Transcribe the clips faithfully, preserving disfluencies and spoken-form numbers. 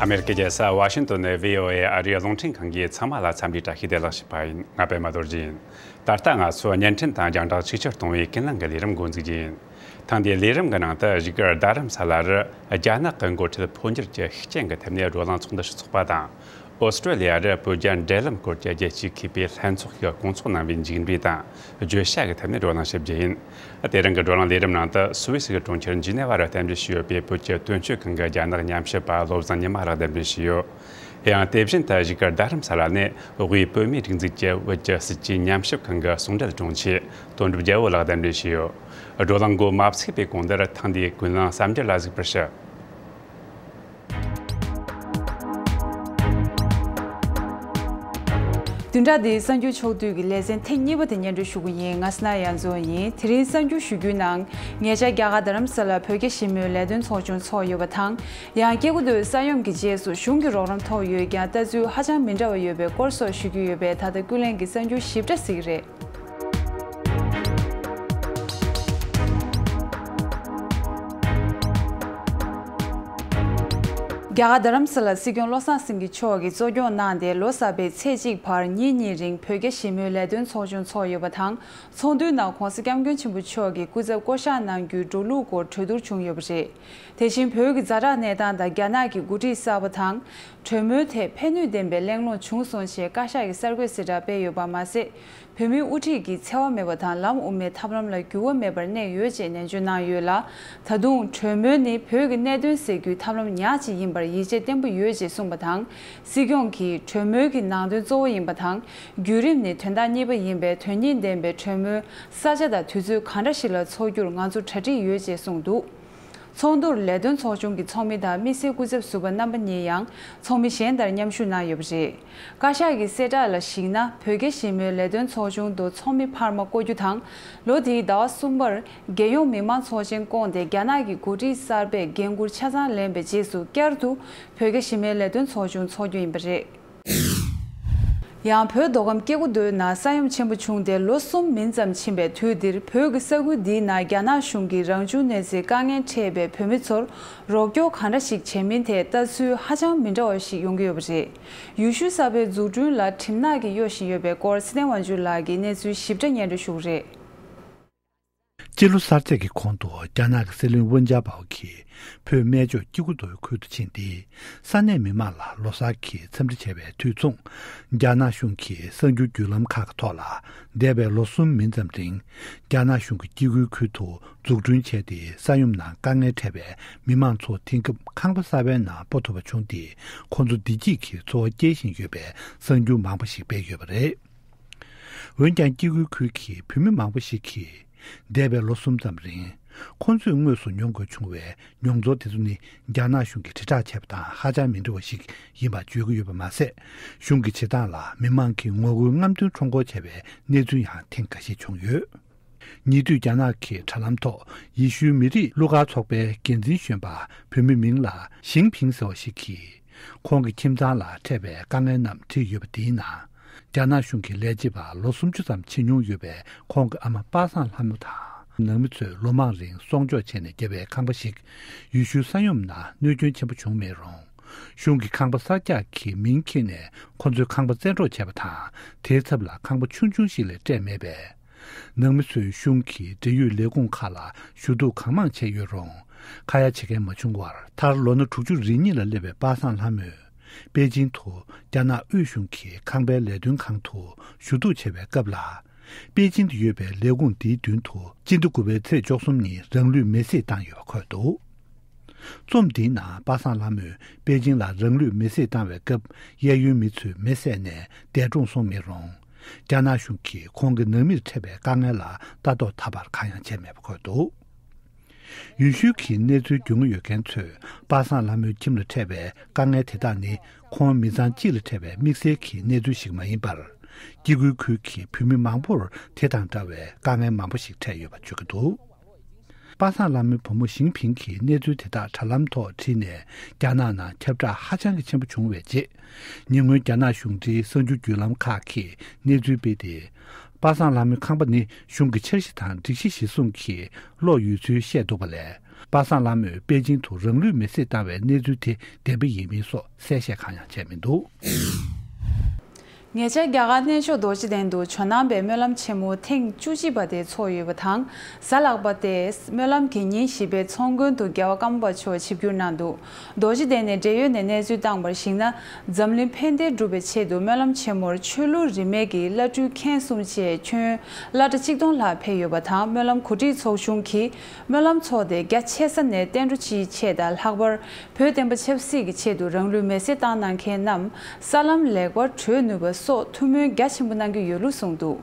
ཨ་མེ་རི་ཀའི་རྒྱལ་ས་ཝ་ཤིང་ཏོན་ནས་བྷི་ཨོ་ཨེ་ཨ་རིའི་རླུང་འཕྲིན་ཁང་གིས་ཚང་མ་ལ་འཚམས་འདྲིའི་བཀྲ་ཤིས་བདེ་ལེགས་ཞུས་པ་ཡིན། ང་པད་མ་རྡོ་རྗེ་ཡིན། ད་ལྟ་ང་ཚོ་བརྙན་འཕྲིན་དང་རྒྱང་བསྒྲགས་ཆིག་ཆར་གཏོང་བའི་ཀུན་གླེང་གི་ལས་རིམ་འགོ་འཛུགས་རྒྱུ་ཡིན། ཐེངས་འདིའི་ལས་རིམ་གྱི་ནང་དུ་བཞུགས་སྒར་རྡ་རམ་ས་ལ་རུ་རྒྱ་ནག་གི་འགོ་ཁྲིད་འཕོ་འགྱུར་གྱི་ཤུགས་རྐྱེན་གྱི་ཐད་ནས་བགྲོ་གླེང་ཚོགས་འདུ་ཞིག་ཚོགས་པ་དང་། ཨོ་སི་ཀྲོ་ལི་ཡ་རུ་བོད་རྒྱ་འབྲེལ་ལམ་སྐོར་གྱི་རྒྱལ་སྤྱིའི་མཁས་པའི་ལྷན་ཚོགས་ཤིག་སྐོང་ཚོགས་གནང་བའི་མཇུག་འབྲས་དང་བརྗོད་བྱ་གི་ཐད་ནས་བགྲོ་གླེང་ཞིབ་རྒྱུ་ཡིན། དེ་རིང་གི་བགྲོ་གླེང་ལས་རིམ་ནང་དུ་སུད་སི་གི་གྲོང་ཁྱེར་ཇི་ནེ་ཝ་རུ་གཏམ་བཤད་ཞུས་ཡོད་པའི་བོད་ཀྱི་དོན་གཅོད་ཁང་གི་རྒྱ་ནག་ཉམས་ཞིབ་པ་བློ་བཟང་ཉི་མ་ལགས་གདན་འདྲེན་ཞུས་ཡོད། ཡང་དེ་བཞིན་དུ་བཞུགས་སྒར་རྡ་རམ་ས་ལ་ནས་དབུས་བོད་མིའི་སྒྲིག་འཛུགས་ཀྱི་བོད་ཀྱི་སྲིད་བྱུས་ཉམས་ཞིབ་ཁང་གི་ཟུང་འབྲེལ་དྲུང་ཆེ་དོན་གྲུབ་རྒྱལ་པོ་ལགས་གདན་འདྲེན་ཞུས་ཡོད། བགྲོ་གླེང་འགོ་མ་ཚུགས་པའི་གོང་དུ་ཐེངས་འདིའི་ཀུན་གླེང་གསར་འགྱུར་ལ་གཟིགས་པར་ཞུ། བདུན་ཕྲག་འདིའི་གསར་འགྱུར་ཕྱོགས་བསྡུས་ཀྱི་ལེ་ཚན་ཐེངས་གཉིས་པ་དེ་སྙན་སྒྲོན་ཞུ་གི་ཡིན། ང་སི་ན་ཡ་མཚོ་ཡིན། དེ་རིང་གསར་འགྱུར་ཞུ་རྒྱུའི་ནང་ཉེ་ཆར་རྒྱ་གར་རྡ་རམ་ས་ལར་བོད་རྒྱ་ཞི་མོལ་ལས་དོན་ཚོགས་ཆུང་ཚོགས་ཡོད་པ་དང་། ཡང་སྐྱེ་དགུ་མདོའི་ས་ཡོམ་གྱི་རྗེས་སུ་གཞུང་གི་རོགས་རམ་ཐོབ་ཡོད་ཀྱང་ལྟ་ཚུལ་ཧ་ཅང་མི་འདྲ་བ་ཡོད་པའི་སྐོར་སོགས་ཞུ་རྒྱུ་ཡོད་པས། ད་ལྟ་ཀུན་གླེང་གི་གསར་འགྱུར་ཞིབ་ཕྲ་གཟིགས་རེད། རྒྱ་གར་རྡ་རམ་ས་ལ་སྲིད་སྐྱོང་བློ་བཟང་སེང་གེ་མཆོག་གིས་གཙོ་སྐྱོང་གནང་སྟེ་ལོ་གསར་པའི་ཚེས་གཅིག་བར་ཉིན་གཉིས་རིང་བོད་རྒྱ་ཞི་མོལ་ལས་དོན་ཚོགས་ཆུང་ཚོགས་ཡོད་པ་དང་། ཚོགས་འདུའི་ནང་༸གོང་ས་༸སྐྱབས་མགོན་ཆེན་པོ་མཆོག་གི་སྐུ་ཚབ་བསྐོ་གཞག་གནང་རྒྱུའི་འགྲོ་ལུགས་སྐོར་གྲོས་བསྡུར་བྱུང་ཡོད་པ་རེད། དེ་བཞིན་བོད་ཀྱི་ཛ་དྲག་གནས་སྟངས་དང་རྒྱ་ནག་གི་འགོ་ཁྲིད་གསར་པ་དང་། གྲོས་མོལ་ཐད་ཕན་ནུས་ལྡན་པའི་གླེང་སློང་བྱུང་སོང་ཞེས་བཀའ་ཤག་གིས་གསར་འགོད་གསལ་བསྒྲགས་སྤེལ་ཡོད་པ་མ་ཟད། བོད་མིའི་དབུ་ཁྲིད་ཀྱིས་འཚེ་བ་མེད་པ་དང་ལམ་དབུ་མའི་ཐབས་ལམ་ལ་འགྱུར་བ་མེད་པར་གནས་ཡོད་ཅེས་ནན་བརྗོད་གནང་ཡོད་ལ། ད་དུང་གྲོས་མོལ་ནི་བོད་ཀྱི་གནད་དོན་སེལ་རྒྱུའི་ཐབས་ལམ་ཉག་ཅིག་ཡིན་པར་ཡིད་ཆེས་བརྟན་པོ་ཡོད་ཅེས་གསུངས་པ་དང་། སྲིད་སྐྱོང་གིས་གྲོས་མོལ་གྱི་ནང་དོན་གཙོ་བོ་ཡིན་པ་དང་། བརྒྱུད་རིམ་ནི་དོན་དག་གཉིས་པ་ཡིན་པས། དོན་སྙིང་ལྡན་པའི་གྲོས་མོལ་ས་ཆ་དང་དུས་ཚོད་གང་འདྲ་ཞིག་ལ་འཚོགས་རྒྱུར་ང་ཚོ་གྲ་སྒྲིག་ཡོད་ཅེས་གསུངས་འདུག། ཚོགས་འདུར་ལས་དོན་ཚོགས་ཆུང་གི་ཚོགས་མི་དང་དམིགས་བསལ་སྐུ་ཚབ་ཟུར་པ་རྣམ་པ་གཉིས་ཡང་ཚོགས་མི་གཞན་དང་མཉམ་ཞུགས་གནང་ཡོད་པ་རེད། བཀའ་ཤག་གི་གསལ་བསྒྲགས་ལ་གཞིགས་ན། བོད་རྒྱ་ཞི་མོལ་ལས་དོན་ཚོགས་ཆུང་དུ་ཚོགས་མི་འཕར་མ་བསྐོ་རྒྱུ་དང་། ལོ་འདིའི་ཟླ་བ་གསུམ་པར་རྒྱལ་ཡོངས་མི་མང་ཚོགས་ཆེན་བསྐོངས་ཏེ། རྒྱ་ནག་གི་འགོ་ཁྲིད་གསར་པས་འགན་འཁུར་ཆ་ཚང་ལེན་པའི་རྗེས་སུ། བསྐྱར་དུ་བོད་རྒྱ་ཞི་མོལ་ལས་དོན་ཚོགས་ཆུང་འཚོགས་རྒྱུ་ཡིན་པ་རེད། ཡང་བོད་མདོ་ཁམས་སྐྱེ་རྒུ་མདོའི་ནང་ས་ཡོམ་ཆེན་པོ་བྱུང་སྟེ་ལོ་གསུམ་མིན་ཙམ་ཕྱིན་པའི་དུས་འདིར། བོད་ཀྱི་ས་ཁུལ་འདིའི་ནང་རྒྱ་ནག་གཞུང་གིས་རང་བྱུང་གནོད་འཚེའི་དཀའ་ངལ་འཕྲད་པའི་བོད་མི་ཚོར་རོགས་སྐྱོར་གང་འདྲ་ཞིག་བྱས་མིན་ཐད་ལྟ་ཚུལ་ཧ་ཅང་མི་འདྲ་བ་ཞིག་ཡོང་གི་ཡོད་པ་རེད། ཡུལ་ཤུལ་གསར་པའི་འཛུགས་སྐྲུན་ལ་གྲིབ་ནག་གིས་གཡོ་བཞིན་ཡོད་པའི་སྐོར་ཚེ་བརྟན་དབང་ཕྱུག་ལགས་ཀྱིས་གནས་ཚུལ་ཞིབ་ཕྲ་སྙན་སྒྲོན་ཞུ་གི་རེད། སྤྱི་ལོ་གསར་ཚེས་ཀྱི་གོང་དུ་རྒྱ་ནག་གི་སྲིད་བློན་ཝུན་ཅཱ་པའོ་གིས་བོད་སྨད་ཕྱོགས་སྐྱེ་རྒུ་མདོའི་ཁུལ་དུ་ཕྱིན་ཏེ། ས་གནས་མི་མང་ལ་ལོ་གསར་གྱི་འཚམས་འདྲི་བྱས་པའི་དུས་མཚུངས། རྒྱ་ནག་གཞུང་གིས་གསར་འགྱུར་བརྒྱུད་ལམ་ཁག་གི་ཐོག་ལ། འདས་པའི་ལོ་གསུམ་མིན་ཙམ་རིང་། རྒྱ་ནག་གཞུང་གིས་སྐྱེ་རྒུའི་ཁུལ་དུ་འཛུགས་སྐྲུན་བྱས་ཏེ། ས་ཡོམ་ནང་དཀའ་ངལ་འཕྲད་པའི་མི་མང་ཚོ་དེང་སྐབས་ཁང་པ་གསར་པའི་ནང་སྤོ་ཐུབ་པ་བྱུང་སྟེ། ཁོང་ཚོ་བདེ་སྐྱིད་ཀྱི་འཚོ་བ་སྐྱེལ་བཞིན་ཡོད་པའི་གསར་འགྱུར་མང་པོ་ཞིག་སྤེལ་ཡོད་པ་རེད། འོན་ཀྱང་། སྐྱེ་རྒུའི་ཁུལ་གྱི་བོད་མི་མང་པོ་ཞིག་གིས། འདས་པའི་ལོ་གསུམ་ཙམ་རིང་། ཁོང་ཚོས་དངོས་སུ་མྱོང་དགོས་བྱུང་བའི་མྱོང་ཚོར་དེ་ཚོ་ནི། རྒྱ་ནག་གཞུང་གིས་དྲིལ་བསྒྲགས་བྱས་པ་དང་ཧ་ཅང་མི་འདྲ་བ་ཞིག་ཡིན་པ་བརྗོད་ཀྱི་ཡོད་པ་མ་ཟད། གཞུང་གི་བྱེད་སྟངས་ལ་མི་མང་གིས་ངོ་རྒོལ་རྔམ་སྟོན་ཁྲོམ་སྐོར་བྱས་པའི་གནས་ཚུལ་ཡང་ཐེངས་འགའ་ཤས་བྱུང་ཡོད། ཉེ་དུས་རྒྱ་ནག་གི་དྲ་ལམ་ཐོག་ཡེ་ཤུའི་མི་རིགས་གླུ་གར་ཚོགས་པའི་འགན་འཛིན་གཞོན་པ་བོད་མི་མིང་ལ་ཞིང་ཕིང་ཟེར་བ་ཞིག་གིས། ཁོང་གི་ཁྱིམ་ཚང་ལ་འཕྲད་པའི་དཀའ་ངལ་རྣམས་བྲིས་ཡོད་པ་དེའི་ནང་། རྒྱ་ནག་གཞུང་གི་ལས་བྱེད་པ་ལོ་སུམ་ཅུ་ཙམ་བྱེད་མྱོང་ཡོད་པའི་ཁོང་གི་ཨ་མ་པ་སངས་ལྷ་མོ་དང་། ནང་མི་ཚོས་ལོ་མང་རིང་གསོག་འཇོག་བྱས་ནས་བརྒྱབ་པའི་ཁང་པ་ཞིག་ཡེ་ཤུའི་ས་ཡོམ་ནང་གནོད་སྐྱོན་ཆེན་པོ་བྱུང་མེད་རུང་། གཞུང་གིས་ཁང་པ་གསར་རྒྱག་གི་མིང་འཁྱེར་ནས་ཁོ་ཚོའི་ཁང་པ་བཙན་འཕྲོག་བྱས་པ་དང་། དེའི་ཚབ་ལ་ཁང་པ་ཆུང་ཆུང་ཞིག་ལས་སྤྲད་མེད་པས། ནང་མི་ཚོས་གཞུང་གི་འབྲེལ་ཡོད་ལས་ཁུངས་ཁག་ལ་ཞུ་གཏུག་གང་མང་བྱས་ཡོད་རུང་། ཁ་ཡ་བྱེད་མཁན་མ་བྱུང་བར། མཐར་ལོ་ན་དྲུག་ཅུ་རེ་གཉིས་ལ་སླེབས་པའི་པ་སངས་ལྷ་མོས། པེ་ཅིང་དུ་རྒྱ་ནག་དབུས་གཞུང་གི་ཁང་པའི་ལས་དོན་ཁང་དུ་ཞུ་གཏུག་བྱེད་པའི་སྐབས་ལ། པེ་ཅིང་དུ་ཡོད་པའི་ལས་ཁུངས་འདིའི་མདུན་དུ་སྤྱི་ཟླ་དགུ་པའི་ཚེས་བཅུ་གསུམ་ཉིན་རང་ལུས་མེར་སྲེག་བཏང་ཡོད་པ་འཁོད་འདུག། རྩོམ་འདིའི་ནང་པ་སངས་ལྷ་མོས་པེ་ཅིང་ལ་རང་ལུས་མེར་སྲེག་བཏང་བའི་སྐབས། གཡས་གཡོན་མི་ཚོས་མེ་བསད་ནས་འདས་གྲོངས་སོང་མེད་རུང་། རྒྱ་ནག་གཞུང་གིས་ཁོང་གི་ནང་མིར་འཕྲད་པའི་དཀའ་ངལ་ལ་ལྟ་རྟོག་ད་བར་གང་ཡང་བྱས་མེད་པ་འཁོད་འདུག། ཡུལ་ཤུལ་གྱི་གནས་ཚུལ་རྒྱུས་མངའ་ཡོད་མཁན་ཚོས་པ་སངས་ལྷ་མོའི་ཁྱིམ་ལ་འཕྲད་པའི་དཀའ་ངལ་དེ་དག་ནི། ཁོང་མི་ཚང་གཅིག་ལ་འཕྲད་པའི་དམིགས་བསལ་གྱི་གནས་ཚུལ་ཞིག་མ་ཡིན་པར། སྐྱེ་རྒུའི་ཁུལ་གྱི་བོད་མི་མང་པོར་དེ་དང་འདྲ་བའི་དཀའ་ངལ་མང་པོ་ཞིག་འཕྲད་ཡོད་པ་བརྗོད་ཀྱི་འདུག། པ་སངས་ལྷ་མོའི་བུ་མོ་ཞིང་ཕིང་གིས་གནས་ཚུལ་དེ་དག་དྲ་ལམ་ཐོག་བྲིས་ནས། རྒྱ་ནག་ནང་ཁྱབ་བསྒྲགས་ཧ་ཅང་གི་ཆེན་པོ་བྱུང་བའི་རྗེས། ཉེ་སྔོན་རྒྱ་ནག་གཞུང་འབྲེལ་གསར་འགྱུར་བརྒྱུད་ལམ་ཁག་གིས་གནས་ཚུལ་སྤེལ་ཏེ། པ་སངས་ལྷ་མོའི་ཁང་པ་ནི་གཞུང་གི་འཆར་གཞི་དང་སྒྲིག་གཞི་གཞིར་བཟུང་གིས་སློག་ཡོད་ཚུལ་བཤད་འདུག་པ་ལས། པ་སངས་ལྷ་མོས་པེ་ཅིང་དུ་རང་ལུས་མེར་སྲེག་བཏང་བའི་གནས་ཚུལ་དེ་བདེན་པ་ཡིན་མིན་སོགས་གསལ་བཤད་གང་ཡང་བྱས་མི་འདུག། ཉེ་ཆར་རྒྱ་གར་གནས་མཆོག་རྡོ་རྗེ་གདན་དུ་ཇོ་ནང་པའི་སྨོན་ལམ་ཆེན་མོ་ཐེངས་བཅུ་གཅིག་པ་དེ་འཚོགས་ཡོད་པ་དང་། གཟའ་ལྷག་པ་སྟེ་སྨོན་ལམ་གྱི་ཉིན་བཞི་པའི་ཚོགས་མགོན་དུ་རྒྱལ་བ་ཀརྨ་པ་མཆོག་ཆིབས་བསྒྱུར་གནང་འདུག། རྡོ་རྗེ་གདན་ནས་འབྲེལ་ཡོད་ནས་གནས་ཚུལ་བཏང་བར་གཞིགས་ན། འཛམ་གླིང་ཕན་བདེ་སྒྲུབ་པའི་ཆེད་དུ་སྨོན་ལམ་ཆེན་མོར་ཆོས་ལུགས་རིས་མེད་ཀྱི་བླ་སྤྲུལ་མཁན་གསུམ་བཅས་ཁྱོན་བླ་གྲྭ་ཆིག་སྟོང་ལྷག་ཕེབས་ཡོད་པ་དང་། སྨོན་ལམ་གོ་སྒྲིག་ཚོགས་ཆུང་གིས་སྨོན་ལམ་ཚོགས་དེ་རྒྱ་ཆེ་ས་ནས་བསྟན་འགྲོ་སྤྱིའི་ཆེད་དང་། ལྷག་པར་བོད་བསྟན་པ་ཆབ་སྲིད་ཀྱི་ཆེད་དུ་རང་ལུས་མེར་སྲེག་བཏང་གནང་མཁན་རྣམས་ས་ལམ་ལེགས་པར་བགྲོད་ནུས་པ་སོགས་ཐུགས་སྨོན་རྒྱ་ཆེན་པོ་གནང་གི་ཡོད་ལུགས་གསུངས་འདུག།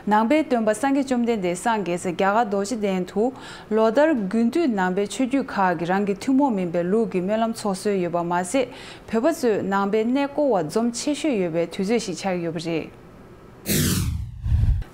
ནང་པའི་སྟོན་པ་སངས་རྒྱས་བཅོམ་ལྡན་འདས་སངས་རྒྱས་ས་རྒྱ་གར་རྡོ་རྗེ་གདན་དུ་ལོ་ལྟར་དགུན་དུས་ནང་པའི་ཆོས་བརྒྱུད་ཁག་གིས་རང་གི་ཐུན་མོང་མིན་པའི་ལུགས་ཀྱི་སྨོན་ལམ་ཚོགས་སྲོལ་ཡོད་པ་མ་ཟད། བོད་པ་ཚོས་ནང་པའི་གནས་སྐོར་བ་འཛོམས་ཆེ་ཤོས་ཡོད་པའི་དུས་ཚོད་ཤིག་ཆགས་ཡོད་པ་རེད།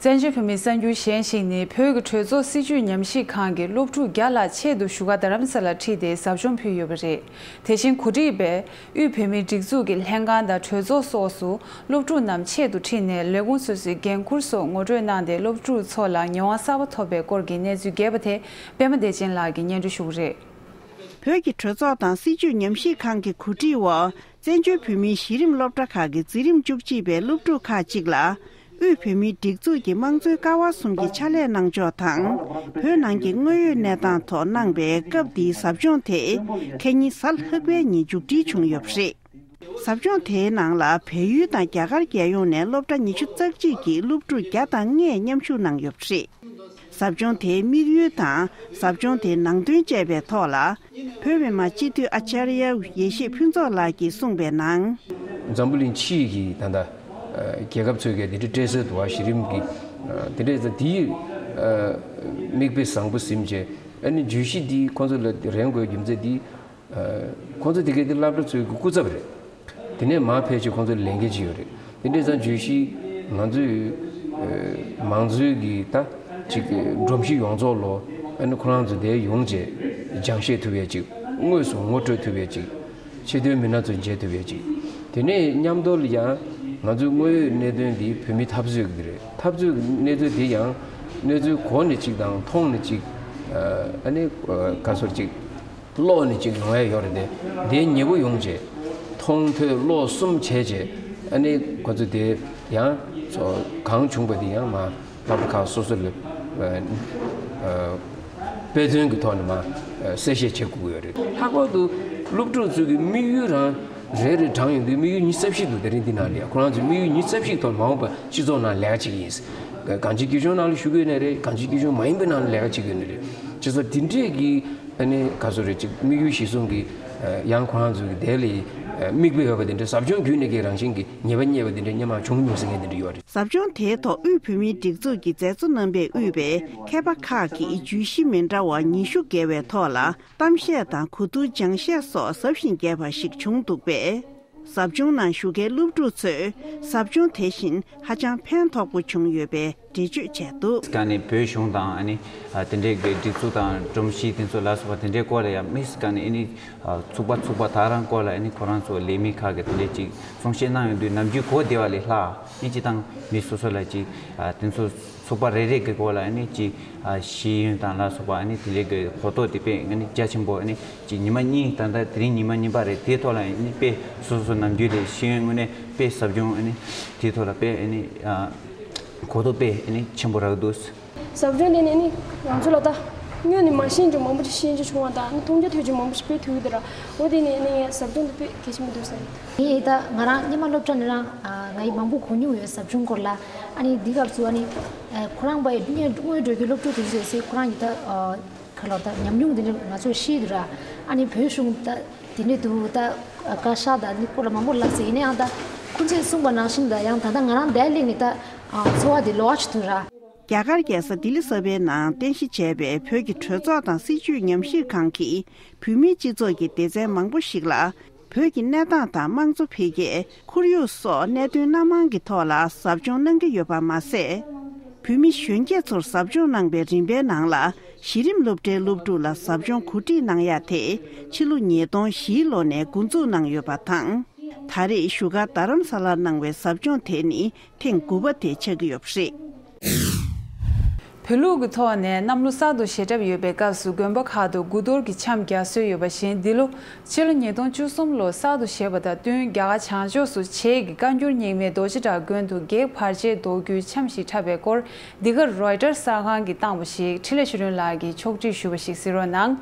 བཙན་བྱོལ་བོད་མིའི་གསར་འགྱུར་གཞན་ཞིག་ནི། བོད་ཀྱི་གྲོས་ཚོགས་སྲིད་བྱུས་ཉམས་ཞིབ་ཁང་གི་སློབ་ཕྲུག་བརྒྱ་ལྷག་ཆེད་དུ་བཞུགས་སྒར་རྡ་རམ་ས་ལར་ཁྲིད་དེ་ཟབ་སྦྱོང་ཕུལ་ཡོད་པ་རེད། དེ་བཞིན་གོ་སྒྲིག་པས་དབུས་བོད་མིའི་སྒྲིག་འཛུགས་ཀྱི་ལྷན་ཁང་དང་གྲོས་ཚོགས་སོགས་སུ་སློབ་ཕྲུག་རྣམས་ཆེད་དུ་ཁྲིད་ནས་ལས་ཁུངས་སོ་སོའི་འགན་འཁུར་སོགས་ངོ་སྤྲོད་གནང་སྟེ། སློབ་ཕྲུག་ཚོ་ལ་ངལ་དབང་གསར་པ་ཐོབ་པའི་སྐོར་གྱི་གནས་ཚུལ་རྒྱས་པ་དེ་པད་མ་བདེ་ཆེན་ལགས་ཀྱིས་སྙན་སྒྲོན་ཞུ་གི་རེད། བོད་ཀྱི་གྲོས་ཚོགས་དང་སྲིད་བྱུས་ཉམས་ཞིབ་ཁང་གི་གོ་སྒྲིག་འོག་བཙན་བྱོལ་བོད་མིའི་གཞི་རིམ་སློབ་གྲྭ་ཁག་གི་འཛིན་རིམ་བཅུ་གཅིག་པའི་སློབ་ཕྲུག་ཁག་ཅིག་ལ། དབུས་བོད་མིའི་སྒྲིག་འཛུགས་ཀྱི་དམངས་གཙོའི་ཀ་བ་གསུམ་གྱི་ཕྱག་ལས་གནང་ཕྱོགས་དང་། བོད་ནང་གི་དངོས་ཡོད་གནས་སྟངས་ཐོག་གནང་པའི་སྐབས་འདིའི་ཟབ་སྦྱོང་དེ་ཁ་ཉིན་གཟའ་ལྷག་པའི་ཉིན་མཇུག་སྒྲིལ་བྱུང་ཡོད་པ་རེད། ཟབ་སྦྱོང་དེའི་ནང་ལ་བལ་ཡུལ་དང་རྒྱ་གར་རྒྱལ་ཡོངས་ནས་སློབ་གྲྭ་ཉི་ཤུ་རྩ་གཅིག་གི་སློབ་ཕྲུག་བརྒྱ་དང་ལྔས་མཉམ་ཞུགས་གནང་ཡོད་པ་རེད། ཟབ་སྦྱོང་དེའི་དམིགས་ཡུལ་དང་ཟབ་སྦྱོང་དེའི་ནང་དོན་བཅས་པའི་ཐོག་ལ། བོད་མི་མང་སྤྱི་འཐུས་ཨ་ཅཱརྱ་ཡེ་ཤེས་ཕུན་ཚོགས་ལགས་ཀྱིས་གསུངས་པའི་ནང་། འཛམ་བུ་གླིང་ཕྱིའི་གི་ད་ལྟ་རྒྱལ་ཁབ་ཚོས་ཀྱི་དེ་འདྲའི་སྤྲད་སྲོལ་འདུག་བ། གཞི་རིམ་གྱི་དེ་འདྲའི་ད་དེའི་མིག་དཔེ་བཟང་པོ་ཟིན་བྱས། ཨ་ནི་བརྗོད་གཞི་འདི་ཁོང་ཚོ་ལ་རན་དགོས་རྒྱུ་མཚན་འདི། ཁོང་ཚོ་དེ་གའི་དེ་སློབ་གྲྭ་ཚོའི་སྐུ་ཚབ་རེད། དེ་ནས་མར་ཕལ་ཆེར་ཁོང་ཚོའི་ལས་འགན་ཅིག་ཡོད་རེད། དེ་འདྲས་ཙང་བརྗོད་གཞི་ང་ཚོའི་མང་གཙོའི་གི་ད་ཅིག་སྒྲོམ་གཞི་ཡོངས་རྫོགས་ལོ། ཨ་ནི་ཁོ་རང་ཚོ་དེ་ཡོང་བྱས་སྦྱང་བཤད་ཐུབ་ཡས་ཅིག་དངོས་སུ་ངོ་སྤྲོད་ཐུབ་ཡས་ཅིག་ཆེས་མཐོའི་མི་སྣ་ཚོ་མཇལ་ཐུབ་ཡས་ཅིག་དེ་ནས་མཉམ་དུ་ལ་ཡང་ང་ཚོའི་དངོས་ཡོད་གནད་དོན་འདི་བོད་མིའི་འཐབ་རྩོད་ཀྱི་རེད། འཐབ་རྩོད་ཀྱི་གནས་ཚུལ་འདི་ཡང་གནས་ཚུལ་གོ་ནས་ཅིག་དང་མཐོང་ནས་ཅིག་ཨ་ནི་ག་ཚོད་ཅིག་ཀློག་ནས་ཅིག་ཡོང་ཡ་ཡོད་རེད་དེ། དེ་ཉེ་པོ་ཡོང་བྱས། མཐོང་ཐོས་ཀློག་གསུམ་བྱས་བྱས། ཨ་ནི་ཁོ་ཚོ་དེ་ཡང་གང་བྱུང་བ་དེ་ཡང་མ་སློབ་གྲྭ་ཁག་སོ་སོ་ལ་དཔེ་མཚོན་གྱི་ཐོག་ནས་མ་གསལ་བཤད་བྱེད་དགོས་ཀྱི་ཡོད་རེད། ལྷག་པར་དུ་སློབ་ཕྲུག་ཚོ་གི་དམིགས་ཡུལ་རང་རེ་རེ་དྲངས་ཡོང་དུས་དམིགས་ཡུལ་ཉི་ཤུ་རྩ་བཞི་འདུག་དེ་རིང་འདི་ནང་ལ་ཡ་ཁོ་རང་ཚོའི་དམིགས་ཡུལ་ཉི་ཤུ་རྩ་བཞི་ཐོག་མ་འོངས་པ་སྤྱི་ཚོགས་ནང་ལས་ཀ་བྱེད་ཀྱི་ཡིན། གང་ཅི་སྐྱིད་གཤོངས་ནང་ལ་ཞུགས་ཀྱི་ཡོད་ནའི་རེད། གང་ཅི་སྐྱིད་གཤོངས་མ་ཡིན་པའི་ནང་ལ་ལས་ཀ་བྱེད་ཀྱི་ཡོད་ནའི་རེད། བྱས་ཙང་དེ་འདྲས་ཀྱི་ཨ་ནི་ག་ཚོད་རེད་ཅིག་དམིགས་ཡུལ་གཞིར་བཟུང་གི་ཡང་ཁོ་རང་ཚོའི་གི་དེ་ལ་དམིགས་པ་ཡོད་པ་དེ་འདྲ་ཟབ་སྦྱོང་བརྒྱུད་ནས་ཀྱི་རང་བཞིན་གྱི་ཉེས་པ་རྙེད་པ་དེ་འདྲ་སྔོན་མ་བྱུང་མྱོང་ཟེར་མཁན་དེ་འདྲ་ཡོད་རེད། ཟབ་སྦྱོང་དེའི་ཐོག་དབུས་བོད་མིའི་སྒྲིག་འཛུགས་ཀྱི་མཛད་གཙོ་རྣམ་པས་དབུས་པའི་མཁས་པ་ཁག་གིས་བརྗོད་གཞི་མི་འདྲ་བ་ཉི་ཤུ་བརྒལ་བའི་ཐོག་ལ་གཏམ་བཤད་དང་གོ་བསྡུར་སྦྱང་བཤད་སོགས་ཟབ་ཞིང་རྒྱས་པ་ཞིག་བྱུང་འདུག་པས། ཟབ་སྦྱོང་ནང་ཞུགས་མཁན་སློབ་ཕྲུག་ཚོས་ཟབ་སྦྱོང་དེ་བཞིན་ཧ་ཅང་ཕན་ཐོགས་པོ་བྱུང་ཡོད་པའི་འགྲེལ་བརྗོད་བྱས་འདུག། ག་ནས་བོད་གཞུང་དང་ཨ་ནི་དེ་འདྲའི་གི་སྒྲིག་འཛུགས་དང་སྒྲོམ་གཞི་དེ་ཚོ་ལ་སོགས་པ་དེ་འདྲའི་སྐོར་ལ་ཡང་དམིགས་སུ་བཀར་ནས་ཨ་ནི་ཚུགས་པ་ཚུགས་པ་དག་རང་སྐོར་ལ་ཨ་ནི་ཁོ་རང་ཚོ་ལས་མི་ཁག་གི་དེ་འདྲའི་ཅིག་གསུང་བཤད་གནང་ཡོང་དུས་ནམ་རྒྱུན་གོ་བདེ་བ་ལས་ལྷག་ཨ་ནི་སྤྱི་བཏང་མི་སོ་སོ་ལ་ཅིག་དེ་ཚོ་ཚོགས་པ་རེ་རེ་གི་སྐོར་ལ་ཨ་ནི་ཅིག་ཨ་ཤེས་ཡོན་དང་ལ་སོགས་པ་ཨ་ནི་དེ་འདྲའི་གི་གོ་རྟོགས་དེ་དཔེ་ཨ་ནི་རྒྱ་ཆེན་པོ་ཨ་ནི་ཅིག་ཉི་མ་གཉིས་ད་ལྟ་དེ་རིང་ཉི་མ་གཉིས་པ་རེད། དེའི་ཐོག་ལ་ཨ་ནི་དཔེ་སོ་སོ་ནམ་རྒྱུན་ལས་ཤེས་ཡོན་དངོས་གནས་དཔེ་ཟབ་སྦྱོང་ཨ་ནི་དེའི་ཐོག་ལ་དཔེ་ཨ་ནི་ཨ་གོ་རྟོགས་དཔེ་ཨ་ནི་ཆེན་པོ་རག་འདུག། ཟབ་སྦྱོང་དེ་ནི་ཨ་ནི་ང་ཚོ་ལ་ད་སྔོན་ནས་མ་ཤེས་རྒྱུ་མང་པོ་ཅིག་ཤེས་རྒྱུ་བྱུང་བ་དང་ཨ་ནི་མཐོང་རྒྱ་ཐོས་རྒྱུ་མང་པོ་ཞིག་དཔེ་ཐོས་ཀྱི་འདུག་ར། འོ་དེ་ནི་ཨ་ནི་ངས་ཟབ་སྦྱོང་དེ་དཔེ་གལ་ཆེན་པོ་འདུག་བསམ། ངས་ད་ང་རང་སྔོན་མ་སློབ་གྲྭ་ནས་རང་ང་ཡི་མང་པོ་གོ་མྱོང་ཡོད་ཟབ་སྦྱོང་སྐོར་ལ། ཨ་ནི་འདི་སྐབས་སུ་ཨ་ནི་ཁོ་རང་པའི་དངོས་དངོས་འགྲོ་རྒྱུ་སློབ་ཕྲུག་དེ་ཚོས་ཁོ་རང་གི་ད་ག་ལོར་ད་ཉམས་མྱོང་དེ་འདྲ་ང་ཚོར་བཤད་འདུག་ར། ཨ་ནི་བོད་གཞུང་ད་དེ་འདྲ་འདུག་ད་བཀའ་ཤག་ད་ནི་སྐོར་ལ་མང་པོ་ལབ་ཟེར་ཡིན་ནའང་ད་ཁོ་ཚོས་གསུངས་པ་ནང་བཞིན་ད་ཡང་ད་ལྟ་ང་རང་འདིར་སླེབས་ནས་ད་ཚོར་བ་དེ་ལོགས་ཀ་ཅིག་འདུག་ར། རྒྱ་གར་རྒྱལ་ས་ལྡི་ལི་གསར་པའི་ནང་རྟེན་གཞི་བྱས་པའི་བོད་ཀྱི་གྲོས་ཚོགས་དང་སྲིད་བྱུས་ཉམས་ཞིབ་ཁང་གིས་བོད་མིའི་སྤྱི་ཚོགས་ཀྱི་སྡེ་ཚན་མང་པོ་ཞིག་ལ། བོད་ཀྱི་གནས་སྟངས་དང་དམངས་གཙོ་འཕེལ་རྒྱས། ཁོར་ཡུག་སོགས་གནད་དོན་སྣ་མང་གི་ཐོག་ལ་ཟབ་སྦྱོང་གནང་གི་ཡོད་པ་མ་ཟད། བོད་མི་གཞོན་སྐྱེས་ཚོར་ཟབ་སྦྱོང་གནང་པའི་རིམ་པའི་ནང་ལ། གཞི་རིམ་སློབ་གྲྭའི་སློབ་ཕྲུག་ལ་ཟབ་སྦྱོང་གོ་སྒྲིག་གནང་ཡ་དེ་ཕྱི་ལོ་ཉིས་སྟོང་བཞིའི་ལོ་ནས་འགོ་འཛུགས་གནང་ཡོད་པ་དང་། ད་རེས་བཞུགས་སྒར་རྡ་རམ་ས་ལར་གནང་བའི་ཟབ་སྦྱོང་དེ་ནི་ཐེངས་དགུ་པ་དེ་ཆགས་ཀྱི་ཡོད་པ་རེད། བོད་ལུགས་ཀྱི་ཐོག་ནས་གནམ་ལོ་གསར་དུ་བཞེས་གྲབས་ཡོད་པའི་སྐབས་སུ་དགོན་པ་ཁག་ཏུ་དགུ་གཏོར་གྱི་འཆམ་རྒྱག་སྲོལ་ཡོད་པ་བཞིན། འདི་ལོ་ཕྱི་ལོ་ཉིས་སྟོང་བཅུ་གསུམ་ལོ་གསར་དུ་བཞེས་པ་དང་བསྟུན། རྒྱ་གར་བྱང་ཕྱོགས་སུ་བྱེས་ཀྱི་བཀའ་འགྱུར་རྙིང་མའི་རྡོ་རྗེ་བྲག་དགོན་དུ་བགེགས་བར་ཆད་བཟློག་རྒྱུའི་འཆམ་ཞིག་འཁྲབ་པའི་སྐོར། འདི་གར་རོའི་ཊར་གསར་ཁང་གིས་བཏང་བ་ཞིག་འཕྲིན་ལས་ཆོས་སྒྲོན་ལགས་ཀྱིས་ཕྱོགས་སྒྲིག་ཞུས་པ་ཞིག་གཟིགས་རོགས་གནང་།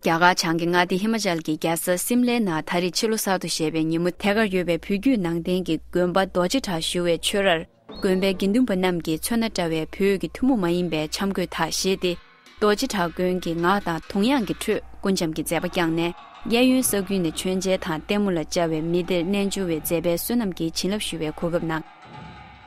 རྒྱ་གར་བྱང་གི་མངའ་སྡེ་ཧི་མ་ཅལ་གྱི་རྒྱལ་ས་སིམ་ལའི་ནང་ད་རེས་ཕྱི་ལོ་གསར་དུ་བཞེས་པའི་ཉིན་མོ། དེ་གར་ཡོད་པའི་བོད་བརྒྱུད་ནང་བསྟན་གྱི་དགོན་པ་རྡོ་རྗེ་བྲག་ཞུ་བའི་ཆོས་རར། དགོན་པའི་དགེ་འདུན་པ་རྣམས་ཀྱིས་མཚོན་ན་བཀྲ་བའི་བོད་ཀྱི་ཐུན་མོང་མ་ཡིན་པའི་འཆམ་གོས་དག་བཞེས་ཏེ། རྡོ་རྗེ་བྲག་དགོན་གྱི་ངག་དང་དུང་དབྱངས་ཀྱི་ཁྲོད་སྐུ་འཆམ་གྱི་མཛད་པ་བསྐྱངས་ནས། གཡས་གཡོན་ས་ཁུལ་ནས་མཆོད་མཇལ་དང་ལྟད་མོ་ལ་བཅར་བའི་མི་སྡེར་རྣལ་འབྱོར་བའི་མཛད་པའི་བསོད་ནམས་ཀྱི་བྱིན་རླབས་ཞུ་བའི་གོ་སྐབས་གནང་།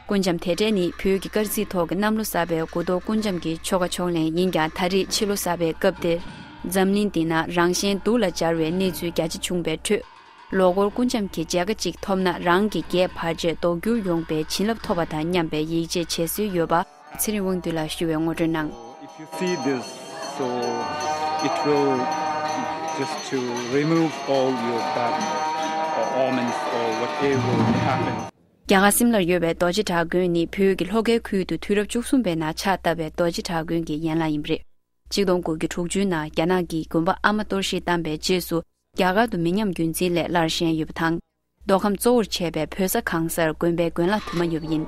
སྐུ་འཆམ་དེ་གྲས་ནི་བོད་ཀྱི་སྐར་རྩིས་ཐོག་གི་གནམ་ལོ་གསར་པའི་དགུ་གཏོར་སྐུ་འཆམ་གྱི་ཆོ་ག་ཕྱོགས་ལེན་ཡིན་ཀྱང་། ད་རེས་ཕྱི་ལོ་གསར་པའི་སྐབས་འདིར་འཛམ་གླིང་འདི་ན་རང་གཞན་སྡུག་ལ་སྦྱར་བའི་གནས་ཚུལ་རྒྱ་ཆེ་བྱུང་བའི་ཁྲོད། ལོ་འཁོར་སྐུ་འཆམ་གྱི་མཇལ་ཁ་གཅིག་ཐོབ་ན་རང་གི་བགེགས་བར་ཆད་ཟློག་རྒྱུར་ཡོང་པའི་བྱིན་རླབས་ཐོབ་པ་དང་མཉམ་པའི་ཡིད་ཆེས་བྱེད་སྲོལ་ཡོད་པ། ཚེ་རིང་དབང་འདུས་ལགས་ཞུ་བའི་ངོ་སྤྲོད་གནང་། If you see this, so it will just to remove all your bad, uh, omens or whatever happens. རྒྱ་གར་སིམ་ལར་ཡོད་པའི་རྡོ་རྗེ་བྲག་དགོན་ནི་བོད་ཀྱི་ལྷོ་ཁའི་ཁུལ་དུ་དུས་རབས་བཅུ་གསུམ་པའི་ནང་ཕྱག་བཏབ་པའི་རྡོ་རྗེ་བྲག་དགོན་གྱི་ཡན་ལག་ཡིན་པ་རེད། ཆིག་སྟོང་དགུ་བརྒྱ་དྲུག་ཅུའི་ནང་རྒྱ་ནག་གིས་དགོན་པ་ཨ་མ་གཏོར་བཤིག་བཏང་པའི་རྗེས་སུ། རྒྱ་གར་དུ་མི་ཉམས་རྒྱུན་འཛིན་སླད་སླར་བཞེངས་ཡོད་པ་དང་། མདོ་ཁམས་གཙོ་བོར་བྱས་པའི་བོད་ས་གང་སར་དགོན་པའི་དགོན་ལག་དུ་མ་ཡོད་པ་ཡིན།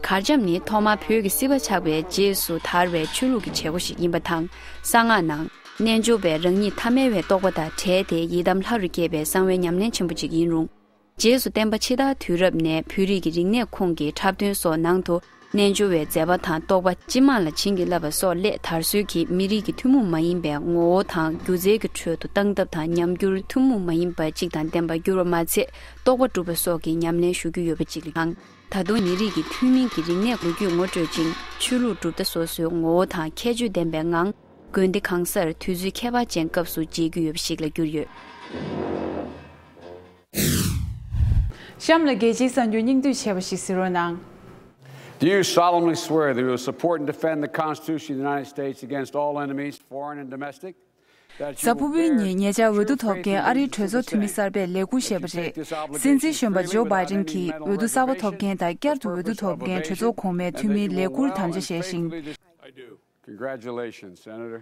གར་འཆམ་ནི་ཐོག་མར་བོད་ཀྱི་སྲིད་པ་ཆགས་པའི་རྗེས་སུ་དར་བའི་ཆོས་ལུགས་ཀྱི་བྱེད་སྒོ་ཞིག་ཡིན་པ་དང་། གསང་སྔགས་ནང་རྣལ་འབྱོར་པས་རང་ཉིད་ཐ་མལ་བའི་རྟོག་པ་དང་བྲལ་ཏེ། ཡི་དམ་ལྷ་རུ་སྐྱེས་པའི་གསང་བའི་ཉམས་ལེན་ཆེན་པོ་ཅིག་ཡིན་རུང་། རྗེས་སུ་བསྟན་པ་ཕྱི་དར་དུས་རབས་ནས་བོད་རིགས་ཀྱི་རིག་གནས་ཁོངས་ཀྱི་འཁྲབ་སྟོན་སོགས་ནང་དུ། རྣལ་འབྱོར་བའི་མཛད་པ་དང་རྟོགས་པ་སྤྱི་དམངས་ལ་བྱིན་གྱིས་བརླབས་པ་སོགས་སླད་དར་སྲོལ་གྱིས། མི་རིགས་ཀྱི་ཐུན་མོང་མ་ཡིན་པའི་ངོ་བོ་དང་སྒྱུ་རྩལ་གྱི་ཁྲོད་དུ་སྟངས་སྟབས་དང་ཉམས་འགྱུར་ཐུན་མོང་མ་ཡིན་པ་གཅིག་དང་ལྡན་པར་གྱུར་བ་མ་ཚད། རྟོགས་པ་སྒྲུབ་པ་སོགས་ཀྱི་ཉམས་ལེན་ཞུ་རྒྱུ་ཡོད་པ་གཅིག་དང་། ད་དུང་མི་རིགས་ཀྱི་ཐུན་མིན་གྱི་རིག་གནས་ལོ་རྒྱུས་ངོ་སྤྲོད་ཅིང་། ཆོས་ལུགས་གྲུབ་མཐའ་སོ་སོའི་ངོ་བོ་དང་ཁྱད་ཆོས་ལྡན་པའི་ངང་། དགོན་སྡེ་གང་སར་དུས་ཚོད་ཁྱད་པར་ཅན་སྐབས་སུ་མཇལ་རྒྱུ་ཡོད་པ་ཞིག་ལ་གྱུར་ཡོད། གཤམ་ལ་རྒྱལ་སྤྱིའི་གསར་འགྱུར་སྙིང་བསྡུས་བྱས་པ་ཞིག་གཟིགས་རོགས་གནང་། Do you solemnly swear that you will support and defend the Constitution of the United States against all enemies, foreign and domestic? That you གཟའ་will ཕུར་བུའི་bear ཉིན་ཉེ་ཆར་འོས་བསྡུ་ཐོབ་མཁན་ཨ་རིའི་གྲོས་ཚོགས་འཐུས་མི་གསར་པས་ལས་འཁུར་བཞེས་པ་རེད། སྲིད་འཛིན་གཞོན་པ་ཇོ་བྷའི་ཌེན་གྱིས་འོས་བསྡུ་གསར་པ་ཐོབ་མཁན་དང་བསྐྱར་དུ་འོས་བསྡུ་ཐོབ་མཁན་གྲོས་ཚོགས་གོང་མའི་འཐུས་མིའི་ལས་འཁུར་དམ་བཅའ་བཞེས་ཤིང་། I do. Congratulations, Senator.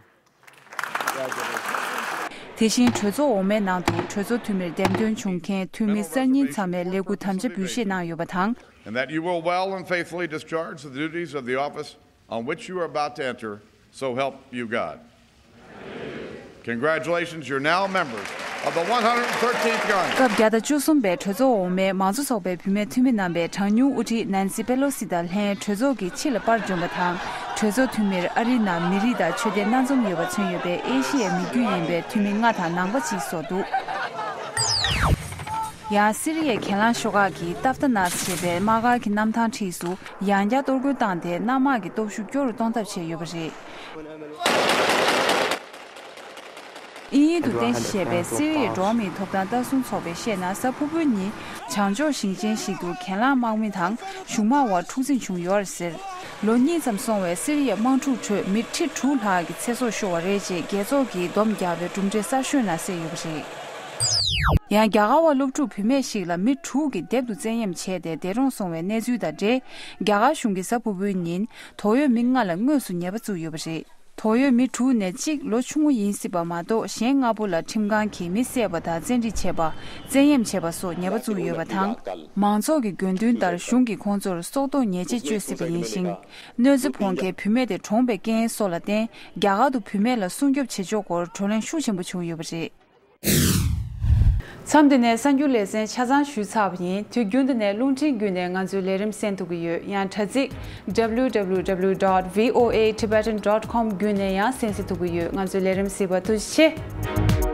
Congratulations. དེ་བཞིན་གྲོས་ཚོགས་འོག་མའི་ནང་དུ་གྲོས་ཚོགས་འཐུས་མིར་འདེམས་ཐོན་བྱུང་མཁན་འཐུས་མི་གསར་རྙིང་ཚང་མས་ལས་འཁུར་དམ་བཅའ་འབུལ་བཞེས་གནང་ཡོད་པ་དང་། And that you will well and faithfully discharge the duties of the office on which you are about to enter, so help you God. Congratulations, you're now members of the one hundred thirteenth Congress. སྐབས་བརྒྱ་དང་བཅུ་གསུམ་པའི་གྲོས་ཚོགས་འོག་མའི་མང་གཙོ་ཚོགས་པའི་བུད་མེད་འཐུས་མི་རྣམ་པས་གྲངས་ཉུང་དབུ་ཁྲིད་ནན་སི་པེ་ལོ་སི་དང་ལྷན་གྲོས་ཚོགས་ཀྱི་ཕྱི་ལ་པར་བསྒྲོན་པ་དང་། གྲོས་ཚོགས་འཐུས་མིར་ཨ་རིའི་ནང་མི་རིགས་དང་ཆོས་དད་སྣ་འཛོམས་ཡོད་པ་མཚོན་ཡོད་པའི་ཨེ་ཤི་ཡའི་མི་རྒྱུད་ཡིན་པའི་འཐུས་མི་ལྔ་དང་ནང་པ་གཅིག་སོགས་འདུག་ཡང་སི་རི་ཡའི་གྱེན་ལངས་ཤོག་ཁག་གིས་ཏབ་ཏ་ནཱས་ཞེས་པའི་དམག་སྒར་གྱི་གནམ་ཐང་འཁྲིས་སུ་ཡང་བསྐྱར་གཏོར་རྒོལ་བཏང་སྟེ། གནམ་དམག་གི་སྟོབས་ཤུགས་སྐྱོ་རུ་གཏོང་ཐབས་བྱས་ཡོད་པ་རེད། དབྱིན་ཡུལ་དུ་རྟེན་གཞི་བྱས་པའི་སི་རི་ཡའི་འགྲོ་བ་མིའི་ཐོབ་ཐང་ལྟ་སྲུང་ཚོགས་པས་བཤད་ན། གཟའ་ཕུར་བུའི་ཉིན་བྱང་ཕྱོགས་ཞིང་ཆེན་ཞིག་ཏུ་གྱེན་ལངས་དམག་མི་དང་གཞུང་དམག་དབར་འཁྲུག་འཛིང་བྱུང་ཡོད་ཟེར། ལོ་གཉིས་ཙམ་སོང་བའི་སི་རི་ཡའི་དམག་འཁྲུག་ཁྲོད་མི་ཁྲི་དྲུག་ལྷག་གི་ཚེ་སྲོག་ཤོར་བ་རེད་ཅེས་རྒྱལ་ཚོགས་ཀྱིས་སྡོམ་རྒྱག་པའི་གྲུབ་འབྲས་གསར་ཤོས་ནང་གསལ་ཡོད་པ་རེད། ཡང་རྒྱ་གར་བ་སློབ་ཕྲུག་བུད་མེད་ཞིག་ལ་མི་དྲུག་གིས་སྡེབ་ཏུ་བཙན་གཡེམ་བྱས་ཏེ་འདས་གྲོངས་སོང་བའི་གནས་ཚུལ་དང་འབྲེལ། རྒྱ་གར་གཞུང་གིས་གཟའ་ཕུར་བུའི་ཉིན་དོགས་ཡོད་མི་ལྔ་ལ་དངོས་སུ་ཉེས་པ་བཙུགས་ཡོད་པ་རེད། དོགས་ཡོད་མི་དྲུག་ནས་གཅིག་ལོ་ཆུང་ངུ་ཡིན་སྲིད་པ་མ་གཏོགས། གཞན་ལྔ་པོ་ལ་ཁྲིམས་ཁང་གིས་མི་བསད་པ་དང་བཙན་ཁྲིད་བྱས་པ། བཙན་གཡེམ་བྱས་པ་སོགས་ཉེས་པ་བཙུགས་ཡོད་པ་དང་། མང་ཚོགས་ཀྱི་དགོས་འདུན་ལྟར་གཞུང་གིས་ཁོང་ཚོར་སྲོག་ཐོག་ཉེས་ཆད་གཅོད་སྲིད་པ་ཡིན་ཞིང་། གནོད་འཚེ་ཕོག་མཁན་བུད་མེད་དེ་གྲོངས་པའི་རྐྱེན་སོགས་ལ་བརྟེན། རྒྱ་གར་དུ་བུད་མེད་ལ་སྲུང་སྐྱོབ་བྱེད་ཕྱོགས་སྐོར་བགྲོ་གླེང་ཤུགས་ཆེན་པོ་བྱུང་ཡོད་པ་རེད། མཚམས་འདི་ནས་གསར་འགྱུར་ལེ་ཚན་ཆ་ཚང་ཞུས་ཚར་བ་ཡིན། དུས་རྒྱུན་འདི་ནས་རླུང་འཕྲིན་བརྒྱུད་ནས་ང་ཚོའི་ལས་རིམ་གསན་ཐུབ་ཀྱི་ཡོད། ཡང་དྲ་ཚིགས་W W W dot V O A Tibetan dot com བརྒྱུད་ནས་ཡང་གསན་གཟིགས་ཐུབ་ཀྱི་ཡོད། ང་ཚོའི་ལས་རིམ་གཟིགས་པར་ཐུགས་རྗེ་ཆེ།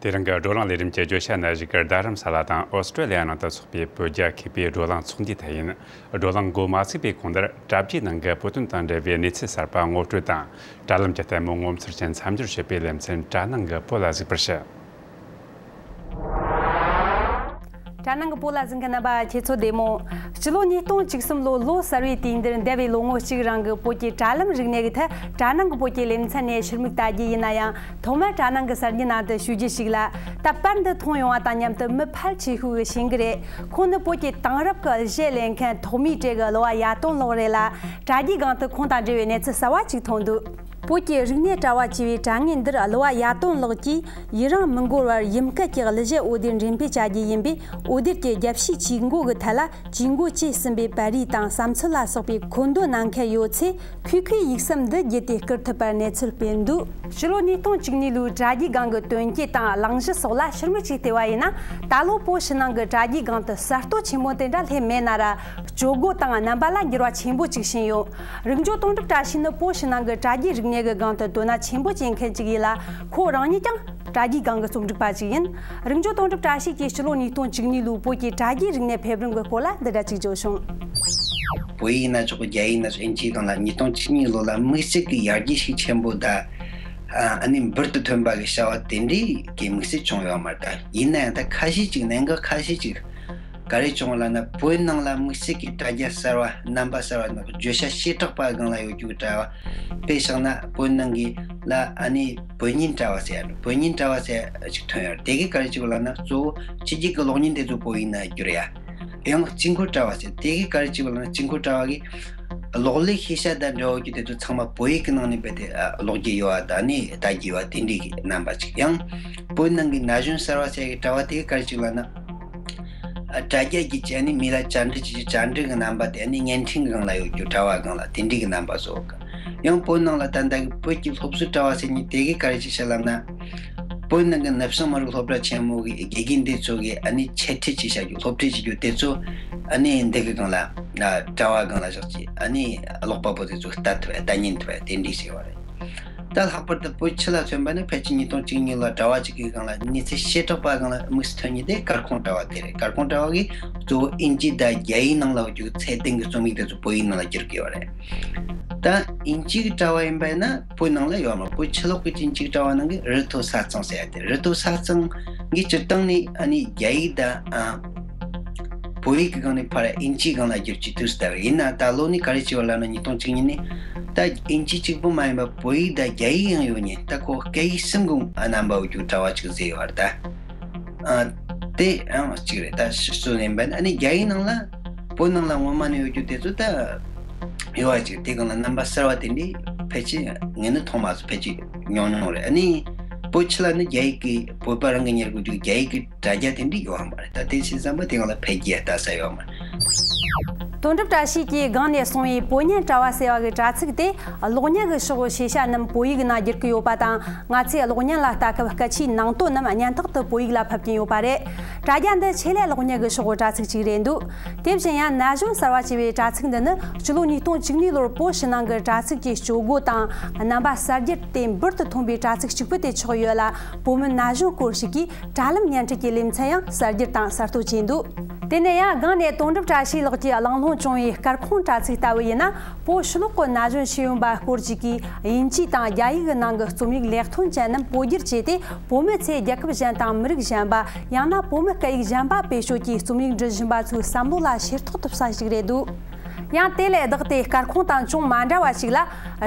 དེ་རིང་གི་བགྲོ་གླེང་ལས་རིམ་གྱི་བརྗོད་བྱ་ནང་བཞུགས་ཀྱི་རྡ་རམ་ས་ལ་དང་ཨོ་སི་ཀྲོ་ལི་ཡ་ནང་དུ་འཚོགས་པའི་བོད་རྒྱ་མཁས་པའི་བགྲོ་གླེང་ཚོགས་འདུའི་ཐད་ཡིན། བགྲོ་གླེང་འགོ་མ་ཚུགས་པའི་གོང་དུ། དྲ་རྒྱའི་ནང་གི་བོད་དོན་དང་འབྲེལ་བའི་གནས་ཚུལ་གསར་པ་ངོ་སྤྲོད་དང་། དྲ་ལམ་གྱི་ལྟད་མོ་ངོ་མཚར་ཅན་མཚམས་སྦྱོར་བྱེད་པའི་ལེ་ཚན། དྲ་ནང་གི་བོད་ལ་གཟིགས་པར་ཞུ། དྲ་ དྲ་ནང་གི་བོད་ལ་གཟིགས་མཁན་རྣམ་པ་ཁྱེད་ཚོ་བདེ་མོ། སྤྱི་ལོ་ཉིས་སྟོང་བཅུ་གསུམ་ལོ་ལོ་གསར་བའི་དུས་འདིར་འདས་པའི་ལོ་ངོ་གཅིག་རིང་གི་བོད་ཀྱི་དྲ་ལམ་རིག་གནས་ཀྱི་ཐད་དྲ་ནང་གི་བོད་ཀྱི་ལེ་ཚན་ནས་ཕྱིར་མིག་ལྟ་རྒྱུ་ཡིན་ན་ཡང་། ཐོག་མར་དྲ་ནང་གི་གསར་འགྱུར་ནང་དུ་ཞུ་རྒྱུ་ཞིག་ལ། ད་པར་འདི་མཐོང་ཡོང་བ་དང་མཉམ་དུ་མི་ཕལ་ཆེ་ཤོས་ཀྱིས་ཤེས་ཀྱི་རེད། ཁོང་ནི་བོད་ཀྱི་དེང་རབས་ཀྱི་གཞས་ལེན་མཁན་ཐོགས་མེད་བཀྲས་ཀྱི་གླུ་བ་ཡ་དོན་ལགས་རེད་ལ། དྲ་རྒྱའི་སྒང་དུ་ཁོང་དང་འབྲེལ་བའི་གནས་ཚུལ་གསར་བ་ཅིག་ཐོན་འདུག་བོད་ཀྱི་རིག་གནས་དྲ་བ་ཅེས་པའི་དྲ་ངོས་འདིར་གླུ་བ་ཡ་དོན་ལགས་ཀྱིས་ཡུན་རིང་མི་འགོར་བར་ཡུམ་སྐད་ཀྱི་གླུ་གཞས་འོད་སྡེར་འགྲེམས་སྤེལ་བྱ་རྒྱུ་ཡིན་པས། འོད་སྡེར་གྱི་རྒྱབ་ཕྱོགས་ཇུས་འགོད་ཀྱི་ཐད་ལ་ཇུས་འགོད་བྱས་ཟིན་པའི་པར་རིས་དང་བསམ་ཚུལ་ལ་སོགས་པའི་མཁོ་འདོན་གནང་མཁན་ཡོད་ཚེ། ཁོས་ཁོའི་ཡིག་ཟམ་འདི་བརྒྱུད་དེ་བསྐུར་ཐུབ་པར་གནས་ཚུལ་སྤེལ་འདུག་སྤྱི་ལོ་ཉིས་སྟོང་བཅུ་གཉིས་ལོའི་དྲ་རྒྱའི་སྒང་གི་དོན་རྐྱེན་དང་གླེང་གཞི་སོགས་ལ་ཕྱིར་མིག་ཅིག་བལྟས་པ་ཡིན་ན། ད་ལོ་བོད་ཕྱི་ནང་གི་དྲ་རྒྱའི་སྒང་དུ་གསར་གཏོད་ཆེན་མོ་དེ་འདྲ་སླེབས་མེད་ན་ར། སྤྱོད་སྒོ་དང་རྣམ་པ་ལ་འགྱུར་བ་ཆེན་པོ་ཅིག་ཕྱིན་ཡོད། རིག་འཇོ་དོན་གྲུབ་བཀྲ་ཤིས་ནི་བོད་ཕྱི་ནང་གི་དྲ་རྒྱའི་རིག་གནས་ཀྱི་སྒང་དུ་དོ་སྣང་ཆེན་པོ་བྱེད་མཁན་ཅིག་ཡིན་ལ། ཁོ་རང་ཉིད་ཀྱང་དྲ་རྒྱའི་སྒང་གི་རྩོམ་སྒྲིག་པ་ཅིག་ཡིན། རིག་འཇོ་དོན་གྲུབ་བཀྲ་ཤིས་ཀྱིས་སྤྱི་ལོ་ཉིས་སྟོང་བཅུ་གཉིས་ལོའི་བོད་ཀྱི་དྲ་རྒྱའི་རིག་གནས་ཕེབས་རིམ་གྱི་སྐོར་ལ་འདི་འདྲ་ཅིག་བརྗོད་བྱུང་། བོད་ཡིག་ན་ཆོག་གི། རྒྱ་ཡིག་ན་ཆོག་ཨིན་ཇིའི་སྒང་ལ་ཉིས་སྟོང་བཅུ་གཉིས་ལོ་ལ་དམིགས་བསལ་གྱི་ཡར་རྒྱས་ཤུགས་ཆེན་པོ་དང་། ཨ་ནི་འབུར་དུ་ཐོན་པ་གི་བྱ་བ་དེ་འདྲའི་གི་དམིགས་བསལ་བྱུང་ཡོད་མ་རེད། ད་ཡིན་ན་ཡང་ད་ཁ་ཤས་ཅིག་གནད་འགག་ཁ་ཤས་ཅིག་ག་རེ་བྱུང་ལབ་ན། བོད་ནང་ལ་དམིགས་བསལ་གྱི་དྲ་རྒྱ་གསར་བ་རྣམ་པ་གསར་བ་ནང་བརྗོད་བྱ་བྱེ་བྲག་པ་སྒང་ལ་ཡོད་རྒྱུ་གི་དྲ་བ། དཔེ་བཞག་ན་བོད་ནང་གི་ལ་ཨ་ནི་བོད་ཉིད་དྲ་བ་ཟེར་ཡ་རེད། བོད་ཉིད་དྲ་བ་ཟེར་ཡ་ཅིག་ཐོན་ཡོད་རེད། དེ་གི་ག་རེ་བྱེད་དགོས་ལབ་ན། གཙོ་བོ་ཕྱི་རྒྱལ་གྱི་གློག་བརྙན་དེ་ཚོ་བོད་ཡིག་ནང་བསྒྱུར་ཡ། ཡང་དཀྱིལ་འཁོར་དྲ་བ་ཟེར། དེ་གི་ག་རེ་བྱེད་དགོས་ལབ་ན། དཀྱིལ་འཁོར་དྲ་བ་གི་གློག་ཀླད་ཤེས་བྱ་དང་འབྲེལ་བ་ཡོད་རྒྱུ་དེ་ཚོ་ཚང་མ་བོད་ཡིག་གི་ནང་ནས་རྦད་དེ་ཨ་ཀློག་རྒྱུ་ཡོད་པ་དང་ནི་ལྟ་རྒྱུ་ཡོད་པ་དེ་འདྲའི་གི་རྣམ་པ་ཅིག། ཡང་བོད་ནང་གི་ན་གཞོན་གསར་བ་ཟེར་གི་དྲ་བ་དེ་གི་ག་རེ་བྱེད་དགོས་ལབ་ན། ཨ་དྲ་རྒྱ་བརྒྱུད་བྱས་ནས་མི་ལ་བཅར་འདྲི་བྱེད་རྒྱུ། བཅར་འདྲི་གི་རྣམ་པ་དེ་ནི་བརྙན་འཕྲིན་གི་སྒང་ལ་ཡོད་རྒྱུ། དྲ་བ་སྒང་ལ་དེ་འདྲའི་གི་རྣམ་པ་བཟོ་གི། ཡང་བོད་ནང་ལ་ད་ལྟ་གི་བོད་ཀྱི་སློབ་གསོའི་དྲ་བ་ཟེར་མཁན་དེ་གི་ག་རེ་བྱེད་ཤག་ལབ་ན། བོད་ནང་གི་ནུབ་བྱང་མི་རིགས་སློབ་གྲྭ་ཆེན་མོ་གི་དགེ་རྒན་དེ་ཚོ་གི་ཨ་ནི་འཆད་ཁྲིད་བྱེད་བྱ་རྒྱུ། སློབ་ཁྲིད་བྱེད་རྒྱུ་དེ་ཚོ་ཨ་ནི་འདི་གི་སྒང་ལ། ཨ་དྲ་བ་སྒང་ལ་བཞག་ཅིག་ཨ་ནི་ཀློག་པ་པོ་དེ་ཚོ་ལྟ་ཐུབ་པ། ལྟ་ཉན་ཐུབ་པ་དེ་འདྲའི་ཟེར་བ་རེད། ད་ལྷག་པར་དུ་བོད་ཕྱི་ལ་ཐོན་པ་ནི་ཕལ་ཆེར་ཉིས་སྟོང་བཅུ་གཉིས་ལོ་དྲ་བ་གཅིག་གི་སྒང་ལ་གནས་ཚུལ་བྱེ་བྲག་པ་སྒང་ལ་དམིགས་སུ་ཐོན་མཁན་དེ་སྐར་ཁུང་དྲ་བ་དེ་རེད། སྐར་ཁུང་དྲ་བ་གིས་གཙོ་བོ་ཨིན་ཇི་དང་རྒྱ་ཡིག་ནང་ལ་ཡོད་རྒྱུ་ཚད་ལྡན་གྱི་རྩོམ་ཡིག་དེ་ཚོ་བོད་ཡིག་ནང་ལ་བསྒྱུར་གི་ཡོད་རེད། ད་ཨིན་ཇི་གི་དྲ་བ་ཡིན་པ་ཡིན་ན་བོད་ནང་ལ་ཡོད་མ་རེད། བོད་ཕྱི་ལོགས་ཀྱི་ཨིན་ཇི་གི་དྲ་བ་ནང་གི་རི་མཐོ་ས་གཙང་ཟེར་ཡ་དེ། རི་མཐོ་ས་གཙང་གི་སྤྱིར་བཏང་ནས་ཨ་ནི་རྒྱ་ཡིག་དང་ཨ་བོད་ཡིག་གི་སྒང་ནས་ཕར་ཨིན་ཇིའི་སྒང་ལ་བསྒྱུར་རྒྱུའི་དུས་སུ་ལྟ་བུ་ཡིན་ན། ད་ལོ་ནི་ག་རེ་བྱས་པ་ལབ་ན། ཉིས་སྟོང་བཅུ་གཉིས་ནས་ད་ཨིན་ཇི་གཅིག་པུ་མ་ཡིན་པར་བོད་ཡིག་དང་རྒྱ་ཡིག་ཡང་ཡོད་ནས། ད་ཁོ་སྐད་ཡིག་གསུམ་གྱི་རྣམ་པ་ཡོད་རྒྱུ་དྲ་བ་ཅིག་བཟོས་ཡོད་རེད་ད། ཨ་དེ་ཡང་གཅིག་རེད། ད་ཕྱི་སོ་ནས་ཡིན་པ་ནི་ཨ་ནི་རྒྱ་ཡིག་ནང་ལ་བོད་ནང་ལ་སྔོན་མ་ནས་ཡོད་རྒྱུ་དེ་ཚོ་ད་ཡོད་པ་ཅིག། དེ་སྒང་ལ་རྣམ་པ་གསར་བ་དེ་འདྲའི་ཕལ་ཆེར་ངས་ནི་མཐོང་མ་སོང་། ཕལ་ཆེར་ཉུང་ཉུང་རེད། ཨ་ནི་བོད་ཕྱི་ལ་ནི་རྒྱ་ཡིག་གི་བོད་པ་རང་གི་ཉར་དགོས་རྒྱུ་རྒྱ་ཡིག་གི་དྲ་རྒྱ་དེ་འདྲ་ཡོད་མ་རེད། ད་དེ་བྱས་ཙང་པ་དེ་སྒང་ལ་འཕེལ་རྒྱས་ལྟ་ས་ཡོད་མ་རེད། དོན་གྲུབ་བཀྲ་ཤིས་ཀྱིས་སྒང་ནས་གསུངས་པའི་བོད་ཉན་དྲ་བ་ཟེར་བ་གི་དྲ་ཚིགས་དེ་གློག་བརྙན་གི་ཕྱོགས་ཤེས་བྱ་རྣམས་བོད་ཡིག་ནང་བསྒྱུར་གི་ཡོད་པ་དང་། ང་ཚོས་གློག་བརྙན་ལ་ལྟ་སྐབས་སྐད་ཆའི་ནང་དོན་རྣམས་སྙན་ཐོག་ཏུ་བོད་ཡིག་ལ་ཕབ་ཀྱིན་ཡོད་པ་རེད། དྲ་རྒྱ་འདི་ཆེད་ལས་གློག་བརྙན་གི་ཕྱོགས་དྲ་ཚིགས་ཅིག་རེད་འདུག་དེ་བཞིན་ཡང་ན་གཞོན་གསར་བ་ཅེས་པའི་དྲ་ཚིགས་འདི་ནི་སྤྱི་ལོ་ཉིས་སྟོང་བཅུ་གཉིས་ལོར་བོད་ཕྱི་ནང་གི་དྲ་ཚིགས་ཀྱི་སྤྱོད་སྒོ་དང་རྣམ་པ་གསར་བསྒྱུར་དེ་འབུར་དུ་ཐོན་པའི་དྲ་ཚིགས་གཅིག་པུ་དེ་ཆགས་ཡོད་ལ། བོད་མི་ན་གཞོན་སྐོར་ཞིག་གིས་དྲ་ལམ་བརྙན་འཕྲིན་གྱི་ལེ་ཚན་ཡང་གསར་བསྒྱུར་དང་གསར་གཏོད་བྱས་འདུག་དེ་ནས་ཡང་སྒང་ནས་དོན་གྲུབ་བཀྲ་ཤིས་ལགས་ཀྱིས་གླེང་སློང་བྱུང་བའི་སྐར་ཁུང་དྲ་ཚིགས་ལྟ་བུ་ཡིན་ན། བོད་ཕྱི་ལོགས་ཀྱི་ན་གཞོན་ཤེས་ཡོན་པ་སྐོར་ཞིག་གིས་དབྱིན་ཇི་དང་རྒྱ་ཡིག་གི་ནང་གི་རྩོམ་ཡིག་ལེགས་ཐོན་ཅན་རྣམས་བོད་བསྒྱུར་བྱས་ཏེ། བོད་མི་ཚོས་རྒྱལ་ཁབ་གཞན་དང་མི་རིགས་གཞན་པ། ཡང་ན་བོད་མི་སྐད་ཡིག་གཞན་པ་བེད་སྤྱོད་ཀྱིས་རྩོམ་ཡིག་འབྲི་བཞིན་པ་ཚོའི་བསམ་བློ་ལ་ཤེར་ཐོགས་ཐུབ་ས་ཞིག་རེད་འདུག་ཡང་དེ་ལས་ལྡོག་སྟེ་སྐར་ཁུང་དང་ཅུང་མ་འདྲ་བ་ཞིག་ལ།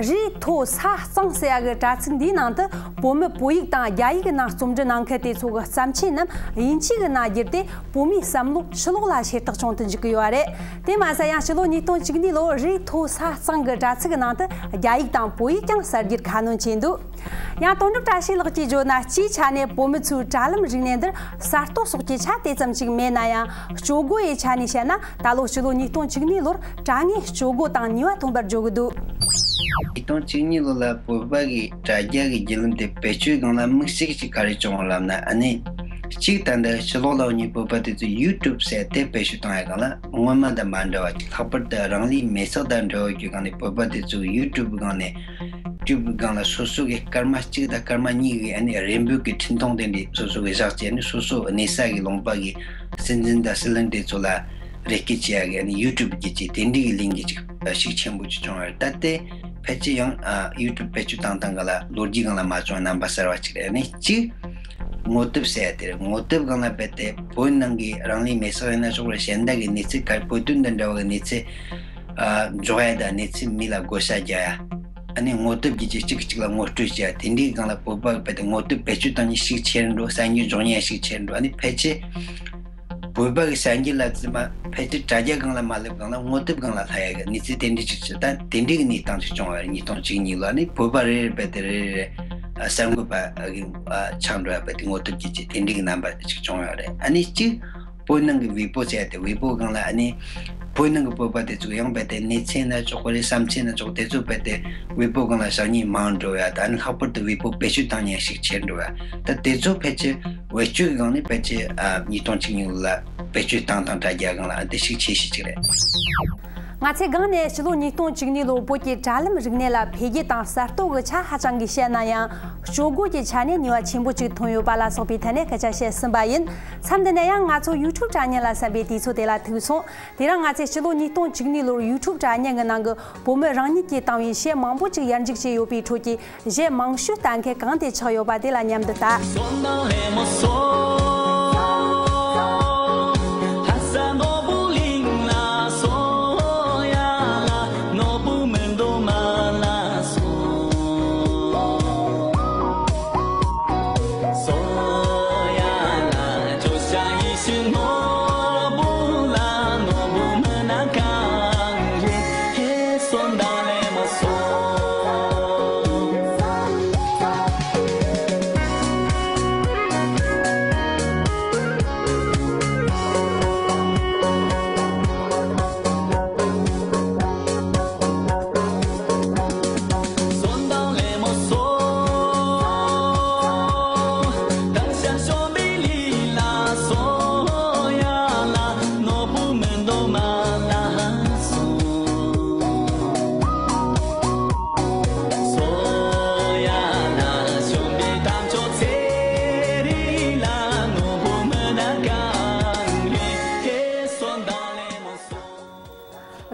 རི་མཐོ་ས་གཙང་ཟེར་ཡ་གི་དྲ་ཚིགས་འདིའི་ནང་དུ་བོད་མི་བོད་ཡིག་དང་རྒྱ་ཡིག་གི་ནང་རྩོམ་འབྲི་གནང་མཁན་དེ་ཚོ་གི་བརྩམས་ཆོས་རྣམས་དབྱིན་ཇིའི་གི་ནང་བསྒྱུར་ཏེ། བོད་མིའི་བསམ་བློ་ཕྱི་ལོགས་ལ་ཤེར་ཐོགས་བྱུང་དུ་འཇུག་གི་ཡོད་རེད། དེ་མ་ཟད་ཡང་ཕྱི་ལོ་ཉིས་སྟོང་བཅུ་གཉིས་ལོར་རི་མཐོ་ས་གཙང་གི་དྲ་ཚིགས་ཀྱི་ནང་དུ་རྒྱ་ཡིག་དང་བོད་ཡིག་ཀྱང་གསར་བསྒྱུར་ཁ་སྣོན་བྱས་འདུག་ཡང་དོན་གྲུབ་བཀྲ་ཤིས་ལགས་ཀྱིས་བརྗོད་ན། སྤྱིའི་ཆ་ནས་བོད་མི་ཚོའི་དྲ་ལམ་རིག་གནས་འདིར་གསར་གཏོད་སོགས་ཀྱི་ཆ་དེ་ཙམ་ཞིག་མེད་ན་ཡང་། སྤྱོད་སྒོ་ཡི་ཆ་ནས་བཤད་ན། ད་ལོ་ཕྱི་ལོ་ཉིས་སྟོང་བཅུ་གཉིས་ལོར་དྲ་ངོས་སྤྱོད་སྒོ་དང་ནུས་པ་ཐོན་པར་འགྲོ་གི་འདུག་ཉིས་སྟོང་བཅུ་གཉིས་ལོ་ལ་བོད་པ་གི་དྲ་རྒྱ་གི་བརྒྱུད་ལམ་དེ་བེད་སྤྱོད་སྒང་ལ་དམིགས་བསལ་གྱི་ག་རེ་བྱུང་བ་ལབ་ན། ཨ་ནི་གཅིག་ད་ལྟ་ཕྱི་ལོགས་ལ་ཡོད་མཁན་བོད་པ་དེ་ཚོས་ཡུ་ཊུབ་ཟེར་དེ་བེད་སྤྱོད་བཏང་ཡ་སྒང་ལ་སྔོན་མ་དང་མ་འདྲ་བ་ཅིག། ལྷག་པར་དུ་རང་ལུས་མེ་སྲེག་དང་འབྲེལ་བ་ཡོད་རྒྱུ་སྒང་ནས་བོད་པ་དེ་ཚོས་ཡུ་ཊུབ་སྒང་ནས་ཡུ་ཊུབ་སྒང་ལ་སོ་སོ་གི་སྐར་མ་གཅིག་དང་སྐར་མ་གཉིས་ཀྱི་ཨ་ནི་རེ་འབོད་ཀྱི་འཕྲིན་ཐུང་དེ་འདྲ་སོ་སོ་གི་བཞག་བྱས་ནས། སོ་སོ་གནས་ས་གི་ལུང་པ་གི་སྲིད་འཛིན་དང་སྲིད་བློན་དེ་ཚོ་ལ་རེ་སྐུལ་བྱེད་ཡ་གི་ཨ་ནི་ཡུ་ཊུབ་བརྒྱུད་ཀྱི་དེ་འདྲའི་གི་ལས་འགུལ་ཅིག་ཤུགས་ཆེན་པོ་ཅིག་བྱུང་བ་རེད། ད་ལྟའི་ཕལ་ཆེར་ཡང་ཨ་ཡུ་ཊུབ་བེད་སྤྱོད་བཏང་སྟངས་སྒང་ལ་ལོ་རྒྱུས་སྒང་ལ་མ་བྱུང་བའི་རྣམ་པ་གསར་བ་ཅིག་རེད། ཨ་ནི་གཅིག་ ངོ་དེབ་ཟེར་ཡ་དེ་རེད། ངོ་དེབ་སྒང་ལ་རྦད་དེ་བོད་ནང་གི་རང་ལུས་མེར་སྲེག་ཡིན་ན་ཆོག་རེད། གཞན་དག་གི་གནས་ཚུལ་ག་རེ་བོད་དོན་དང་འབྲེལ་བ་གི་གནས་ཚུལ་ཨ་འཇོག་ཡ་དང་གནས་ཚུལ་མི་ལ་བགོ་བཤའ་རྒྱག་ཡ། ཨ་ནི་ངོ་དེབ་བརྒྱུད་ཀྱི་གཅིག་གིས་གཅིག་ལ་ངོ་སྤྲོད་བྱས། དེ་འདྲའི་སྒང་ལ་བོད་པ་གི་རྦད་དེ་ངོ་དེབ་བེད་སྤྱོད་བཏང་མཁན་ཤུགས་ཆེ་རུ་འགྲོ། གསར་འགྱུར་འབྱོར་མཁན་ཤུགས་ཆེ་རུ་འགྲོ། ཨ་ནི་ཕལ་ཆེར་བོད་པ་གི་གསར་འགྱུར་ལ་ཙི་མ་ཕལ་ཆེར་དྲ་རྒྱ་སྒང་ལ་མ་སླེབས་སྒང་ལ་ངོ་དེབ་སྒང་ལ་ལྷག་ཡ་གི་གནས་ཚུལ་དེ་འདྲའི་ཅིག་ཅིག་ད་དེ་འདྲའི་གི་གནས་སྟངས་ཅིག་བྱུང་བ་རེད། ཉིས་སྟོང་བཅུ་གཉིས་ལོ། ཨ་ནི་བོད་པ་རེ་རེ་རྦད་དེ་རེ་རེ་རེ་ཨ་གསར་འགོད་པ་གི་ཨ་ཆགས་འགྲོ་ཡ་རྦད་དེ་ངོ་དེབ་བརྒྱུད་ཀྱི་དེ་འདྲའི་གི་རྣམ་པ་ཅིག་བྱུང་ཡོད་རེད། ཨ་ནི་གཅིག་བོད་ནང་གི་ཝེ་པོ་ཟེར་ཡ་དེ། ཝེ་པོ་སྒང་ལ་ཨ་ནི་བོད་ནང་གི་བོད་པ་དེ་ཚོ་ཡང་རྦད་དེ་གནས་ཚུལ་ན་ཆོག་གི་རེད། བསམ་ཚུལ་ན་ཆོག་དེ་ཚོ་རྦད་དེ་ཝེ་པོ་སྒང་ལ་བཞག་མཁན་མང་འགྲོ་ཡ། ད་ཨ་ནི་ལྷག་པར་དུ་ཝེ་པོ་བེད་སྤྱོད་བཏང་མཁན་ཤུགས་ཆེར་འགྲོ་ཡ། ད་དེ་ཚོ་ཕལ་ཆེར་བེད་སྤྱོད་ཀྱི་སྒང་ནས་ཕལ་ཆེར་ཨ་ཉིས་སྟོང་བཅུ་གཉིས་ལོ་ལ་བེད་སྤྱོད་བཏང་སྟངས་དྲ་རྒྱ་སྒང་ལ་ཨ་དེ་ཤུགས་ཆེ་ཤོས་ཅིག་རེད། ང་ཚོས་སྒང་ནས་ཕྱི་ལོ་ཉིས་སྟོང་བཅུ་གཉིས་ལོར་བོད་ཀྱི་དྲ་ལམ་རིག་གནས་ལ་འཕེལ་རྒྱས་དང་གསར་གཏོད་ཀྱི་ཆ་ཧ་ཅང་གི་བཤད་ན་ཡང་། སྤྱོད་སྒོ་གྱི་ཆ་ནས་ནུས་པ་ཆེན་པོ་ཅིག་ཐོན་ཡོད་པ་ལ་སོགས་པའི་ཐད་ནས་སྐད་ཆ་བཤད་ཟིན་པ་ཡིན། མཚམས་འདི་ནས་ཡང་ང་ཚོ་ཡུ་ཊུབ་དྲ་བརྙན་ལ་གསན་པའི་དུས་ཚོད་དེ་ལ་ཐུག་སོང་། དེ་རིང་ང་ཚོས་ཕྱི་ལོ་ཉིས་སྟོང་བཅུ་གཉིས་ལོར་ཡུ་ཊུབ་དྲ་བརྙན་གྱི་ནང་གི་བུ་མོ་རང་ཉིད་ཀྱིས་བཏང་བའི་གཞས་མང་པོ་ཅིག་ཡར་འཇུག་བྱས་ཡོད་པའི་ཁྲོད་ཀྱི་གཞས་མང་ཤོས་ལྟ་མཁན་གང་དེ་ཆགས་ཡོད་པ་དེ་ལ་མཉམ་དུ་ལྟ།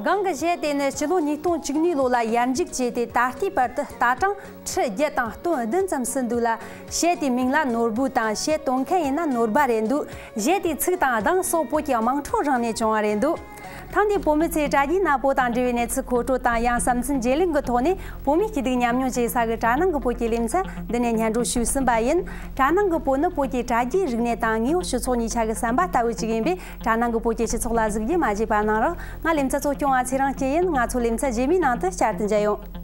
སྒང་གི་གཞས་དེ་ནི་སྤྱི་ལོ་ཉིས་སྟོང་བཅུ་གཉིས་ལོ་ལ་ཡར་འཇུག་བྱས་ཏེ། ད་ལྟའི་བར་དུ་ལྟ་གྲངས་ཁྲི་བརྒྱད་དང་སྟོང་བདུན་ཙམ་ཟིན་འདུག་ལ། གཞས་དེའི་མིང་ལ་ནོར་བུ་དང་། གཞས་འདོན་མཁན་ཡིན་ན་ནོར་བུ་རེད་འདུག་གཞས་དེའི་ཚིག་དང་གདངས་སོགས་བོད་ཀྱི་དམངས་ཁྲོད་རང་ནས་བྱུང་བ་རེད་འདུག་ཐེངས་འདིའི་བོད་མི་ཚོས་དྲ་རྒྱའི་ནག་པོ་དང་འབྲེལ་བའི་གནས་ཚུལ་མཁོ་སྤྲོད་དང་། ཡང་བསམ་ཚུལ་བརྗེ་ལེན་གྱི་ཐོག་ནས་བོད་མིའི་སྐྱིད་སྡུག་མཉམ་མྱོང་བྱེད་ས་གི་དྲ་ནང་གི་བོད་ཀྱི་ལེ་ཚན་འདི་ནས་སྙན་སྒྲོན་ཞུས་ཟིན་པ་ཡིན། དྲ་ནང་གི་བོད་ནི་བོད་ཀྱི་དྲ་རྒྱའི་རིག་གནས་དང་དངོས་ཡོད་སྤྱི་ཚོགས་གཉིས་ཆ་གི་ཟམ་པ་ལྟ་བུ་ཅིག་ཡིན་པས། དྲ་ནང་གི་བོད་ཀྱི་སྤྱི་ཚོགས་ལ་གཟིགས་རྒྱུ་མ་བརྗེད་པ་གནང་རོགས། ང་ལེ་ཚན་གཙོ་སྐྱོང་བ་ཚེ་རིང་སྐྱིད་ཡིན། ང་ཚོ་ལེ་ཚན་རྗེས་མའི་ནང་དུ་བསྐྱར་དུ་མཇལ་ཡོང་།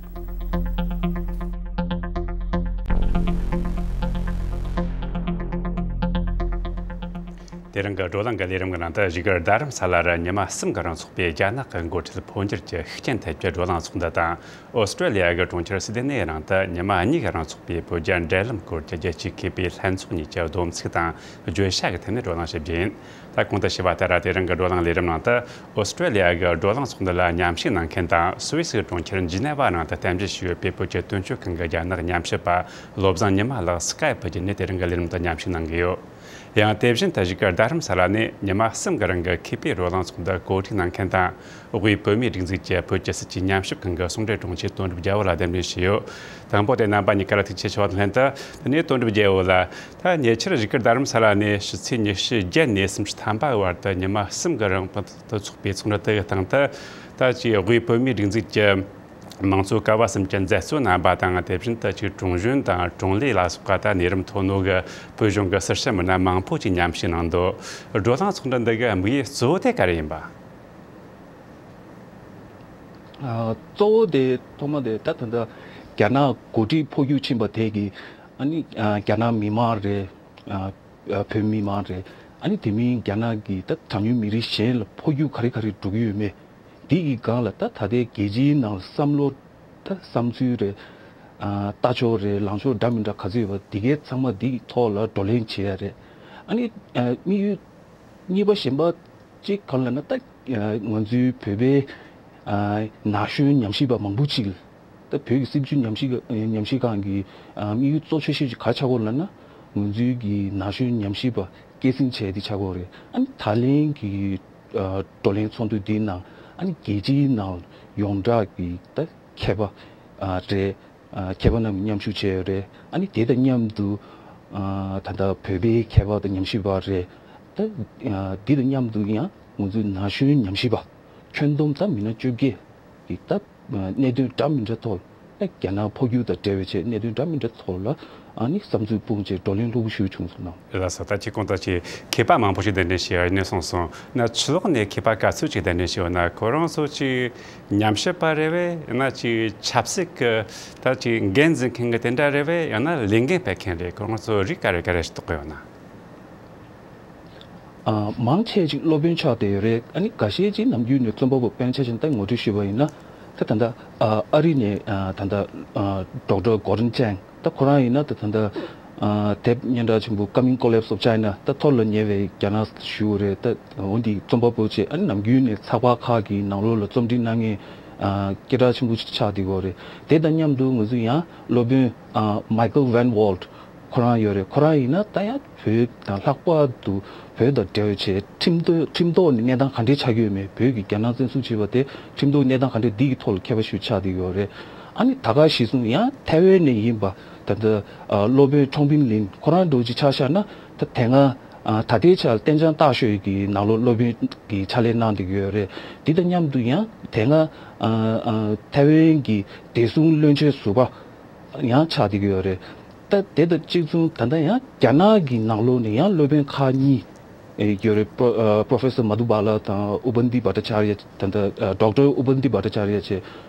དེ་རིང་གི་བགྲོ་གླེང་གི་ལས་རིམ་གྱི་ནང་དུ། བཞུགས་སྒར་རྡ་རམ་ས་ལ་རུ་ཉི་མ་གསུམ་གྱི་རིང་འཚོགས་པའི་རྒྱ་ནག་གི་འགོ་ཁྲིད་འཕོ་འགྱུར་གྱི་ཤུགས་རྐྱེན་ཐེབས་པའི་བགྲོ་གླེང་ཚོགས་འདུ་དང་། ཨོ་སི་ཀྲོ་ལི་ཡ་གི་གྲོང་ཁྱེར་སི་ཏི་ནེའི་ནང་དུ་ཉི་མ་གཉིས་ཀྱི་རིང་འཚོགས་པའི་བོད་རྒྱ་འབྲེལ་ལམ་སྐོར་གྱི་རྒྱལ་སྤྱིའི་མཁས་པའི་ལྷན་ཚོགས་གཉིས་ཀྱི་བསྡོམས་ཚིག་དང་བརྗོད་བྱ་གི་ཐད་ནས་བགྲོ་གླེང་ཞུ་རྒྱུ་ཡིན། ད་གོང་དུ་ཞུས་པ་ལྟར། དེ་རིང་གི་བགྲོ་གླེང་ལས་རིམ་ནང་དུ། ཨོ་སི་ཀྲོ་ལི་ཡ་གི་བགྲོ་གླེང་ཚོགས་འདུ་ལ་མཉམ་ཞུགས་གནང་མཁན་དང་། སུད་སི་གྲོང་ཁྱེར་ཇི་ནེ་ཝ་ནང་དུ་རྟེན་གཞི་བྱས་ཡོད་པའི་བོད་ཀྱི་དོན་གཅོད་ཁང་གི་རྒྱ་ནག་ཉམས་ཞིབ་པ་བློ་བཟང་ཉི་མ་ལགས་སི་ཀའེ་པི་བརྒྱུད་ནས་དེ་རིང་གི་ལས་རིམ་དུ་མཉམ་ཞུགས་གནང་གི་ཡོད། ཡང་དེ་བཞིན་དུ། བཞུགས་སྒར་རྡ་རམ་ས་ལ་ནས་ཉི་མ་གསུམ་གྱི་རིང་གི་མཁས་པའི་བགྲོ་གླེང་ཚོགས་འདུ་གོ་སྒྲིག་གནང་མཁན་དང་། དབུས་བོད་མིའི་སྒྲིག་འཛུགས་ཀྱི་བོད་ཀྱི་སྲིད་བྱུས་ཉམས་ཞིབ་ཁང་གི་ཟུང་འབྲེལ་དྲུང་ཆེ་དོན་གྲུབ་རྒྱལ་པོ་ལགས་གདན་འདྲེན་ཞུས་ཡོད། དང་པོ་དེ། རྣམ་པ་གཉིས་ཀ་ལ་ཐུགས་རྗེ་ཆེ་ཞུ་བ་དང་ལྷན་དུ། དེ་ནས་དོན་གྲུབ་རྒྱལ་པོ་ལགས། ད་ཉེ་ཆར་བཞུགས་སྒར་རྡ་རམ་ས་ལ་ནས་ཕྱི་ཚེས་ཉི་ཤུ་བརྒྱད་ནས་སུམ་ཅུ་ཐམ་པ་བར་དུ་ཉི་མ་གསུམ་གྱི་རིང་དུ་འཚོགས་པའི་ཚོགས་འདུ་དེ་གི་སྟེང་དུ། ད་ཅིག་དབུས་བོད་མིའི་སྒྲིག་འཛུགས་ཀྱི་དམངས་གཙོ་ཀ་བ་གསུམ་གྱི་མཛད་གཙོ་རྣམ་པ་དང་། དེ་བཞིན་དུ་ཅིག་ཀྲུང་གཞོན་དང་ཀྲུང་ལི་ལ་སོགས་པ་ད་གནས་རིམ་མཐོ་ནོ་གི་བོད་གཞུང་གི་ཟུར་བཤད་མི་སྣ་མང་པོ་ཅིག་མཉམ་ཞུགས་གནང་འདུག་བགྲོ་གླེང་ཚོགས་འདུ་འདི་གི་དམིགས་ཡུལ་གཙོ་བོ་དེ་ག་རེ་ཡིན་པ། ཨ། གཙོ་བོ་དེ་ཐོག་མ་དེ་ད་ད་ལྟ་རྒྱ་ནག་འགོ་ཁྲིད་འཕོ་འགྱུར་ཕྱིན་པ་དེ་གིས། ཨ་ནི། ཨ། རྒྱ་ནག་མི་མང་རེད། ཨ། ཨ། བོད་མི་མང་རེད། ཨ་ནི་དེ་མིན་རྒྱ་ནག་གི་ད་གྲངས་ཉུང་མི་རིགས་གཞན་ལ་འཕོ་འགྱུར་ག་རེ་ག་རེ་འགྲོ་གི་ཡོད་མེད། འདི་གི་སྒང་ལ་ད་ད་ལྟའི་རྒྱལ་སྤྱིའི་ནང་བསམ་བློ། ད་བསམ་ཚུལ་རེད། ཨ། ལྟ་ཕྱོགས་རེད། ལངས་ཕྱོགས་འདྲ་མི་འདྲ་ག་ཚོད་ཡོད་པ་འདི་གའི་ཚང་མ་འདི་གི་ཐོག་ལ་བགྲོ་གླེང་བྱེད་ཡ་རེད། ཨ་ནི། ཨ། དམིགས་ཡུལ་གཉིས་པ་གཞན་པ་གཅིག་གང་ལབ་ན། ད། ཨ། ང་ཚོའི་བོད་པའི། ཨ། ན་གཞོན་ཉམས་ཞིབ་པ་མང་པོ་ཅིག། ད་བོད་ཀྱི་སྲིད་བྱུས་ཉམས་ཞིབ། ཨ། ཉམས་ཞིབ་ཁང་གི། ཨ། དམིགས་ཡུལ་གཙོ་ཆེ་ཤོས་ཅིག་ག་ཆགས་ཀྱི་ཡོད་ལབ་ན། ང་ཚོའི་གི་ན་གཞོན་ཉམས་ཞིབ་པ་སྐྱེད་སྲིང་བྱས་ཏེ་ཆགས་ཀྱི་ཡོད་རེད། ཨ་ནི་ད་ལན་གྱི། ཨ། བགྲོ་གླེང་ཚོགས་འདུ་འདིའི་ནང་། ཨ་ནི་རྒྱལ་སྤྱིའི་ནང་ཡོངས་གྲགས་ཀྱི་ད་མཁས་པ། ཨ། རེད། ཨ། མཁས་པ་རྣམས་མཉམ་ཞུགས་བྱས་ཡོད་རེད། ཨ་ནི་དེ་དང་མཉམ་དུ། ཨ་ད་ལྟ་བོད་པའི་མཁས་པ་དང་ཉམས་ཞིབ་པ་རེད། ད་ཨ་འདི་དང་མཉམ་དུ་ཡང་ང་ཚོའི་ན་གཞོན་ཉམས་ཞིབ་པ་ཁྱོན་བསྡོམས་ད་མི་སྣ་བཅོ་བརྒྱད་ཀྱིས་ད་གནད་དོན་འདྲ་མི་འདྲ་ཐོག་ད་རྒྱ་ནག་འཕོ་འགྱུར་དང་འབྲེལ་བའི་ཆེད་གནད་དོན་འདྲ་མི་འདྲ་ཐོག་ལ་ཨ་ནི་བསམ་ཚུལ་སྤུངས་བྱས་བགྲོ་གླེང་ལྷུག་པོ་ཞིག་བྱུང་སོང་ལགས། ལགས་སོ། ད་ཅིག་གོང་དུ་ཅིག་མཁས་པ་མང་པོ་ཞིག་གདན་འདྲེན་བྱས་ཡོད་ནས་གསུངས་སོང་། ན་ཕྱི་ལོགས་ནས་མཁས་པ་ག་ཚོད་ཅིག་གདན་འདྲེན་བྱས་ཡོད་ན། ཁོ་རང་ཚོ་ཅིག་ཉམས་ཞིབ་པ་རེད་བས། ཡང་ན་ཅིག་ཆབ་སྲིད་ཀྱི་ད་ཅིག་འགན་འཛིན་མཁན་གྱི་དེ་འདྲ་རེད་བས། ཡང་ན་ལས་འགན་སྤེལ་མཁན་རེད། ཁོ་རང་ཚོ་རིགས་ག་རེ་ག་རེ་ཞིག་གཏོགས་ཀྱི་ཡོད་ན། ཨ་མང་ཆེ་ཅིག་སློབ་དཔོན་ཆགས་བསྡད་ཡོད་རེད། ཨ་ནི་འགའ་ཤས་ཅིག་ནམ་རྒྱུན་ནས་རྩོམ་པ་པོ། དཔེར་ན་ཆ་བཞག་ན་ད་ངོ་སྤྲོད་ཞུས་པ་ཡིན་ན། ད་ད་ལྟ་ཨ་ཨ་རི་ནས་ཨ་ད་ལྟ་ཨ་Doctor Gordon Chang། ད་ཁོ་རང་ཡིན་ན་ད་ད་ལྟ་ཨ་དེབ་སྙན་གྲགས་ཆེན་པོ་Coming Collapse of China། ད་ཐོར་ལ་ཉེ་བའི་རྒྱ་ནག་ཞུ་རེད། ད་འོན་ཏེ་རྩོམ་པ་པོ་བྱས། ཨ་ནི་ནམ་རྒྱུན་ནས་ཚགས་པར་ཁག་གི་ནང་ལོགས་ལ་རྩོམ་སྒྲིག་གནང་མཁན་ཨ་སྐད་གྲགས་ཆེན་པོ་ཅིག་ཆགས་བསྡད་ཡོད་རེད། དེ་དང་མཉམ་དུ་ང་ཚོ་ཡང་སློབ་དཔོན་ཨ་Michael Van Walt། ཁོ་རང་ཡོད་རེད། ཁོ་རང་ཡིན་ན་ད་ཡང་བོད་དང་ལྷག་པར་དུ་བོད་དང་འབྲེལ་བའི་ཆེད་ཁྲིམས་ཐོག་ཁྲིམས་ཐོག་ནས་གནས་སྟངས་ག་འདྲས་ཆགས་ཀྱི་ཡོད་མེད། བོད་ཀྱི་རྒྱ་ནག་བཙན་བཟུང་བྱས་པ་དེ་ཁྲིམས་ཐོག་གནས་སྟངས་ག་འདྲས། འདི་གི་ཐོག་ལ་མཁས་པ་ཞིག་ཆགས་བསྡད་ཡོད་རེད། ཨ་ནི་ད་ག་གཞི་བཟུང་ཡང་ཐའེ་ཝན་ནས་ཡིན་པ་ད་ལྟ་ཨ་སློབ་དཔོན་ཁྲོང་ཕིང་ལིན། ཁོ་རང་འདྲ་བོ་ཅིག་ཆ་བཞག་ན་ད་དེ་སྔ་ཨ་ད་ལྟའི་ཆར་ཏེན་ཅང་ཏཱ་ཤོས་ཀྱི་ནང་ལོགས་སློབ་དཔོན་གྱི་ཕྱག་ལས་གནང་བསྡད་ཀྱི་ཡོད་རེད། འདི་དང་མཉམ་དུ་ཡང་དེ་སྔ་ཨ་ཨ་ཐའེ་ཝན་གྱི་བདེ་སྲུང་བློན་ཆེན་ཟུར་པ་ཡང་ཆགས་བསྡད་ཀྱི་ཡོད་རེད། ད་དེ་དང་གཅིག་མཚུངས་ད་ལྟ་ཡང་རྒྱ་ནག་གི་ནང་ལོགས་ནས་ཡང་སློབ་དཔོན་ཁག་གཉིས་ཨེ་ཡོད་རེད། པོ་ཨ་Professor Madhubala དང་Ubandi Bhattacharya། ད་ལྟ་ཨ་Doctor Ubandi Bhattacharya བྱས།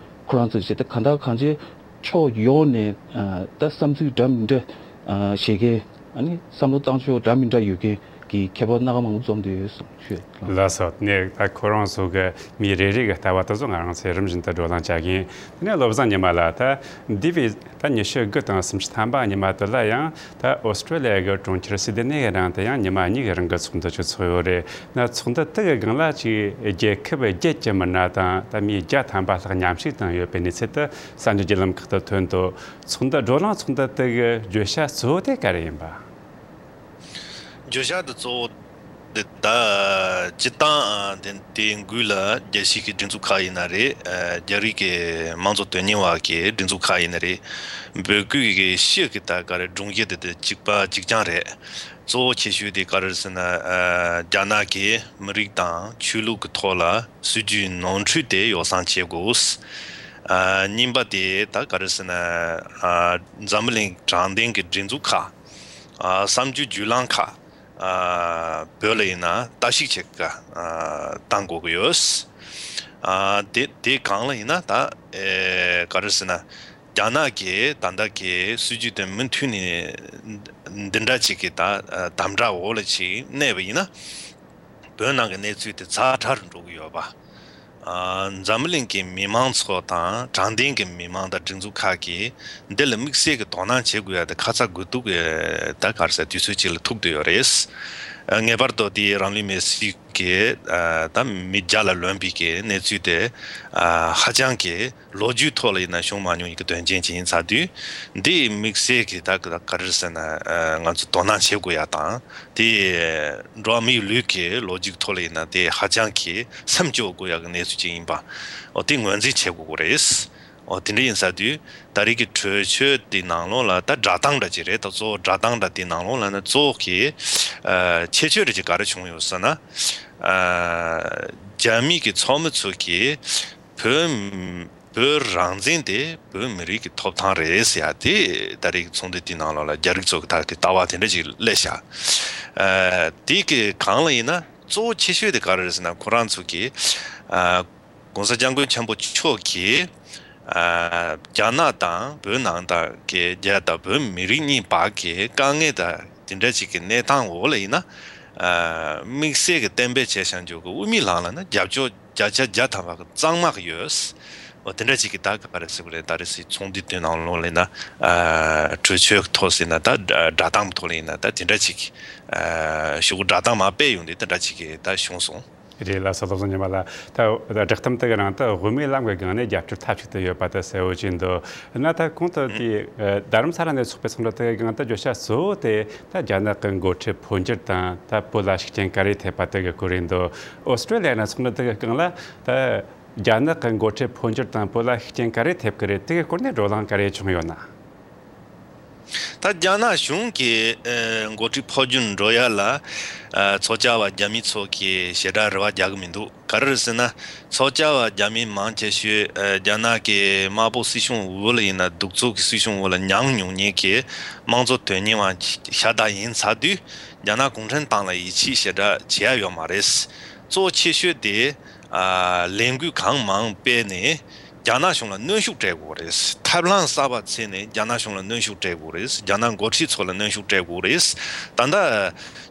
ཁོ་རང་ཚོ་བྱས་ད་གང་ལྟར་གང་བྱས་ཕྱོགས་ཡོངས་ནས་ཨ་ད་བསམ་ཚུལ་འདྲ་མི་འདྲ་ཨ་བཤད་མཁན། ཨ་ནི་བསམ་བློ་བཏང་ཕྱོགས་འདྲ་མི་འདྲ་ཡོད་མཁན་གྱི་མཁས་པ་སྣ་ཁ་མང་པོ་འཛོམས་བསྡད་ཡོད་གསུངས་ཞུ། ལགས་སོ། ནས་ད་ཁོ་རང་ཚོ་གི་མི་རེ་རེ་གི་ལྟ་བ་དེ་ཚོ་ང་རང་ཚོས་རིམ་བཞིན་དུ་བགྲོ་གླེང་བྱ་གི་ཡིན། དེ་ནས་བློ་བཟང་ཉི་མ་ལགས། ད་འདས་པའི་ད་ཉི་ཤུ་དགུ་དང་སུམ་ཅུ་ཐམ་པ་ཉི་མ་དེ་ལ་ཡང་ད་ཨོ་སི་ཀྲོ་ལི་ཡ་གི་གྲོང་ཁྱེར་སིད་ནི་གི་ནང་དུ་ཡང་ཉི་མ་གཉིས་ཀྱི་རིང་གི་ཚོགས་འདུ་ཅིག་ཚོགས་ཡོད་རེད། ན་ཚོགས་འདུ་དེ་གི་སྒང་ལ་ཅིག་རྒྱལ་ཁབ་བརྒྱད་ཀྱི་མི་སྣ་དང་ད་མི་བརྒྱ་ཐམ་པ་ལྷག་མཉམ་ཞུགས་བཏང་ཡོད་པའི་གནས་ཚུལ་དེ་གསར་འགྱུར་བརྒྱུད་ལམ་ཁག་ཏུ་ཐོན་འདུག། ཚོགས་འདུ་བགྲོ་གླེང་ཚོགས་འདུ་དེ་གི་བརྗོད་བྱ་གཙོ་བོ་དེ་ག་རེ་ཡིན་པ། བརྗོད་བྱ་དེ་གཙོ་བོ་དེ་ད་སྤྱིར་བཏང་དེ་དེ་དགོས་ལ་རྒྱལ་སྤྱི་གི་སྒྲིག་འཛུགས་ཁག་ཡིན་ན་རེད། རྒྱ་རིགས་ཀྱི་དམངས་གཙོ་དོན་གཉེར་བ་གི་སྒྲིག་འཛུགས་ཁག་ཡིན་ན་རེད། འབོད་སྐུལ་གྱི་ཤུགས་ཀྱི་ད་ག་རེ་སྒྲོམ་གཞི་དེ་དེ་གཅིག་པ་གཅིག་རྐྱང་རེད། གཙོ་བོ་ཆེ་ཤོས་དེ་ག་རེ་ཟེར་ན་རྒྱ་ནག་གི་མི་རིགས་དང་ཆོས་ལུགས་ཀྱི་ཐོག་ལ་སྲིད་ཇུས་ནོར་འཁྲུལ་དེ་ཡོ་བསྲང་བྱེད་དགོས། གཉིས་པ་དེ་ད་ག་རེ་ཟེར་ན་འཛམ་བུ་གླིང་དྲང་བདེན་གྱི་སྒྲིག་འཛུགས་ཁག་ཨ་བསམ་བརྗོད་བརྒྱུད་ལམ་ཁག་ཨ་བོད་ལ་ཡིན་ན་ལྟ་ཞིབ་བྱེད་ཀ་ཨ་བཏང་དགོས་ཀྱི་ཡོད། ཨ་དེ་དེ་གང་ལ་ཡིན་ན་ད་ཨེ་ག་རེ་ཟེར་ན་རྒྱ་ནག་གིས་ད་ལྟ་གི་སྲིད་ཇུས་དེ་མུ་མཐུད་ནས་འདི་འདྲ་ཅིག་གི་ད་ཨ་དམ་དྲག་འོག་ལ་ཅིག་གནས་པ་ཡིན་ན། བོད་ནང་གི་གནས་ཚུལ་དེ་ཛ་དྲག་རུ་འགྲོ་གི་ཡོད་པ། ཨ་འཛམ་བུ་གླིང་གི་མི་མང་ཚོ་དང་དྲང་བདེན་གྱི་མི་མང་དང་སྒྲིག་འཛུགས་ཁག་གིས་འདི་ལ་དམིགས་བསལ་གྱི་དོ་སྣང་བྱེད་དགོས་ཡ་དེ་ཁ་ཚ་དགོས་གཏུགས་ཀྱི་ད་ག་རེ་ཟེར་དུས་ཚོད་ཅིག་ལ་ཐུག་བསྡད་ཡོད་རེད། ཨ་ངེས་པར་དུ་དེ་རང་ལུས་མེར་སྲེག་གི་ཨ་ད་མི་བརྒྱ་ལ་ལོན་པའི་གི་གནས་ཚུལ་དེ་ཨ་ཧ་ཅང་གི་ལོ་རྒྱུས་ཐོག་ལ་ཡིན་ན་བྱུང་མ་མྱོང་ཡི་གི་དོན་རྐྱེན་ཅིག་ཡིན་ཚར་དུས། འདི་དམིགས་བསལ་གྱི་ད་ག་ག་རེ་ཟེར་ན་ཨ་ང་ཚོ་དོ་སྣང་བྱེད་དགོས་ཡ་དང་། དེ་འགྲོ་བ་མིའི་ལུས་ཀྱི་ལོ་རྒྱུས་ཐོག་ལ་ཡིན་ན་དེ་ཧ་ཅང་གི་སེམས་སྐྱོ་དགོས་ཡ་གི་གནས་ཚུལ་ཅིག་ཡིན་པ། འོ་དེ་ངོས་འཛིན་བྱེད་དགོས་ཀྱི་རེད། འོ་དེ་འདྲ་ཡིན་ཚར་དུས་ད་རེས་ཀྱི་གྲོས་ཆོད་དེ་ནང་ལོགས་ལ་ད་བསྒྲགས་གཏམ་འདྲ་ཅིག་རེད། ད་གཙོ་བོ་བསྒྲགས་གཏམ་འདྲ་དེ་ནང་ལོགས་ལ་ན་གཙོ་བོ་གི་ཨ་ཁྱད་ཆོས་འདྲ་ཅིག་ག་རེ་བྱུང་ཡོད་ཟེར་ན། ཨ་རྒྱ་མི་གི་ཚོགས་མི་ཚོ་གིས་བོད་བོད་རང་བཙན་དེ་བོད་མི་རིགས་ཀྱི་ཐོབ་ཐང་རེད་ཟེར་ཡ་དེ་ད་རེས་ཀྱི་ཚོགས་འདུ་དེའི་ནང་ལོགས་ལ་རྒྱ་རིགས་ཚོ་གི་ད་གི་ལྟ་བ་དེ་འདྲ་ཅིག་སླེབས་ཤག་ཨ་དེ་གི་སྒང་ལ་ཡིན་ན་གཙོ་བོ་ཆེ་ཤོས་དེ་ག་རེ་རེད་ཟེར་ན། ཁོ་རང་ཚོ་གིས་ཨ་༸གོང་ས་༸སྐྱབས་མགོན་ཆེན་པོ་མཆོག་གིས་ཨ་རྒྱ་ནག་དང་བོད་ནང་དང་གི་རྒྱ་དང་བོད་མི་རིགས་གཉིས་བར་གྱི་དཀའ་ངལ་དང་དེ་འདྲ་ཅིག་གི་གནས་སྟངས་འོག་ལ་ཡིན་ན། ཨ་དམིགས་བསལ་གྱི་གཏན་འབེབས་བྱས་བཞག་རྒྱུ་གི་དབུ་མའི་ལམ་ལ་ན་རྒྱབ་སྐྱོར་བརྒྱ་ཆ་བརྒྱ་ཐམ་པ་གི་གཙང་མ་གི་ཡོད། འོ་དེ་འདྲ་ཅིག་གི་ད་ག་རེ་ཟེར་དགོས་རེད། ད་རེས་སི་ཚོགས་འདུ་དེ་ནང་ལོགས་ལ་ཡིན་ན་ཨ་གྲོས་ཆོད་ཐོག་ཟེར་ན་ད་བསྒྲགས་གཏམ་ཐོག་ལ་ཡིན་ན་ད་དེ་འདྲ་ཅིག་ཨ་ཞུ་གི་བསྒྲགས་གཏམ་མ་སྤེལ་ཡོང་དུས་དེ་འདྲ་ཅིག་གི་ད་བྱུང་སོང་། རེད་ལགས་སོ། བློ་བཟང་ཉི་མ་ལགས། ད་བསྒྲགས་གཏམ་དེ་གི་ནང་དུ་དབུ་མའི་ལམ་གྱི་སྒང་ནས་རྒྱབ་སྐྱོར་མཐའ་གཅིག་ཏུ་ཡོད་པ་དེ་གསལ་བོ་ཅིག་འདུག་ན། ད་གོང་དུ་དེ་རྡ་རམ་ས་ལ་ནས་ཚོགས་པའི་ཚོགས་འདུ་དེ་གི་སྒང་དུ་བརྗོད་བྱ་གཙོ་བོ་དེ་ད་རྒྱ་ནག་གི་འགོ་ཁྲིད་འཕོ་འགྱུར་དང་ད་བོད་ལ་ཤུགས་རྐྱེན་ག་རེ་ཐེབས་པ་དེ་གི་སྐོར་ཡིན་འདུག་ཨོ་སི་ཀྲོ་ལི་ཡ་ནས་ཚོགས་འདུ་དེ་གི་སྒང་ལ་ད་རྒྱ་ནག་གི་འགོ་ཁྲིད་འཕོ་འགྱུར་དང་བོད་ལ་ཤུགས་རྐྱེན་ག་རེ་ཐེབས་ཀྱི་རེད། དེ་གི་སྐོར་ནས་བགྲོ་གླེང་ག་རེ་བྱུང་ཡོད་ན། ད་རྒྱ་ནག་གཞུང་གི་ཨ་འགོ་ཁྲིད་འཕོ་འགྱུར་འགྲོ་ཡ་ལ་ཨ་ཚོགས་བཅར་བ་རྒྱ་མི་ཚོ་གིས་ཞེ་དྲག་རེ་བ་རྒྱག་གི་མི་འདུག་ག་རེ་རེད་ཟེར་ན། ཚོགས་བཅར་བ་རྒྱ་མི་མང་ཆེ་ཤོས་ཨ་རྒྱ་ནག་གི་དམར་པོ་སྲིད་གཞུང་འོག་ལ་ཡིན་ན་གདུག་རྩུབ་ཀྱི་སྲིད་གཞུང་འོག་ལ་མྱངས་མྱོང་མཁན་གྱི་དམངས་གཙོ་དོན་གཉེར་བ་ཤ་སྟག་ཡིན་ཚར་དུས། རྒྱ་ནག་གུང་ཁྲན་ཏང་ལ་ཡིད་ཆེས་ཞེ་དྲག་བྱེད་ཡ་ཡོད་མ་རེད། གཙོ་ཆེ་ཤོས་དེ་ཨ་ལས་འགུལ་གང་མང་སྤེལ་ནས་རྒྱ་ནག་གཞུང་ལ་གནོན་ཤུགས་སྤྲད་དགོས་རེད། ཐབས་ལམ་གསར་པ་འཚོལ་ནས་རྒྱ་ནག་གཞུང་ལ་གནོན་ཤུགས་སྤྲད་དགོས་རེད། རྒྱ་ནག་འགོ་ཁྲིད་ཚོ་ལ་གནོན་ཤུགས་སྤྲད་དགོས་རེད། ད་ལྟ་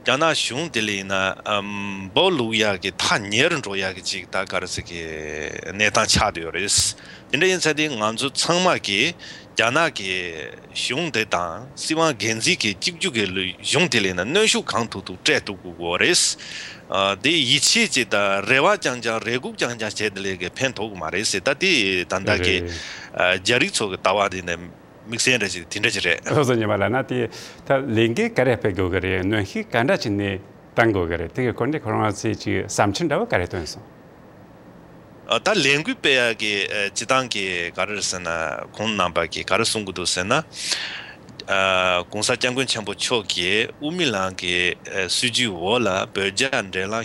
རྒྱ་ནག་གཞུང་དེ་ལ་ཡིན་ན་ཨམ་འབོ་ལུག་ཡག་གི་ཐག་ཉེར་འགྲོ་ཡག་གི་ཅིག་ད་ག་རེ་ཟེར་གི་གནས་སྟངས་ཆགས་བསྡད་ཡོད་རེད། དེ་འདྲ་ཡིན་ཚེ་དེ་ང་ཚོ་ཚང་མ་གིས་རྒྱ་ནག་གི་གཞུང་དེ་དང་སྲིད་དབང་སྒེར་འཛིན་གྱི་གཅིག་གྱུར་གྱི་ལུ་གཞུང་དེ་ལ་ཡིན་ན་གནོན་ཤུགས་གང་ཐུབ་ཐུབ་སྤྲད་ཐུབ་དགོས་རེད། ཨ་དེ་ཡིད་ཆེས་ཅིག་དང་རེ་བ་རྐྱང་རྐྱང་རེ་སྒུག་རྐྱང་རྐྱང་བྱས་དེ་ལས་ཀྱི་ཕན་ཐོགས་ཀྱི་མ་རེད་ཟེར། ད་དེ་ད་ལྟ་གི་རེད། ཨ་རྒྱ་རིགས་ཚོ་གི་ལྟ་བ་དེ་ནས་དམིགས་བསལ་འདྲ་ཞིག་དེ་འདྲ་ཞིག་རེད། སོ་སོ་ཉི་མ་ལ་ན་དེ་ད་ལས་འགུལ་ག་རེ་སྤེལ་དགོས་གི་རེད། གནོན་ཤུགས་ག་འདྲ་བྱས་ནས་བཏང་དགོས་གི་རེད། དེ་གི་སྐོར་འདི་ཁོ་རང་ཚོས་ཅིག་བསམ་འཆར་འདྲ་བོ་ག་རེ་བཏོན་སོང་། ཨ་ད་ལས་འགུལ་སྤེལ་ཡག་གི་ཨ་སྤྱི་བཏང་གི་ག་རེ་རེད་ཟེར་ན། ཁོང་རྣམ་པ་གིས་ག་རེ་གསུང་གི་འདུག་ཟེར་ན། ཨ་༸གོང་ས་༸སྐྱབས་མགོན་ཆེན་པོ་མཆོག་གིས་དབུ་མའི་ལམ་གྱི་ཨ་སྲིད་བྱུས་འོག་ལ་བོད་རྒྱ་འབྲེལ་ལམ་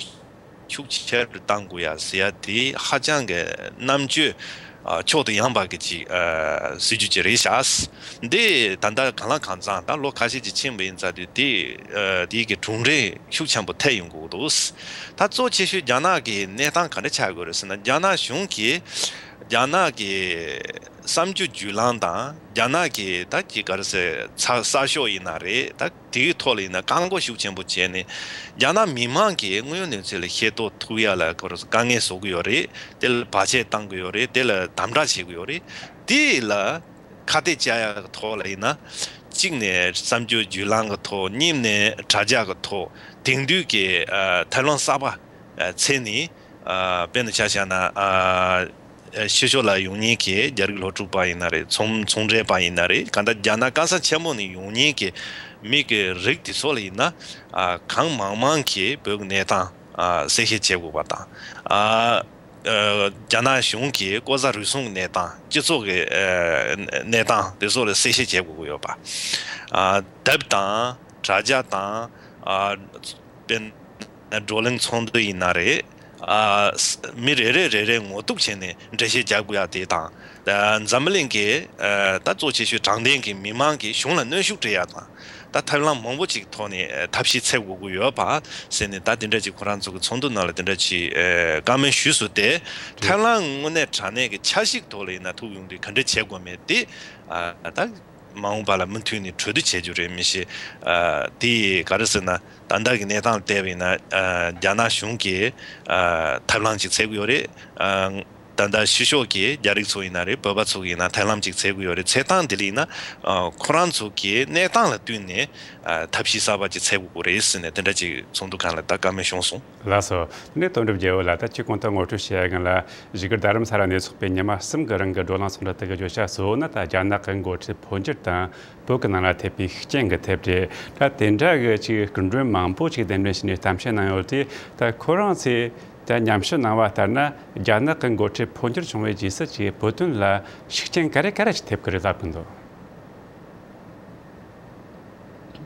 ཤུགས་ཆེ་རུ་གཏང་དགོས་ཡ་ཟེར་ཡ་དེ་ཧ་ཅང་གི་རྣམ་དཔྱོད་ཨ་ཕྱོགས་དང་ཡངས་པ་གི་ཅིག་ཨ་སྲིད་བྱུས་ཅིག་རེད་ཤག་འདི་ད་ལྟ་གང་ལ་གང་འཚམ་ད་ལོ་ཁ་ཤས་ཅིག་ཕྱིན་པ་ཡིན་ཙང་དུས་དེ་ཨ་དེའི་གི་གྲུབ་འབྲས་ཤུགས་ཆེན་པོ་ཐེབས་ཡོང་གི་འདུག་ད་གཙོ་ཆེ་ཤོས་རྒྱ་ནག་གི་གནས་སྟངས་ག་འདྲ་ཆགས་དགོས་རེད་ཟེར་ན། རྒྱ་ནག་གཞུང་གིས་རྒྱ་ནག་གི་བསམ་སྤྱོད་བརྒྱུད་ལམ་དང་རྒྱ་ནག་གི་ད་ཅིག་ག་རེ་ཟེར་ཚ་གསར་ཤོག་ཡིན་ན་རེད། ད་དེའི་ཐོག་ལ་ཡིན་ན་བཀག་འགོག་ཤུགས་ཆེན་པོ་བྱས་ནས་རྒྱ་ནག་མི་མང་གི་དངོས་ཡོད་གནས་ཚུལ་ལ་ཤེས་རྟོགས་ཐུབ་ཡ་ལ་ག་རེ་ཟེར་དཀའ་ངལ་བཟོ་གི་ཡོད་རེད། དེ་ལ་བར་ཆད་བཏང་གི་ཡོད་རེད། དེ་ལ་དམ་དྲག་བྱེད་གི་ཡོད་རེད། དེ་ལ་ཁ་གཏད་བཅག་ཡ་གི་ཐོག་ལ་ཡིན་ན། གཅིག་ནས་བསམ་སྤྱོད་བརྒྱུད་ལམ་གྱི་ཐོག་གཉིས་ནས་དྲ་རྒྱ་གི་ཐོག་དེང་དུས་ཀྱི་ཨ་ཐབས་ལམ་གསར་པ་ཨ་འཚོལ་ནས། ཨ་དཔེར་ན་ཆ་བཞག་ན་ཨ་ཕྱི་ཕྱོགས་ལ་ཡོང་མཁན་གྱི་རྒྱ་རིགས་སློབ་ཕྲུག་པ་ཡིན་ན་རེད། ཚོང་ཚོང་འབྲེལ་པ་ཡིན་ན་རེད། གང་ལྟར་རྒྱ་ནག་གང་ས་ཆེན་པོ་ནས་ཡོང་མཁན་གྱི་མི་གི་རིགས་དེ་ཚོ་ལ་ཡིན་ན་ཨ་གང་མང་མང་གིས་བོད་ཀྱི་གནས་སྟངས་ཨ་གསལ་བཤད་བྱེད་དགོས་པ་དང་། ཨ་ཨ་རྒྱ་ནག་གཞུང་གིས་ལྐོག་ཟ་རུལ་སུངས་ཀྱི་གནས་སྟངས། སྤྱི་ཚོགས་ཀྱི་ཨ་གནས་སྟངས་དེ་ཚོ་ལ་གསལ་བཤད་བྱེད་དགོས་ཀྱི་ཡོད་པ། ཨ་དེབ་དང་དྲ་རྒྱ་དང་། ཨ་དཔེར་ན་བགྲོ་གླེང་ཚོགས་འདུ་ཡིན་ན་རེད། ཨ་མི་རེ་རེ་རེ་རེ་ངོ་གཏུག་བྱས་ནས་འགྲེལ་བཤད་རྒྱག་དགོས་ཡ་དེ་དང་། ཨ་འཛམ་བུ་གླིང་གི་ཨ་ད་གཙོ་ཆེ་ཤོས་དྲང་བདེན་གྱི་མི་མང་གིས་གཞུང་ལ་གནོན་ཤུགས་སྤྲད་ཡ་དང་། ད་ཐབས་ལམ་མང་པོ་ཅིག་ཐོག་ནས་ཨ་ཐབས་ཤེས་འཚོལ་དགོས་ཀྱི་ཡོད་པ་ཟེར་ནས། ད་དེ་འདྲ་ཅིག་ཁོ་རང་ཚོ་གི་ཚོགས་འདུ་ནང་ལ་དེ་འདྲ་ཅིག་ཨ་བཀའ་མོལ་ཞུས་སོང་སྟེ། ཐབས་ལམ་དངོས་གནས་དྲང་གནས་ཀྱི་འཆར་གཞིའི་ཐོག་ལ་ཡིན་ན་ཐུག་ཡོང་དུས་ག་འདྲ་བྱེད་དགོས་མེད་དེ་ཨ་ད་མ་འོངས་པ་ལ་མུ་མཐུད་ནས་གྲོས་བསྡུར་བྱེད་རྒྱུ་རེད། མི་ཤེས། ཨ་དེ་ག་རེ་ཟེར་ན། ད་ལྟ་གི་གནས་སྟངས་ལ་བལྟས་པ་ཡིན་ན་ཨ་རྒྱ་ནག་གཞུང་གིས་ཨ་ཐབས་ལམ་ཅིག་འཚོལ་གྱི་ཡོད་རེད། ཨ་ད་ལྟ་ཕྱི་ཕྱོགས་ཀྱི་རྒྱ་རིགས་ཚོ་ཡིན་ན་རེད། བོད་པ་ཚོ་ཡིན་ན་ཐབས་ལམ་ཅིག་འཚོལ་གྱི་ཡོད་རེད། འཚོལ་སྟངས་དེ་ལ་ཡིན་ན་ཨ་ཁོ་རང་ཚོ་གི་གནས་སྟངས་ལ་བསྟུན་ནས་ཨ་ཐབས་ཤེས་གསར་པ་ཅིག་འཚོལ་དགོས་ཀྱི་རེད་ཟེར་ནས་དེ་འདྲ་ཅིག་ཚོགས་འདུ་སྒང་ལ་ད་བཀའ་མོལ་བྱུང་སོང་། ལགས་སོ། དེ་ནས་དོན་གྲུབ་རྒྱལ་པོ་ལགས། ད་ཁྱེད་གོང་དུ་ངོ་སྤྲོད་བྱས་ཡ་གི་ལ་གཞིས་ཀ་རྡ་རམ་ས་ལ་ནས་ཚོགས་པའི་ཉི་མ་གསུམ་གི་རིང་གི་བགྲོ་གླེང་ཚོགས་འདུ་དེ་གི་བརྗོད་བྱ་གཙོ་བོ་ནི་ད་རྒྱ་ནག་གི་འགོ་ཁྲིད་འཕོ་འགྱུར་དང་། བོད་ཀྱི་ནང་ལ་ཐེབས་པའི་ཤུགས་རྐྱེན་གྱི་ཐད་རེད། ད་དེ་འདྲ་གི་ཅིག་སྐུ་མགྲོན་མང་པོ་ཅིག་གདན་འདྲེན་བྱས་ནས་གཏམ་བཤད་གནང་ཡོད་དེ། ད་ཁོ་རང་ཚོས་ད་ཉམས་ཞིབ་གནང་བ་ལྟར་ན། རྒྱ་ནག་གི་འགོ་ཁྲིད་འཕོ་འགྱུར་བྱུང་བའི་རྗེས་སུ་ཅིག་བོད་དོན་ལ་ཤུགས་རྐྱེན་ག་རེ་ག་རེ་ཞིག་ཐེབས་ཀྱི་རེད་ལབ་ཀྱི་འདུག་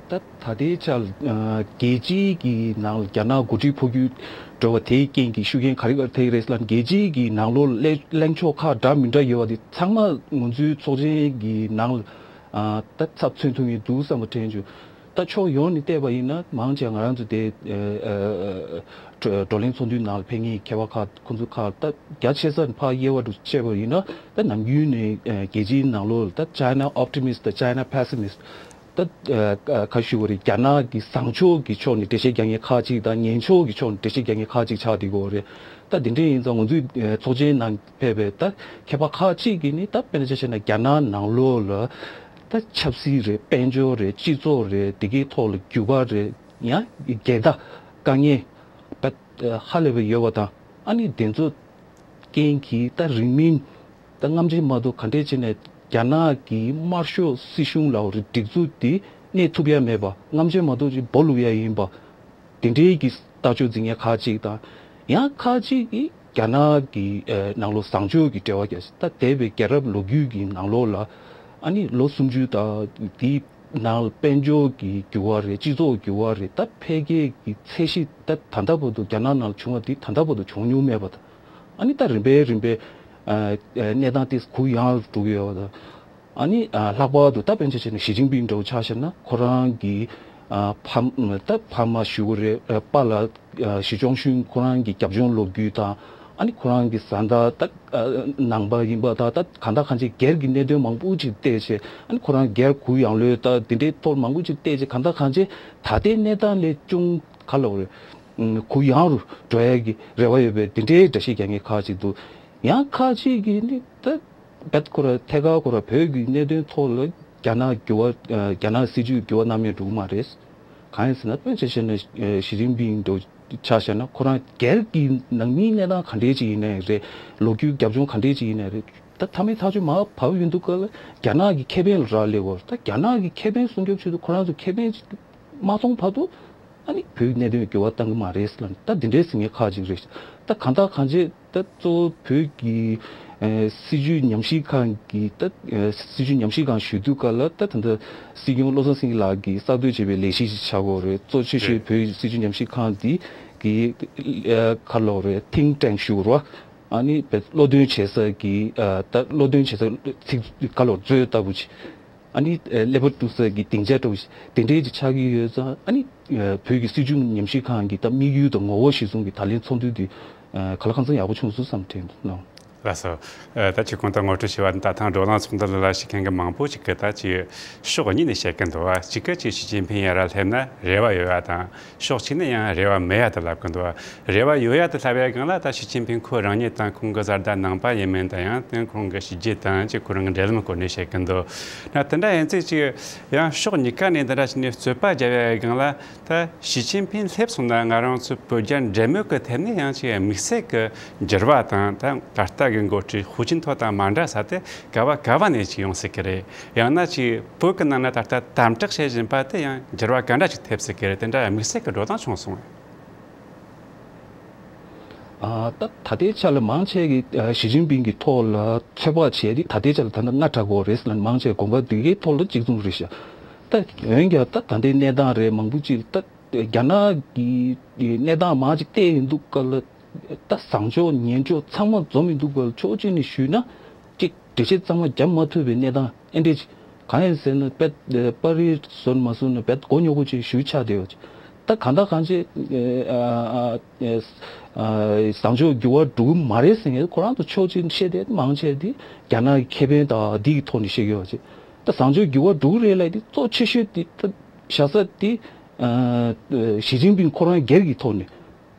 ད་ད་ལྟའི་ཆར་ཨ་རྒྱལ་སྤྱིའི་གི་ནང་ལ་རྒྱ་ནག་འགོ་ཁྲིད་འཕོ་འགྱུར་འགྲོ་བ་དེའི་རྐྱེན་གྱིས་ཤུགས་རྐྱེན་ག་རེ་ག་རེ་ཐེབས་རེད་ལབ་ན། རྒྱལ་སྤྱིའི་གི་ནང་ལོགས་ལ་གླེང་ཕྱོགས་ཁག་འདྲ་མི་འདྲ་ཡོད་པ་དེ་ཚང་མ་ང་ཚོའི་ཚོགས་ཆེན་གྱི་ནང་ལ་ཨ་ད་ཚབ་མཚོན་ཐུབ་ངེས་འདུག་བསམ་པ་དྲན་བྱུང་། ད་ཕྱོགས་ཡོངས་ནས་བལྟས་པ་ཡིན་ན། མང་ཆེ་ང་རང་ཚོ་དེ་ཨ་ཨ་བགྲོ་གླེང་ཚོགས་འདུའི་ནང་ལ་ཕེབས་མཁན་མཁས་པ་ཁག་ཁོང་ཚོ་ཁག་ད་རྒྱ་ཆེ་ས་ནས་ཕར་དབྱེ་བ་དུ་ཕྱེ་བ་ཡིན་ན། ད་ནམ་རྒྱུན་ནས་ཨ་རྒྱལ་སྤྱིའི་ནང་ལོགས་ལ་ད་China optimist དང་China pessimist ད་ཨ་ཁ་ཤས་ཀྱིས་རྒྱ་ནག་གི་བཟང་ཕྱོགས་ཀྱི་ཕྱོགས་ནས་འགྲེལ་བཤད་རྒྱག་མཁན་ཁག་ཅིག་དང་། ངན་ཕྱོགས་ཀྱི་ཕྱོགས་ནས་འགྲེལ་བཤད་རྒྱག་མཁན་ཁག་ཅིག་ཆགས་བསྡད་ཀྱི་ཡོད་རེད། ད་དེ་འདྲ་ཡིན་ཙང་ང་ཚོའི་ཨ་ཚོགས་ཆེན་ནང་ཕེབས་པའི་ད་མཁས་པ་ཁག་ཅིག་གིས་ནི། ད་དཔེར་ན་ཆ་བཞག་ན་རྒྱ་ནག་ནང་ལོགས་ལ་ད་ཆབ་སྲིད་རེད། དཔལ་འབྱོར་རེད། སྤྱི་ཚོགས་རེད། དེ་གའི་ཐོག་ལ་འགྱུར་བ་རེད། ཡང་སྒེར་བདག་དཀའ་ངལ་ད་ཧ་ལས་པ་ཡོད་པ་དང་། ཨ་ནི་དེ་ཚོ་རྐྱེན་གྱིས་ད་རིང་མིན་ད་སྔ་ཕྱི་མ་གཏོགས་ག་འདྲས་བྱས་ནས་རྒྱ་ནག་གི་དམར་ཤོག་སྲིད་གཞུང་ལ་འོ་རེ་སྒྲིག་འཛུགས་དེ་གནས་ཐུབ་ཡ་མེད་པ། སྔ་ཕྱི་མ་གཏོགས་ཅིག་སྦོ་ལུག་ཡ་ཡིན་པ། དེ་འདྲའི་གི་ལྟ་ཕྱོགས་འཛིན་མཁན་ཁག་ཅིག་དང་། ཡང་ཁག་ཅིག་གིས་རྒྱ་ནག་གི་ཨ་ནང་ལོགས་བཟང་ཕྱོགས་ཀྱི་འབྲེལ་བ་རྒྱག། ད་འདས་པའི་རྒྱལ་རབས་ལོ་རྒྱུས་ཀྱི་ནང་ལོགས་ལ་ཨ་ནི་ལོ་སུམ་ཅུ་དང་དེའི་ ནང་དཔལ་འབྱོར་གྱི་འགྱུར་བ་རེད། སྤྱི་ཚོགས་འགྱུར་བ་རེད། ད་འཕེལ་རྒྱས་ཀྱི་ཚད་གཞི་ད་ད་ལྟ་བར་དུ་རྒྱ་ནག་ནང་བྱུང་བ་དེ་ད་ལྟ་བར་དུ་བྱུང་མྱོང་མེད་པ་དང་། ཨ་ནི་ད་རིམ་པས་རིམ་པས་ཨ་ཨ་གནས་སྟངས་དེ་གུ་ཡངས་རུ་འགྲོ་གི་ཡོད་པ་དང་། ཨ་ནི་ཨ་ལྷག་པར་དུ་ད་དཔེར་ན་ཆ་བཞག་ན་ཞི་ཅིན་ཕིང་འདྲ་བོ་ཆ་བཞག་ན་ཁོ་རང་གི་ཨ་ཕ་ད་ཕ་མ་ཞུ་གི་རེད། ཨ་པཱ་ལགས། ཨ་ཞི་ཅོང་ཤུན་ཁོ་རང་གི་རྒྱབ་ལྗོངས་ལོ་རྒྱུས་དང་། ཨ་ནི་ཁོ་རང་གི་བཟའ་ཟླ་ད་ཨ་ནང་པ་ཡིན་པ་དང་། ད་གང་ལྟར་གང་ཅི་སྒེར་གྱི་གནད་དོན་མང་པོ་ཅིག་བལྟས་བྱས། ཨ་ནི་ཁོ་རང་སྒེར་གུ་ཡངས་ལོས་ད་དེ་འདྲའི་ཐོག་མང་པོ་ཅིག་བལྟས་བྱས། གང་ལྟར་གང་ཅི་ད་ལྟའི་གནས་སྟངས་ལས་ཅུང་ག་ལབ་དགོས་རེད། ཨུམ་གུ་ཡངས་རུ་འགྲོ་ཡ་གི་རེ་བ་ཡོད་པའི་དེ་འདྲའི་འགྲེལ་བཤད་རྒྱག་མཁན་ཁག་ཅིག་འདུག་ཡང་ཁག་ཅིག་གིས་ནི་ད་རྦད་ཁོ་ར་ཐད་ཀར་ཁོ་ར་བོད་ཀྱི་གནད་དོན་ཐོག་ལ་རྒྱ་ནག་འགྱུར་བ་ཨ་རྒྱ་ནག་སྲིད་ཇུས་འགྱུར་བ་གནང་མེད་འགྲོ་གི་མ་རེད། གང་ཡིན་ཟེར་ན་དཔེར་ན་ཆ་བཞག་ན་ཨ་ཞི་ཅིན་ཕིང་འདྲ་ཆ་བཞག་ན་ཁོ་རང་སྒེར་གྱི་ནང་མིའི་གནས་སྟངས་ག་འདྲས་ཅིག་ཡིན་ནའི་རེད། ལོ་རྒྱུས་རྒྱབ་ལྗོངས་ག་འདྲས་ཅིག་ཡིན་ནའི་རེད། ད་མཐའ་མའི་ཐག་གཅོད་མར་བབས་ཡོང་དུས་སྐབས་ལ་རྒྱ་ནག་གི་ཁེ་ཕན་ལ་རག་ལས་ཡོད་རེད། ད་རྒྱ་ནག་གི་ཁེ་ཕན་སྲུང་སྐྱོབ་ཆེད་དུ་ཁོ་རང་ཚོ་ཁེ་ཕན་ཅིག་མ་མཐོང་བར་དུ་ཨ་ནི་བོད་ཀྱི་གནད་དོན་འགྱུར་བ་གཏང་གི་མ་རེད་ཟེར་ལབ་ནས། ད་འདི་འདྲའི་ཟིང་ངེ་ཁག་ཅིག་རེད། ད་གང་ལྟར་གང་བྱས་ད་གཙོ་བོ་བོད་ཀྱི་ཨ་སྲིད་བྱུས་ཉམས་ཞིབ་ཁང་གི་ད་ཨ་སྲིད་བྱུས་ཉམས་ཞིབ་ཁང་ཞུ་དུས་སྐབས་ལ་ད་ད་ལྟ་སྲིད་སྐྱོང་བློ་བཟང་སེང་གེ་ལགས་ཀྱིས་གསར་གཏོད་བྱས་པའི་ལས་གཞི་ཞིག་ཆགས་ཀྱི་ཡོད་རེད། གཙོ་ཆེ་ཤོས་རེད། བོད་ཀྱི་སྲིད་བྱུས་ཉམས་ཞིབ་ཁང་འདི་གི་ཨ་ག་ལབ་དགོས་རེད། ཐིང་ཊེང་ཞུ་དགོས་རེད་བ། ཨ་ནི་བོད་བློ་འདོན་བྱེད་ས་གི་ཨ་ད་བློ་འདོན་བྱེད་ས་ཚིག་ག་ལབ་དགོས་རེད། མཛོད་ལྟ་བུ་ཅིག་ཨ་ནི་ཨ་ཀླད་པ་གཏུག་ས་གི་སྡིངས་ཆ་འདྲ་བོ་ཞིག་དེ་འདྲས་ཅིག་ཆགས་ཀྱི་ཡོད་ཙང་། ཨ་ནི་ཨ་བོད་ཀྱི་སྲིད་བྱུས་ཉམས་ཞིབ་ཁང་གི་ད་དམིགས་ཡུལ་དང་ངོ་བོ་གཞིར་བཟུང་གི་ད་ལན་ཚོགས་འདུ་འདི་ཨ་གང་ལ་གང་འཚམ་ཡག་པོ་བྱུང་སོང་བསམ་དྲན་འདུག་ནོ། ལགས་སོ། ཨ་ད་ཅིག་གོང་དུ་ངོ་སྤྲོད་བྱས་པ་ད་ཐེངས་བགྲོ་གླེང་ཚོགས་འདུ་ལ་ལ་ཞུགས་མཁན་གྱི་མང་པོ་ཞིག་གིས་ད་ཅིག་ཕྱོགས་གཉིས་ནས་བཤད་ཀྱི་འདུག་བ། གཅིག་གིས་ཅིག་ཞི་ཅིན་ཕིང་ཡར་ར་སླེབས་ན་རེ་བ་ཡོད་ཡ་དང་། ཕྱོགས་གཅིག་ནས་ཡང་རེ་བ་མེད་ཡ་དེ་ལབ་ཀྱི་འདུག་རེ་བ་ཡོད་ཡ་དེ་ལབ་ཡ་སྒང་ལ་ད་ཞི་ཅིན་ཕིང་ཁོ་རང་ཉིད་དང་ཁོང་གི་བཟའ་ཟླ་ནང་པ་ཡིན་མིན་དང་། ཡང་དེ་ཁོང་གི་གཤིས་རྒྱུད་དང་ཅིག་ཁོ་རང་གི་འབྲེལ་ལམ་སྐོར་ནས་བཤད་ཀྱི་འདུག་ན་དེ་འདྲ་ཡིན་ཚེ་ཅིག་ཡང་ཕྱོགས་གཉིས་ཀ་ནས་འདི་འདྲ་བྱས་ནས་རྩོད་པ་རྒྱབ་ཡ་སྒང་ལ། ད་ཞི་ཅིན་ཕིང་སླེབས་སོང་ན་ང་རང་ཚོའི་བོད་རྒྱ་འབྲེལ་མོལ་གྱི་ཐད་ནས་ཡང་ཅིག་དམིགས་བསལ་གྱི་འགྱུར་བ་དང་། ད་ད་ལྟ་གི་འགོ་ཁྲིད་ཧུའུ་ཅིན་ཐའོ་དང་མ་འདྲ་ས་དེ་ག་བ་ག་བ་ནས་ཅིག་ཡོང་སྲིད་ཀྱི་རེད། ཡང་ན་ཅིག་བོད་ཀྱི་ནང་ན་ད་ལྟ་དམ་དྲག་བྱེད་བཞིན་པ་དེ་ཡང་འགྱུར་བ་ག་འདྲ་ཅིག་ཐེབས་སྲིད་ཀྱི་རེད། དེ་འདྲ་དམིགས་བསལ་གྱི་བགྲོ་གླེང་བྱུང་སོང་ངས། ཨ་ད་ད་ལྟའི་ཆ་ལ་མང་ཆེ་གིས་ཨ་ཞི་ཅིན་ཕིང་གི་ཐོག་ལ་ཚོད་དཔག་བྱས་ཏེ། ད་ལྟའི་ཆ་ལ་ད་ལྟ་སྔ་དྲགས་ཀྱི་ཡོད་རེད་ཟེར་ལབ་ནས་མང་ཆེ་དགོངས་པ་འདི་གའི་ཐོག་ལ་གཅིག་མཚུངས་རེད་ཤག་ད་འོན་ཀྱང་ད་ད་ལྟའི་གནས་སྟངས་རེད། མང་པོ་ཅིག་ད་རྒྱ་ནག་གི་གནས་སྟངས་མང་ཅིག་བལྟས་ཡོང་དུས་སྐབས་ལ། ད་བཟང་ཕྱོགས་ངན་ཕྱོགས་ཚང་མ་འཛོམས་ཡོང་དུས་སྐབས་ལ། ཕྱོགས་གཅིག་ནས་ཞུས་ན་ཅིག་འགྲེལ་བཤད་གཙང་མ་བརྒྱབ་མ་ཐུབ་པའི་གནས་སྟངས་ཨེ་འདྲས་ཅིག་གང་ཡིན་ཟེར་ན་དཔེ་པར་རིས་བཟོ་མ་བཟོ་ན་དཔེ་མགོ་རྙོག་པོ་ཅིག་ཞེ་པོ་ཆགས་བསྡད་ཡོད། ད་གང་ལྟར་གང་བྱས་ཨ་ཨ་ཨ་བཟང་ཕྱོགས་འགྱུར་བ་འགྲོ་གི་མ་རེད་ཟེར་མཁན་ཁོ་རང་ཚོ་ཕྱོགས་གཅིག་ནས་བཤད་བསྡད། མང་ཆེ་དེ་རྒྱ་ནག་གི་ཁེ་ཕན་དང་འདི་གི་ཐོག་ནས་བཤད་ཀྱི་ཡོད་ཅེས། ད་བཟང་ཕྱོགས་འགྱུར་བ་འགྲོ་གི་རེད་ལབ་དེ་གཙོ་ཆེ་ཤོས་དེ་ད་བཞག་ས་དེ་ཨ་ཞི་ཅིན་ཕིང་ཁོ་རང་སྒེར་གྱི་ཐོག་ནས།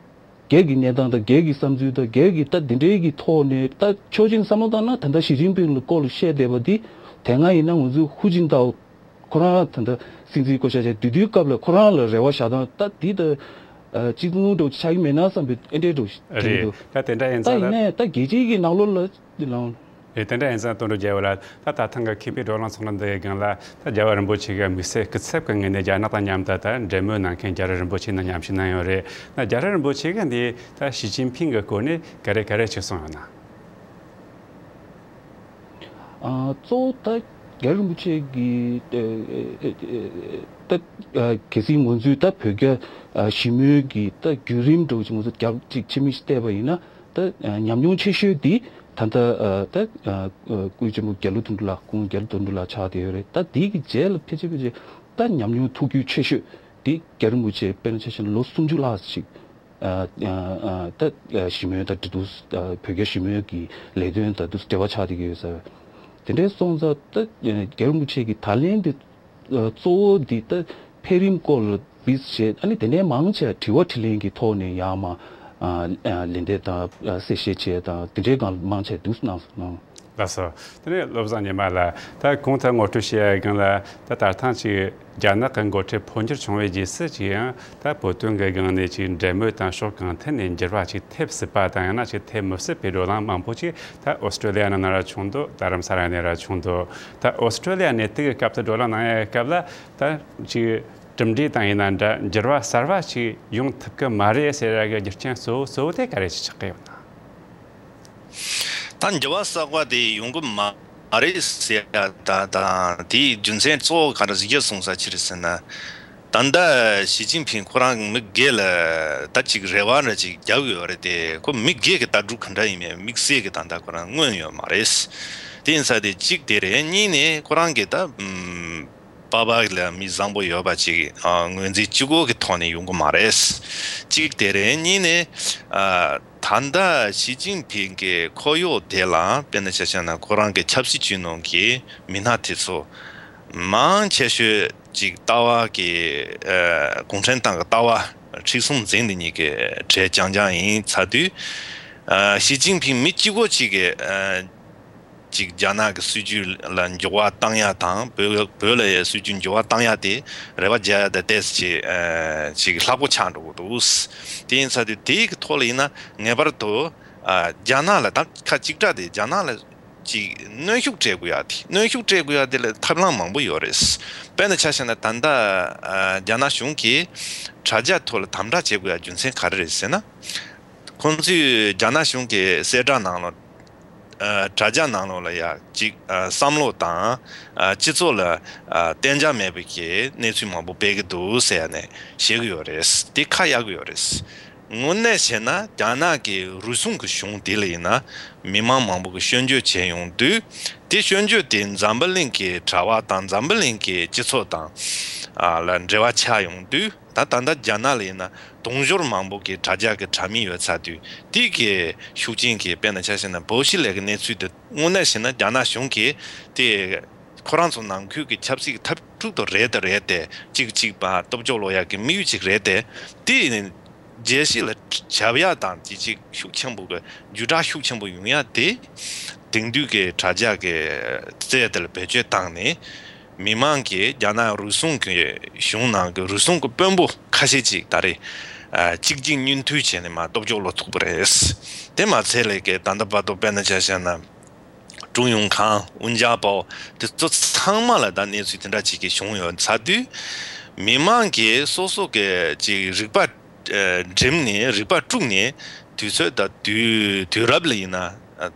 སྒེར་གྱི་གནས་སྟངས་དང་། སྒེར་གྱི་བསམ་ཚུལ་དང་། སྒེར་གྱི་ད་འདི་འདྲའི་གི་ཐོག་ནས། ད་ཕྱོགས་གཅིག་བསམ་བློ་བཏང་ན་ད་ལྟ་ཞི་ཅིན་ཕིང་ལ་སྐོར་ལ་བཤད་བསྡད་པ་འདི་དེ་སྔ་ཡིན་ན་ང་ཚོའི་ཧུའུ་ཅིན་ཐའོ་ཁོ་རང་ད་ལྟ་སྲིད་འཛིན་བསྐོ་བཞག་བྱས་དུས་དུས་སྐབས་ལ་ཁོ་རང་ལ་རེ་བ་བཞག་སྟངས་ད་འདི་ད་གཅིག་མཚུངས་འདྲ་བོ་ཆགས་ཀྱི་མེད་ན་བསམ་པའི་ཨེ་འདྲའི་འདྲ་བོ་ཞིག་དྲན་གྱི་འདུག་རེད། ད་དེ་འདྲ་ཡིན་ད་ཙང་ཡིན་ལ། ནའི་ད་རྒྱལ་སྤྱིའི་གི་ནང་ལོགས་ལ་འདི་ལའང་། རེད། དེ་འདྲ་ཡིན་ཙང་དོན་གྲུབ་རྒྱལ་པོ་ལགས། ད་ད་ཐེངས་ཀྱི་མཁས་པའི་བགྲོ་གླེང་ཚོགས་འདུ་འདིའི་སྒང་ལ་ད་རྒྱལ་བ་རིན་པོ་ཆེ་གིས་དམིགས་བསལ་སྐུ་ཚབ་ཀྱི་ངོས་ནས་རྒྱ་ནག་དང་མཉམ་དུ་ད་འབྲེལ་མོལ་གནང་མཁན་རྒྱལ་བ་རིན་པོ་ཆེ་ནས་མཉམ་ཞུགས་གནང་ཡོད་རེད། ན་རྒྱལ་བ་རིན་པོ་ཆེ་གིས་འདི་ད་ཞི་ཅིན་ཕིང་གི་སྐོར་ནས་ག་རེ་ག་རེ་ཅིག་གསུངས་ཡོད་ན། ཨ་གཙོ་བོ་ད་རྒྱལ་བ་རིན་པོ་ཆེ་གིས་ད་ཨ་གལ་སྲིད་ང་ཚོས་ད་བོད་རྒྱ་ཨ་ཞི་མོལ་གྱི་ད་བརྒྱུད་རིམ་འདྲ་བོ་ཅིག་ང་ཚོ་རྒྱབ་ཅིག་ཕྱི་མིག་ཅིག་བལྟས་པ་ཡིན་ན། ད་ཨ་ཉམས་མྱོང་ཆེ་ཤོས་འདི་ད་ལྟ་ཨ་ད་ཨ་སྐུའི་གཅེན་པོ་རྒྱ་ལོ་དོན་གྲུབ་ལགས། སྐུ་ངོ་རྒྱ་ལོ་དོན་གྲུབ་ལགས་ཆགས་བསྡད་ཡོད་རེད། ད་འདི་གི་རྗེས་ལ་ཕལ་ཆེར་ཕལ་ཆེར་ད་ཉམས་མྱོང་ཐུགས་རྒྱུས་ཆེ་ཤོས་འདི་རྒྱལ་བ་རིན་པོ་ཆེ་དཔེར་ན་ཆ་བཞག་ན་ལོ་སུམ་ཅུ་ལྷག་ཅིག་ཨ་ཨ་ཨ་ད་ཨ་ཞི་མོལ་དང་འབྲེལ་འདུག་ཨ་བོད་རྒྱ་ཞི་མོལ་གྱི་ལས་དོན་དང་འདུག་འབྲེལ་བ་ཆགས་བསྡད་ཀྱི་ཡོད་ས་རེད། དེ་འདྲའི་སོང་ཙང་ད་ཨ་རྒྱལ་བ་རིན་པོ་ཆེ་གི་ད་ལན་འདི་གཙོ་བོ་འདི་ད་འཕེལ་རིམ་སྐོར་ལ་བིས་བྱས། ཨ་ནི་དེ་ནས་མང་ཆེ་དྲི་བ་དྲིས་ལན་གྱི་ཐོག་ནས་ཡར་མར་ཨ་ཨ་ལན་འདེབས་དང་། ཨ་གསལ་བཤད་བྱས་དང་། དེ་འདྲའི་སྒང་ལ་མང་ཆེ་འདུག་གནང་སོང་། ལགས་སོ། དེ་ནས་བློ་བཟང་ཉི་མ་ལགས། ད་གོང་དུ་ངོ་སྤྲོད་བྱས་ཡ་སྒང་ལ་ད་ད་ཐེངས་ཅིག་རྒྱ་ནག་གི་འགོ་ཁྲིད་འཕོ་འགྱུར་བྱུང་བའི་རྗེས་སུ་ཅིག་ཡང་ད་བོད་དོན་གྱི་སྒང་ནས་ཅིག་འབྲེལ་མོལ་དང་ཕྱོགས་གང་ཐད་ནས་འགྱུར་བ་ཅིག་ཐེབས་སྲིད་པ་དང་། ཡང་ན་ཅིག་ཐེབས་མི་སྲིད་པའི་བགྲོ་གླེང་མང་པོ་ཅིག་ད་ཨོ་སི་ཀྲོ་ལི་ཡ་ནང་ན་ར་བྱུང་འདུག་རྡ་རམ་ས་ལ་ནས་ར་བྱུང་འདུག་ད་ཨོ་སི་ཀྲོ་ལི་ཡ་ནས་དེ་གི་སྐབས་དུ་བགྲོ་གླེང་གནང་ཡའི་སྐབས་ལ་ད་ཅིག་གྲུབ་འབྲས་དང་ཡིན་ན་འདྲ་འགྱུར་བ་གསར་བ་ཞིག་ཡོང་ཐུབ་ཀྱི་མ་རེད་ཟེར་ཡ་གི་རྒྱུ་རྐྱེན་གཙོ་བོ་གཙོ་བོ་དེ་ག་རེ་ཞིག་ཆགས་ཀྱི་ཡོད་ན། ད་འགྱུར་བ་གསར་བ་དེ་ཡོང་གི་མ་ མ་རེད་ཟེར་ཡ་ད་དང་དེའི་རྒྱུ་མཚན་གཙོ་བོ་ག་འདྲ་ཞིག་གསུངས་ས་ཅི་རེད་ཟེར་ན། ད་ལྟ་ཞི་ཅིན་ཕིང་ཁོ་རང་མི་སྒེར་ལ་ད་ཅིག་རེ་བ་འདྲ་ཅིག་རྒྱབ་ཡོད་རེད་དེ། ཁོ་མི་སྒེར་གྱི་ལྟ་གྲུབ་ག་འདྲ་ཡིན་མིན་དམིགས་བསལ་གྱི་ད་ལྟ་ཁོ་རང་མངོན་ཡོད་མ་རེད། དེ་ཡིན་ཙང་དེ་གཅིག་དེ་རེད། གཉིས་ནས་ཁོ་རང་གི་ད་ཨམ། པ་ཕ་ལ་མི་བཟང་པོ་ཡོད་པ་ཅིག་ཨ། ངོས་འཛིན་གཅིག་པོ་གི་ཐོག་ནས་ཡོང་གི་མ་རེད། གཅིག་དེ་རེད། གཉིས་ནས་ཨ། ད་ལྟ་ཞི་ཅིན་ཕིང་གི་ཁོར་ཡུག་དེ་ལ་དཔེར་ན་ཆ་བཞག་ན་ཁོ་རང་གི་ཆབ་སྲིད་ཅུས་ནང་གི་མི་སྣ་དེ་ཚོ་མང་ཆེ་ཤོས་ཅིག་ལྟ་བ་གི་ཨ། གུང་ཁྲན་ཏང་གི་ལྟ་བ་མཁྲེགས་གསུམ་འཛིན་དེ་གཉིས་ཀྱི་གྲས་རྐྱང་རྐྱང་ཡིན་ཚར་དུས། ཨ། ཞི་ཅིན་ཕིང་མི་གཅིག་པོ་གཅིག་གི་ཨ། ཅིག་རྒྱ་ནག་གི་སྲིད་ཇུས་ལ་འགྱུར་བ་བཏང་ཡ་དང་། བོད་བོད་ལ་ཡ་སྲིད་ཇུས་འགྱུར་བ་བཏང་ཡ་དེ་རེ་བ་རྒྱག་ཡ་དེ་ཏོག་ཙམ་ཅིག་ཨ། ཅིག་ལྷག་པོ་ཆགས་འགྲོ་གི་འདུག་དེ་ཡིན་ཙང་དེ་དེའི་གི་ཐོག་ལ་ཡིན་ན་ངེས་པར་དུ་ཨ། རྒྱ་ནག་ལ་ད་ཁ་གཅིག་གྲགས་དེ་རྒྱ་ནག་ལ་ཅིག་གནོན་ཤུགས་སྤྲད་དགོས་ཡ་དེ། གནོན་ཤུགས་སྤྲད་དགོས་ཡ་དེ་ལ་ཐབས་ལམ་མང་པོ་ཡོད་རེད། དཔེར་ན་ཆ་བཞག་ན་ད་ལྟ་ཨ། རྒྱ་ནག་གཞུང་གིས་དྲ་རྒྱ་ཐོག་ལ་དམ་དྲག་བྱེད་དགོས་ཡ་རྒྱུ་མཚན་ག་རེ་རེད་ཟེར་ན། ཁོང་ཚོས་རྒྱ་ནག་གཞུང་གི་གསལ་བསྒྲགས་ནང་ལ་ཨ། དྲ་རྒྱ་ནང་ལོགས་ལ་ཡ་ཅིག་ཨ། བསམ་བློ་དང་ཨ། སྤྱི་ཚོགས་ལ་ཨ། གཏན་འཇགས་མེད་པའི་གི་གནས་ཚུལ་མང་པོ་སྤེལ་གི་འདུག་ཟེར་ཡ་ནས་བཤད་གི་ཡོད་རེད། དེ་ཁ་གཡར་གི་ཡོད་རེད། དངོས་གནས་བྱས་ན་རྒྱ་ནག་གི་རུལ་སུངས་གི་གཞུང་དེ་ལ་ཡིན་ན་མི་མང་མང་པོ་གི་སྐྱོན་བརྗོད་བྱས་ཡོང་དུས། དེ་སྐྱོན་བརྗོད་དེ་འཛམ་བུ་གླིང་གི་དྲ་བ་དང་འཛམ་བུ་གླིང་གི་སྤྱི་ཚོགས་དང་ཨ། ལ་འབྲེལ་བ་ཆགས་ཡོང་དུས། ད་ད་ལྟ་རྒྱ་ནག་ལ་ཡིན་ན་དུང་ཕྱུར་མང་པོ་གི་དྲ་རྒྱ་གི་དྲ་མིག་ཡོད་ཚར་དུས། དེ་གི་ཤུགས་རྐྱེན་གྱིས་དཔེར་ན་ཆ་བཞག་ན་བོ་ཤི་ལེ་གི་གནས་ཚུལ་དེ་དངོས་གནས་བྱས་ན་རྒྱ་ནག་གཞུང་གིས་དེ་ཁོ་རང་ཚོ་ནང་ཁུལ་གྱི་ཆབ་སྲིད་ཀྱི་འཐབ་འཁྲུག་དང་རེད་དང་རེད་དེ། གཅིག་གཅིག་པ་སྟོབས་འབྱོར་ལོག་ཡག་གི་དམིགས་ཡུལ་ཅིག་རེད་དེ། དེ་རྒྱལ་སྤྱི་ལ་ཁྱབ་ཡག་དང་དེ་ཅིག་ཤུགས་ཆེན་པོ་གི་འགྱུར་ལྡོག་ཤུགས་ཆེན་པོ་ཡོང་ཡག་དེ་དེང་དུས་ཀྱི་དྲ་རྒྱ་གི་རྩལ་དེ་ལ་བེད་སྤྱོད་བཏང་ནས། མི་མང་གིས་རྒྱ་ནག་རུལ་སུངས་ཀྱི་གཞུང་ནང་གི་རུལ་སུངས་ཀྱི་དཔོན་པོ་ཁ་ཤས་ཅིག་ད་རེས་ཨ། གཅིག་རྗེས་གཉིས་མཐུད་བྱས་ནས་མར་སྟོབས་འབྱོར་ལ་ཐུག་པ་རེད། དེ་མ་ཚད་ལས་ཀའི་ད་ལྟ་བར་དུ་དཔེར་ན་ཆ་བཞག་ན་ཀྲུང་ཡུང་ཁང་ཨུན་ཅཱ་པའོ་དེ་ཚོ་ཚང་མ་ལ་ད་གནས་ཚུལ་དེ་འདྲ་ཅིག་གི་བྱུང་ཡོད་ཚར་དུས། མི་མང་གིས་སོ་སོ་གི་ཅིག་རིག་པ་ཨ། བསྒྲིམས་ནས་རིག་པ་དཀྲུགས་ནས་དུས་ཚོད་དང་དུས་དུས་རབས་ལ་ཡིན་ན་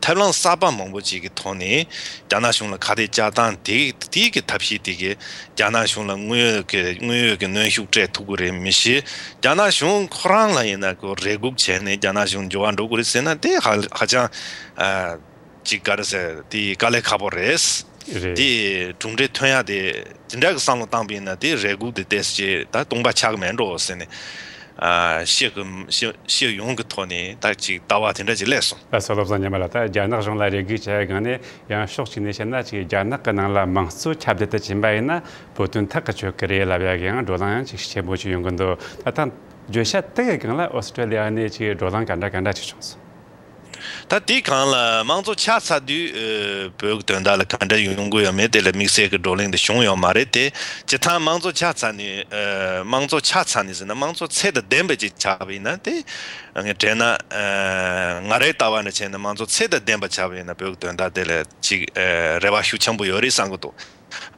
ཐབས་ལམ་གསར་པ་མང་པོ་ཅིག་གི་ཐོག་ནས་རྒྱ་ནག་གཞུང་ལ་ཁ་གཏད་བཅག་སྟངས་དེ་དེའི་གི་ཐབས་ཤེས་དེ་གིས་རྒྱ་ནག་གཞུང་ལ་དངོས་ཡོད་ཀྱི་དངོས་ཡོད་ཀྱི་གནོན་ཤུགས་སྤྲད་ཐུབ་ཀྱི་རེད་མི་ཤེས། རྒྱ་ནག་གཞུང་ཁོ་རང་ལ་ཡིན་ན་ཁོ་རེ་སྒུག་བྱས་ནས་རྒྱ་ནག་གཞུང་འགྱུར་བ་འགྲོ་དགོས་རེད་ཟེར་ན་དེ་ཧ་ཧ་ཅང་ཨ། ཅིག་ག་རེ་ཟེར། དེ་དཀའ་ལས་ཁག་པོ་རེད། རེད། དེ་གྲུབ་འབྲས་ཐོན་ཡ་དེ་དེ་འདྲ་གི་བསམ་བློ་བཏང་པ་ཡིན་ན་དེ་རེ་སྒུག་དེ་ཏོག་ཙམ་ད་སྟོང་པ་ཆགས་ཀྱི་མེད་འགྲོ་ཟེར་ནས་ཨ། སྤྱི་གི་སྤྱི་སྤྱི་ཡོངས་ཀྱི་ཐོག་ནས་ད་ཅིག་ལྟ་བ་དེ་འདྲ་ཅིག་སླེབས་སོང་། ད་སོ་བློ་བཟང་ཉི་མ་ལགས། ད་རྒྱ་ནག་གཞུང་ལ་རེ་སྒུག་བྱས་སྒང་ནས་ཡང་ཕྱོགས་གཅིག་ནས་བཤད་ན་ཅིག་རྒྱ་ནག་གི་ནང་ལ་དམངས་གཙོ་ཁྱབ་གདལ་དུ་ཕྱིན་པ་ཡིན་ན་བོད་དོན་ཐག་གིས་ཆོད་ཀྱི་རེད་ལབ་ཡ་གི་ཡང་བགྲོ་གླེང་ཡང་ཅིག་ཆེན་པོ་ཅིག་ཡོང་གི་འདུག་ད་ད་བརྗོད་བྱ་དེ་གི་སྒང་ལ་ཨོ་སི་ཀྲི་ལི་ཡ་ནས་ཅིག་བགྲོ་གླེང་ག་འདྲ་ག་འདྲ་ཅིག་བྱུང་སོང་། ད་དེའི་སྒང་ལ་དམངས་གཙོ་ཆགས་ཚར་དུས་ཨ། བོད་ཀྱི་དོན་དག་ལ་ག་འདྲ་ཡོང་གི་ཡོད་མེད་དེ་ལ་དམིགས་བསལ་གྱི་བགྲོ་གླེང་དེ་བྱུང་ཡོད་མ་རེད་དེ། སྤྱིར་བཏང་དམངས་གཙོ་ཆགས་ཚར་ནས་ཨ། དམངས་གཙོ་ཆགས་ཚར་ནས་ཟེར་ན་དམངས་གཙོ་ཚད་དང་ལྡན་པ་ཅིག་ཆགས་པ་ཡིན་ན་དེ་ངས་དྲན་ན་ཨ། ང་རའི་ལྟ་བ་འདྲ་བྱས་ན་དམངས་གཙོ་ཚད་དང་ལྡན་པ་ཆགས་པ་ཡིན་ན་བོད་ཀྱི་དོན་དག་དེ་ལ་ཅིག་ཨ། རེ་བ་ཤུགས་ཆེན་པོ་ཡོད་རེད་བསམ་གྱི་འདུག་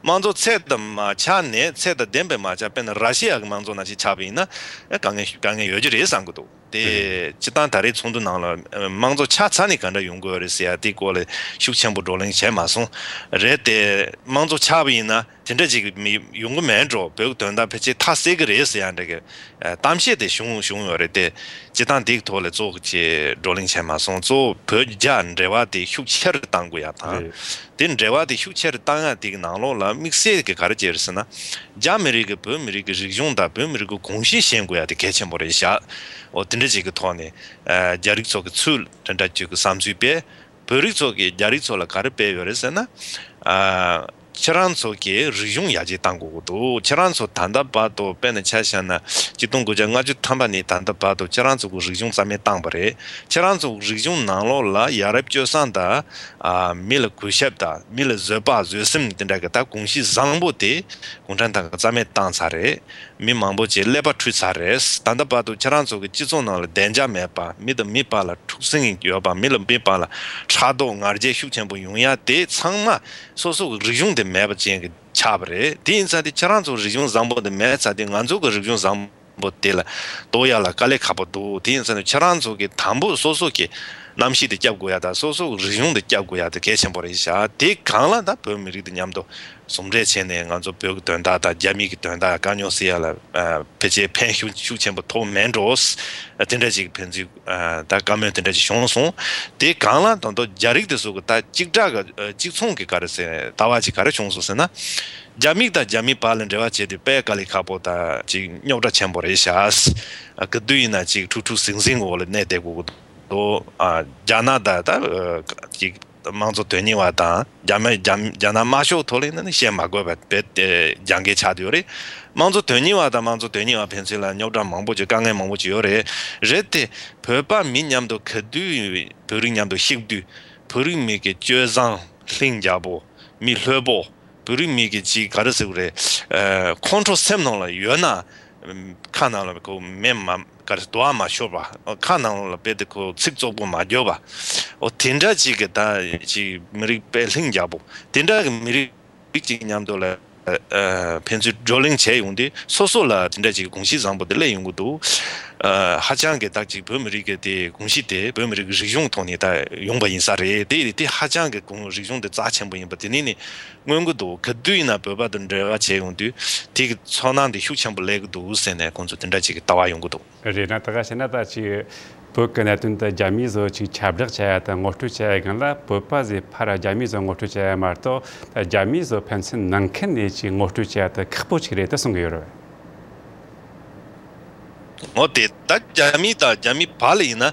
དམངས་གཙོ་ཚད་དུ་མ་ཆགས་ནས་ཚད་དང་ལྡན་པའི་མ་ཆགས། དཔེར་ན་ར་ཤི་ཡ་གི་དམངས་གཙོ་ནང་བཞིན་ཆགས་པ་ཡིན་ན་ཨེ་དཀའ་ངལ་དཀའ་ངལ་ཡོད་ཀྱི་རེད་བསམ་གྱི་འདུག་དེ་སྤྱིར་བཏང་ད་རེས་ཚོགས་འདུ་ནང་ལ་ཨེ་དམངས་གཙོ་ཆགས་ཚར་ནས་ག་འདྲ་ཡོང་དགོས་རེད་ཟེར་ཡ་དེའི་སྐོར་ལ་ཤུགས་ཆེན་པོ་བགྲོ་གླེང་བྱས་མ་སོང་། རེད་དེ་དམངས་གཙོ་ཆགས་པ་ཡིན་ན་དེ་འདྲ་ཅིག་མི་ཡོང་གི་མེད་འགྲོ། བོད་ཀྱི་དོན་དག་ཕལ་ཆེར་ཐག་བསད་ཀྱི་རེད་ཟེར་ཡ་འདྲ་གི་ཨེ་གཏམ་བཤད་དེ་བྱུང་བྱུང་ཡོད་རེད་དེ། སྤྱིར་བཏང་དེའི་ཐོག་ལ་གཙོ་བོ་ཅིག་བགྲོ་གླེང་བྱས་མ་སོང་། གཙོ་བོ་བོད་རྒྱ་འབྲེལ་བ་དེ་ཤུགས་ཆེ་རུ་གཏང་དགོས་ཡ་དང་། རེད། དེ་འབྲེལ་བ་དེ་ཤུགས་ཆེ་རུ་བཏང་ཡ་དེ་གི་ནང་ལོགས་ལ་དམིགས་བསལ་གྱི་ག་རེ་བྱས་རེད་ཟེར་ན། རྒྱ་མི་རིགས་ཀྱི་བོད་མི་རིགས་ཀྱི་རིག་གཞུང་དང་བོད་མི་རིགས་ཀྱི་གོམས་གཤིས་ཤེས་དགོས་ཡ་དེ་གལ་ཆེན་པོ་རེད་བཞག་འོ་དེ་འདྲ་ཅིག་གི་ཐོག་ནས་ཨ། རྒྱ་རིགས་ཚོ་གི་ཚུལ་དེ་འདྲ་ཅིག་གི་བསམ་ཚུལ་སྤེལ། བོད་རིགས་ཚོ་གིས་རྒྱ་རིགས་ཚོ་ལ་ག་རེ་སྤེལ་ཡོད་རེད་ཟེར་ན། ཨ། ཁྱེད་རང་ཚོ་གི་རིག་གཞུང་ཡར་རྒྱས་གཏང་དགོས་ཀྱི་འདུག་ཁྱེད་རང་ཚོ་ད་ལྟ་བར་དུ་དཔེར་ན་ཆ་བཞག་ན་ཆིག་སྟོང་དགུ་བརྒྱ་ལྔ་བཅུ་ཐམ་པ་ནས་ད་ལྟ་བར་དུ་ཁྱེད་རང་ཚོ་གི་རིག་གཞུང་རྩ་མེད་བཏང་པ་རེད། ཁྱེད་རང་ཚོ་གི་རིག་གཞུང་ནང་ལོགས་ལ་ཡ་རབས་སྤྱོད་བཟང་དང་། ཨ། མི་ལ་གུས་ཞབས་དང་མི་ལ་བཟོད་པ་བཟོད་སེམས་དེ་འདྲ་གི་ད་གོམས་གཤིས་བཟང་པོ་དེ་གུང་ཁྲན་ཏང་གིས་རྩ་མེད་བཏང་ཚར་རེད། མི་མང་པོ་ཅིག་ཀླད་པ་འཁྲུད་ཚར་རེད། ད་ལྟ་བར་དུ་ཁྱེད་རང་ཚོ་གི་སྤྱི་ཚོགས་ནང་ལ་བདེ་འཇགས་མེད་པ། མི་དང་མི་བར་ལ་འཁྲུག་ཟིང་ཡོད་པ། མི་ལ་མི་བར་ལ་ཕྲག་དོག་ང་རྒྱལ་ཤུགས་ཆེན་པོ་ཡོང་ཡ་དེ་ཚང་མ་སོ་སོ་གི་རིག་གཞུང་དེ་མེད་པ་ཅན་གྱི་ཆགས་པ་རེད། དེ་ཡིན་ཙང་དེ་ཁྱེད་རང་ཚོ་རིག་གཞུང་བཟང་པོ་དེ་མེད་ཙང་དེ་ང་ཚོ་གི་རིག་གཞུང་བཟང་པོ་དེ་ལ་གཏོར་ཡ་ལ་དཀའ་ལས་ཁག་པོ་འདུག་དེ་ཡིན་ཙང་དེ་ཁྱེད་རང་ཚོ་གི་དང་པོ་སོ་སོ་གི་ གནམ་གཤིས་དེ་སྐྱབས་དགོས་ཡ་དང་སོ་སོ་གི་རིག་གཞུང་དེ་སྐྱབས་དགོས་ཡ་དེ་གལ་ཆེན་པོ་རེད་ཤག་དེ་སྒང་ལ་ད་བོད་མི་རིགས་དེ་མཉམ་དུ་ཟུང་འབྲེལ་བྱས་ནས་ང་ཚོ་བོད་ཀྱི་དོན་དག་དང་རྒྱ་མི་གི་དོན་དག་དཀའ་རྙོག་སེལ་ཡ་ལ་ཨ་ཕལ་ཆེར་ཕན་ཤུགས་ཤུགས་ཆེན་པོ་ཐོགས་མེད་འགྲོ། ཨ་དེ་འདྲ་ཅིག་ཕན་ཚུན་ཨ་ད་བཀའ་མོལ་དེ་འདྲ་ཅིག་བྱུང་སོང་། དེ་སྒང་ལ་ད་དུང་རྒྱ་རིགས་དེ་ཚོ་གི་ད་གཅིག་སྒྲ་གི་ཨ་གཅིག་མཚུངས་ཀྱི་ག་རེ་ཟེར་ལྟ་བ་ཅིག་ག་རེ་བྱུང་སོང་ཟེར་ན། རྒྱ་མི་དང་རྒྱ་མི་བར་ལ་འབྲེལ་བ་བྱེད་དུས་དཔེ་དཀའ་ལས་ཁག་པོ་དང་ཅིག་རྙོག་དྲ་ཆེན་པོ་རེད་ཤག་ཨ་ག་དུས་ཡིན་ན་ཅིག་འཁྲུག་འཁྲུག་ཟིང་ཟིང་འོག་ལ་གནས་བསྡད་དགོས་ཀྱི་འདུག་ཨ་རྒྱ་ནག་དང་ད་ཨ་ཅིག་དམངས་གཙོ་དོན་གཉེར་བ་དང་རྒྱ་མི་རྒྱ་རྒྱ་ནག་དམར་ཤོག་ཐོག་ལ་ཡིན་ན་ནི་བཤད་མ་དགོས་པ་རྦད་དེ་རྒྱང་གིས་ཆགས་བསྡད་ཡོད་རེད། དམངས་གཙོ་དོན་གཉེར་བ་དང་དམངས་གཙོ་དོན་གཉེར་བ་ཕན་ཚུན་ལ་རྙོག་དྲ་མང་པོ་ཅིག་དཀའ་ངལ་མང་པོ་ཅིག་ཡོད་རེད། རེད་དེ་བོད་པ་མི་མཉམ་དུ་ག་དུས་བོད་རིགས་མཉམ་དུ་གཤིབ་དུས་བོད་རིགས་མི་གི་སྤྱོད་བཟང་ལྷིང་འཇགས་པོ་མི་ལྷོད་པོ་བོད་རིགས་མི་གི་ཅིག་ག་རེ་ཟེར་དགོས་རེད། ཨ་ཁོང་ཁྲོ་སེམས་ནང་ལ་ཡོད་ན། ཁ་ནང་ལ་ཁོ་མེ་མ་ག་རེ་དུ་བ་མ་ཤོར་བ། ཁ་ནང་ལ་རྦད་དེ་ཁོ་ཚིག་བཙོག་པོ་མ་བརྗོད་པ། འོ་དེ་འདྲ་ཅིག་གི་ད་ཅིག་མི་རིགས་དཔེ་ལྷིང་འཇགས་པོ་དེ་འདྲ་གི་མི་རིགས་ཅིག་མཉམ་དུ་ལ་ཨ་ཕན་ཚུན་བགྲོ་གླེང་བྱས་ཡོང་དུས་སོ་སོ་ལ་དེ་འདྲ་ཅིག་གོམས་གཤིས་བཟང་པོ་དེ་སླེབས་ཡོང་གི་འདུག་ཨ་ཧ་ཅང་གི་ད་ཅིག་བོད་མི་རིགས་ཀྱི་དེ་གོམས་གཤིས་དེ་བོད་མི་རིགས་ཀྱི་རིག་གཞུང་ཐོག་ནས་ད་ཡོང་པ་ཡིན་ས་རེད། དེ་དེ་ཧ་ཅང་གི་གོམས་རིག་གཞུང་དེ་རྩ་ཆེན་པོ་ཡིན་པ་དེ་ནས་ནི། མངོན་གྱི་འདུག་ག་དུས་ཡིན་ན་བོད་པ་དང་འབྲེལ་བ་བྱས་ཡོང་དུས་དེ་གི་ཚོར་སྣང་དེ་ཤུགས་ཆེན་པོ་སླེབས་ཀྱི་འདུག་ཟེར་ནས་ཁོང་ཚོ་དེ་འདྲ་ཅིག་གི་ལྟ་བ་ཡོང་གི་འདུག་རེད་ན་ད་ག་བྱས་ན་ད་ཅིག་བོད་ཀྱི་གནད་དོན་དེ་རྒྱ་མིས་བཟོ་ཅིག་ཁྱབ་བསྒྲགས་བྱ་ཡ་དང་ངོ་སྤྲོད་བྱ་ཡ་སྒང་ལ་བོད་པ་ཟིག་ཕར་རྒྱ་མིས་བཟོ་ངོ་སྤྲོད་བྱ་ཡ་མ་གཏོགས་ད་རྒྱ་མིས་བཟོ་ཕན་ཚུན་ནང་ཁུལ་ནས་ཅིག་ངོ་སྤྲོད་བྱ་ཡ་དེ་ཁག་པོ་ཅིག་རེད་དེ་གསུང་གི་ཡོད་རེད། འོ་དེ་ད་རྒྱ་མི་དང་རྒྱ་མི་བར་ལ་ཡིན་ན་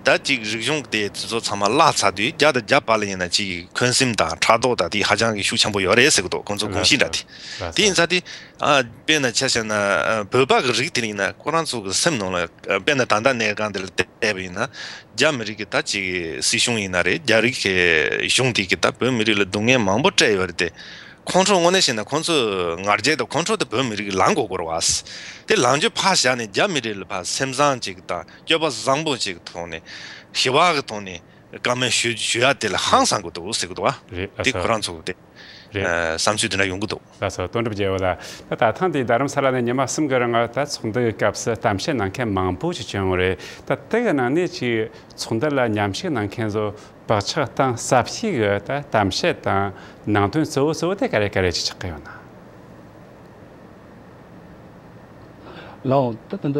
ད་ཅིག་རིག་གཞུང་དེ་དེ་ཚོ་ཚང་མ་བརླག་ཚར་དུས་རྒྱ་དང་རྒྱ་བར་ལ་ཡིན་ན་ཅིག་འཁོན་སེམས་དང་ཕྲག་དོག་དང་དེ་ཧ་ཅང་གི་ཤུགས་ཆེན་པོ་ཡོད་རེད་ཟེར་གི་འདུག་ཁོང་ཚོ་གོམས་གཤིས་འདྲ་དེ། དེ་ཡིན་ཙང་དེ་ཨ་དཔེར་ན་ཆ་བཞག་ན་ཨ་བོད་པ་གི་རིགས་དེ་ལ་ཡིན་ན་ཁོ་རང་ཚོ་གི་སེམས་ནང་ལ་ཨ་དཔེར་ན་ད་ལྟ་གནས་སྒང་དེ་ལ་བལྟས་པ་ཡིན་ན་རྒྱ་མི་རིགས་ཀྱི་ད་ཅིག་སྲིད་གཞུང་ཡིན་ན་རེད། རྒྱ་རིགས་ཀྱི་གཞུང་དེ་གི་ད་བོད་མི་རིགས་ལ་སྡུག་བསྔལ་མང་པོ་སྤྲད་ཡོད་རེད་དེ། ཁོང་ཁྲོ་དངོས་གནས་བཤད་ན་ཁོང་ཚོས་ང་རྒྱལ་དང་ཁོང་ཁྲོ་དེ་བོད་མི་རིགས་ལངས་དགོས་སྐོར་བ། དེ་ལངས་རྒྱུ་ཕར་བཞག་ནས་རྒྱ་མི་རིགས་ལ་ཕར་སེམས་བཟང་ཅིག་དང་སྤྱོད་པ་བཟང་པོ་ཅིག་གི་ཐོག་ནས་ཞི་བ་གི་ཐོག་ནས་བཀའ་མོལ་ཞུ་ཞུ་ཡ་དེ་ལ་ཧང་སང་དགོས་འདུག་ཟེར་གི་འདུག་བ། རེད་ཨ་དེ་ཁོ་ས། རང་ཚོ་དེ་རེད། ཨ་བསམ་ཚུལ་དེ་འདྲ་ཡོང་གི་འདུག་ལགས་སོ། དོན་གྲུབ་རྒྱལ་པོ་ལགས། ད་ད་ཐེངས་དེ་རྡ་རམ་ས་ལ་ནས་ཉི་མ་གསུམ་གི་རིང་ད་ཚོགས་འདུ་གི་སྐབས་སུ་གཏམ་བཤད་གནང་མཁན་མང་པོ་ཞིག་བྱུང་ཡོད་རེད། ད་དེ་གི་ནང་ནས་ཅིག་ཚོགས་འདུ་ལ་མཉམ་ཞུགས་གནང་མཁན་ཚོ་བག་ཆགས་གཏིང་ཟབ་ཞིག་གི་ད་གཏམ་བཤད་དང་ནང་དོན་གཙོ་བོ་གཙོ་བོ་དེ་ག་རེ་ག་རེ་ཅིག་ཆགས་ཀྱི་ཡོད་ན། ལགས་འོང་། ད་ད་ལྟ་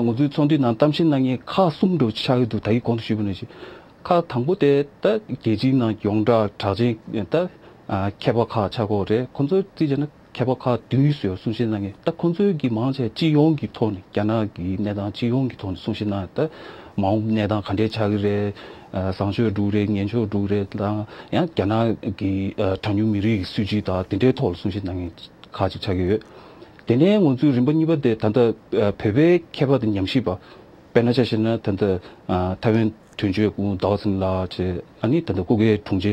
ང་ཚོའི་ཚོགས་འདུའི་ནང་གཏམ་བཤད་གནང་མཁན་ཁག་གསུམ་འདྲ་བོ་ཆགས་ཀྱི་འདུག་ད་གིན་གོང་དུ་ཞུས་པ་ནང་བཞིན་ཁག་དང་པོ་དེ་ད་རྒྱལ་སྤྱིའི་ནང་ཡོངས་གྲགས་གྲགས་ཅན་ད་མཁས་པ་ཁག་ཆགས་ཀྱི་ཡོད་རེད། ཁོང་ཚོ་རྩིས་བྱས་ན་མཁས་པ་ཁག་བདུན་ཙམ་ཡོད་གསུང་བཤད་གནང་མཁན། ད་ཁོང་ཚོའི་གི་མང་ཆེ་སྤྱི་ཡོངས་ཀྱི་ཐོག་ནས་རྒྱ་ནག་གི་གནས་སྟངས་སྤྱི་ཡོངས་ཀྱི་ཐོག་ནས་གསུང་བཤད་གནང་ཡ། ད་མ་འོངས་གནས་སྟངས་ག་འདྲས་ཆགས་ཀྱི་རེད། ཨ་བཟང་ཕྱོགས་འགྲོ་གི་རེད། ངན་ཕྱོགས་འགྲོ་གི་རེད། ད་ཡང་རྒྱ་ནག་གི་ཨ་གྲངས་ཉུང་མི་རིགས་ཀྱི་སྲིད་བྱུས་དང་དེ་འདྲའི་ཐོག་ལ་གསུང་བཤད་གནང་མཁན་ཁག་ཅིག་ཆགས་ཀྱི་ཡོད། དེ་ནས་ང་ཚོའི་རིམ་པ་གཉིས་པ་དེ་ད་ལྟ་ཨ་བོད་པའི་མཁས་པ་དང་ཉམས་ཞིབ་པ། དཔེར་ན་ཆ་བཞག་ན་ད་ལྟ་ཨ་ཐའེ་ཝན་དོན་གཅོད་སྐུ་ངོ་ཟླ་བ་ཚེ་རིང་ལགས་བྱས། ཨ་ནི་ད་ལྟ་སྐུ་སྒེར་དྲུང་ཆེ་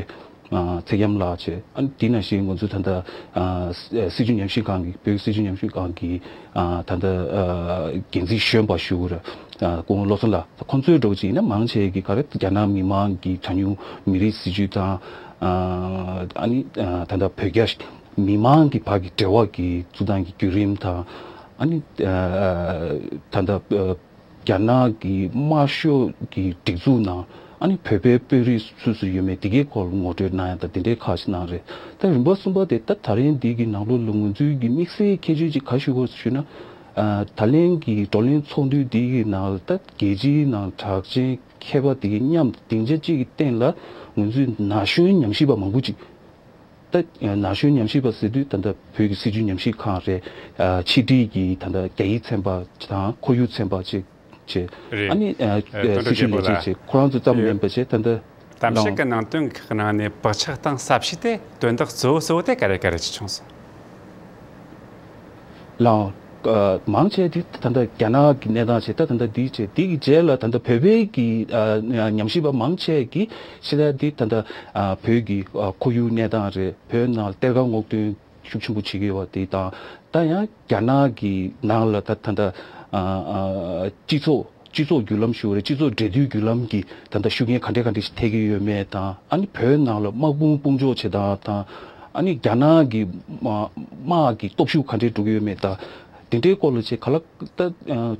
ཨ་ཚེ་རྒྱམ་ལགས་བྱས། ཨ་ནི་དེ་ནང་བཞིན་ང་ཚོའི་ད་ལྟ་ཨ་སྲིད་བྱུས་ཉམས་ཞིབ་ཁང་གི་བོད་ཀྱི་སྲིད་བྱུས་ཉམས་ཞིབ་ཁང་གི་ཨ་ད་ལྟ་ཨ་འགན་འཛིན་གཞོན་པ་ཞུ་དགོས་རེད། ཨ་སྐུ་ངོ་བློ་བཟང་ལགས། ཁོང་ཚོའི་འདྲ་བོ་ཅིག་ཡིན་ན་མང་ཆེ་གི་ག་རེ་རྒྱ་ནག་མི་མང་གི་གྲངས་ཉུང་མི་རིགས་སྲིད་བྱུས་དང་། ཨ་ཨ་ནི་ཨ་ད་ལྟ་བོད་རྒྱ་མི་མང་གི་བར་གྱི་འབྲེལ་བ་གི་བཙུགས་སྟངས་ཀྱི་བརྒྱུད་རིམ་དང་། ཨ་ནི་ཨ་ད་ལྟ་ཨ་རྒྱ་ནག་གི་དམར་ཤོག་གི་སྒྲིག་འཛུགས་ནང་ཨ་ནི་བོད་པའི་དཔོན་རིགས་སུ་སུ་ཡོད་མེད་དེ་གའི་སྐོར་ངོ་སྤྲོད་གནང་ཡ་དང་དེ་འདྲའི་ཁག་ཅིག་གནང་རེད། ད་རིམ་པ་གསུམ་པ་དེ་ད་ད་རིང་འདི་གི་ནང་ལོགས་ལ་ང་ཚོའི་གི་དམིགས་བསལ་ཁྱད་ཆོས་ཅིག་ག་ཞུ་དགོས་ཞུ་ན། ཨ་ད་ལན་གྱི་བགྲོ་གླེང་ཚོགས་འདུ་འདི་གི་ནང་ལ་ད་རྒྱལ་སྤྱིའི་ནང་གྲགས་ཅན་མཁས་པ་དེ་གའི་མཉམ་དུ་སྡིངས་ཆ་གཅིག་གི་སྟེང་ལ་ང་ཚོའི་ན་གཞོན་ཉམས་ཞིབ་པ་མང་པོ་ཅིག་ད་ན་གཞོན་ཉམས་ཞིབ་པ་ཟེར་དུས་ད་ལྟ་བོད་ཀྱི་སྲིད་བྱུས་ཉམས་ཞིབ་ཁང་རེད། ཨ་ཕྱི་དྲིལ་གྱི་ད་ལྟ་རྒྱ་ཡིག་ཚན་པ་དང་ཁོར་ཡུག་ཚན་པ་ཅིག་བྱས། རེད། ཨ་ནི་ཨ་ཨ་དོན་གྲུབ་སྲི་ཞུ་རྒྱལ་པོ་ལས་བྱེད་ལགས། ཅིག་ཁོ་རང་ཚོ་ཙམ་ཡོད། མིན་པ་བྱས་ད་ལྟ་གཏམ་བཤད་ཀྱི་ནང་དོན་གྱི་ནང་ནས་བག་ཆགས་གཏིང་ཟབ་ཤོས་དེ་དོན་དག་གཙོ་བོ་གཙོ་བོ་དེ་ག་རེ་ག་རེ་ཅིག་བྱུང་སོང་། ལགས། ཨ་མང་ཆེ་དེ་ད་ལྟ་རྒྱ་ནག་གི་གནས་སྟངས་བྱས། ད་ད་ལྟ་འདི་བྱས། འདི་གི་རྗེས་ལ་ད་ལྟ་བོད་པའི་གི་ཨ་ཉམས་ཞིབ་པ་མང་ཆེ་གིས་ཕྱི་ལ་འདི་ད་ལྟ་ཨ་བོད་ཀྱི་ཨ་ཁོར་ཡུག་གནས་སྟངས་རེད། བོད་ནང་གཏེར་ཁ་སྔོག་འདོན་ཤུགས་ཆེན་པོ་བྱེད་ཀྱི་ཡོད་པ་དེ་དང་། ད་ཡང་རྒྱ་ནག་གི་ནང་ལ་ད་ད་ལྟ་ཨ་ཨ་སྤྱི་ཚོགས་སྤྱི་ཚོགས་བརྒྱུད་ལམ་ཞུ་བ་རེད། སྤྱི་ཚོགས་འབྲེལ་མཐུད་བརྒྱུད་ལམ་གྱི་ད་ལྟ་ཤུགས་རྐྱེན་ག་འདྲས་ག་འདྲས་ཤིག་ཐེབས་ཀྱི་ཡོད་མེད་དང་། ཨ་ནི་བོད་ནང་ལ་དམག་དཔུང་དཔུང་འཇོག་བྱེད་སྟངས་དང་། ཨ་ནི་རྒྱ་ནག་གི་དམག་དམག་གི་སྟོབས་ཤུགས་ག་འདྲས་འགྲོ་གི་ཡོད་མེད་དང་། དེ་འདྲའི་སྐོར་ལ་བྱས་ག་ལ་ད་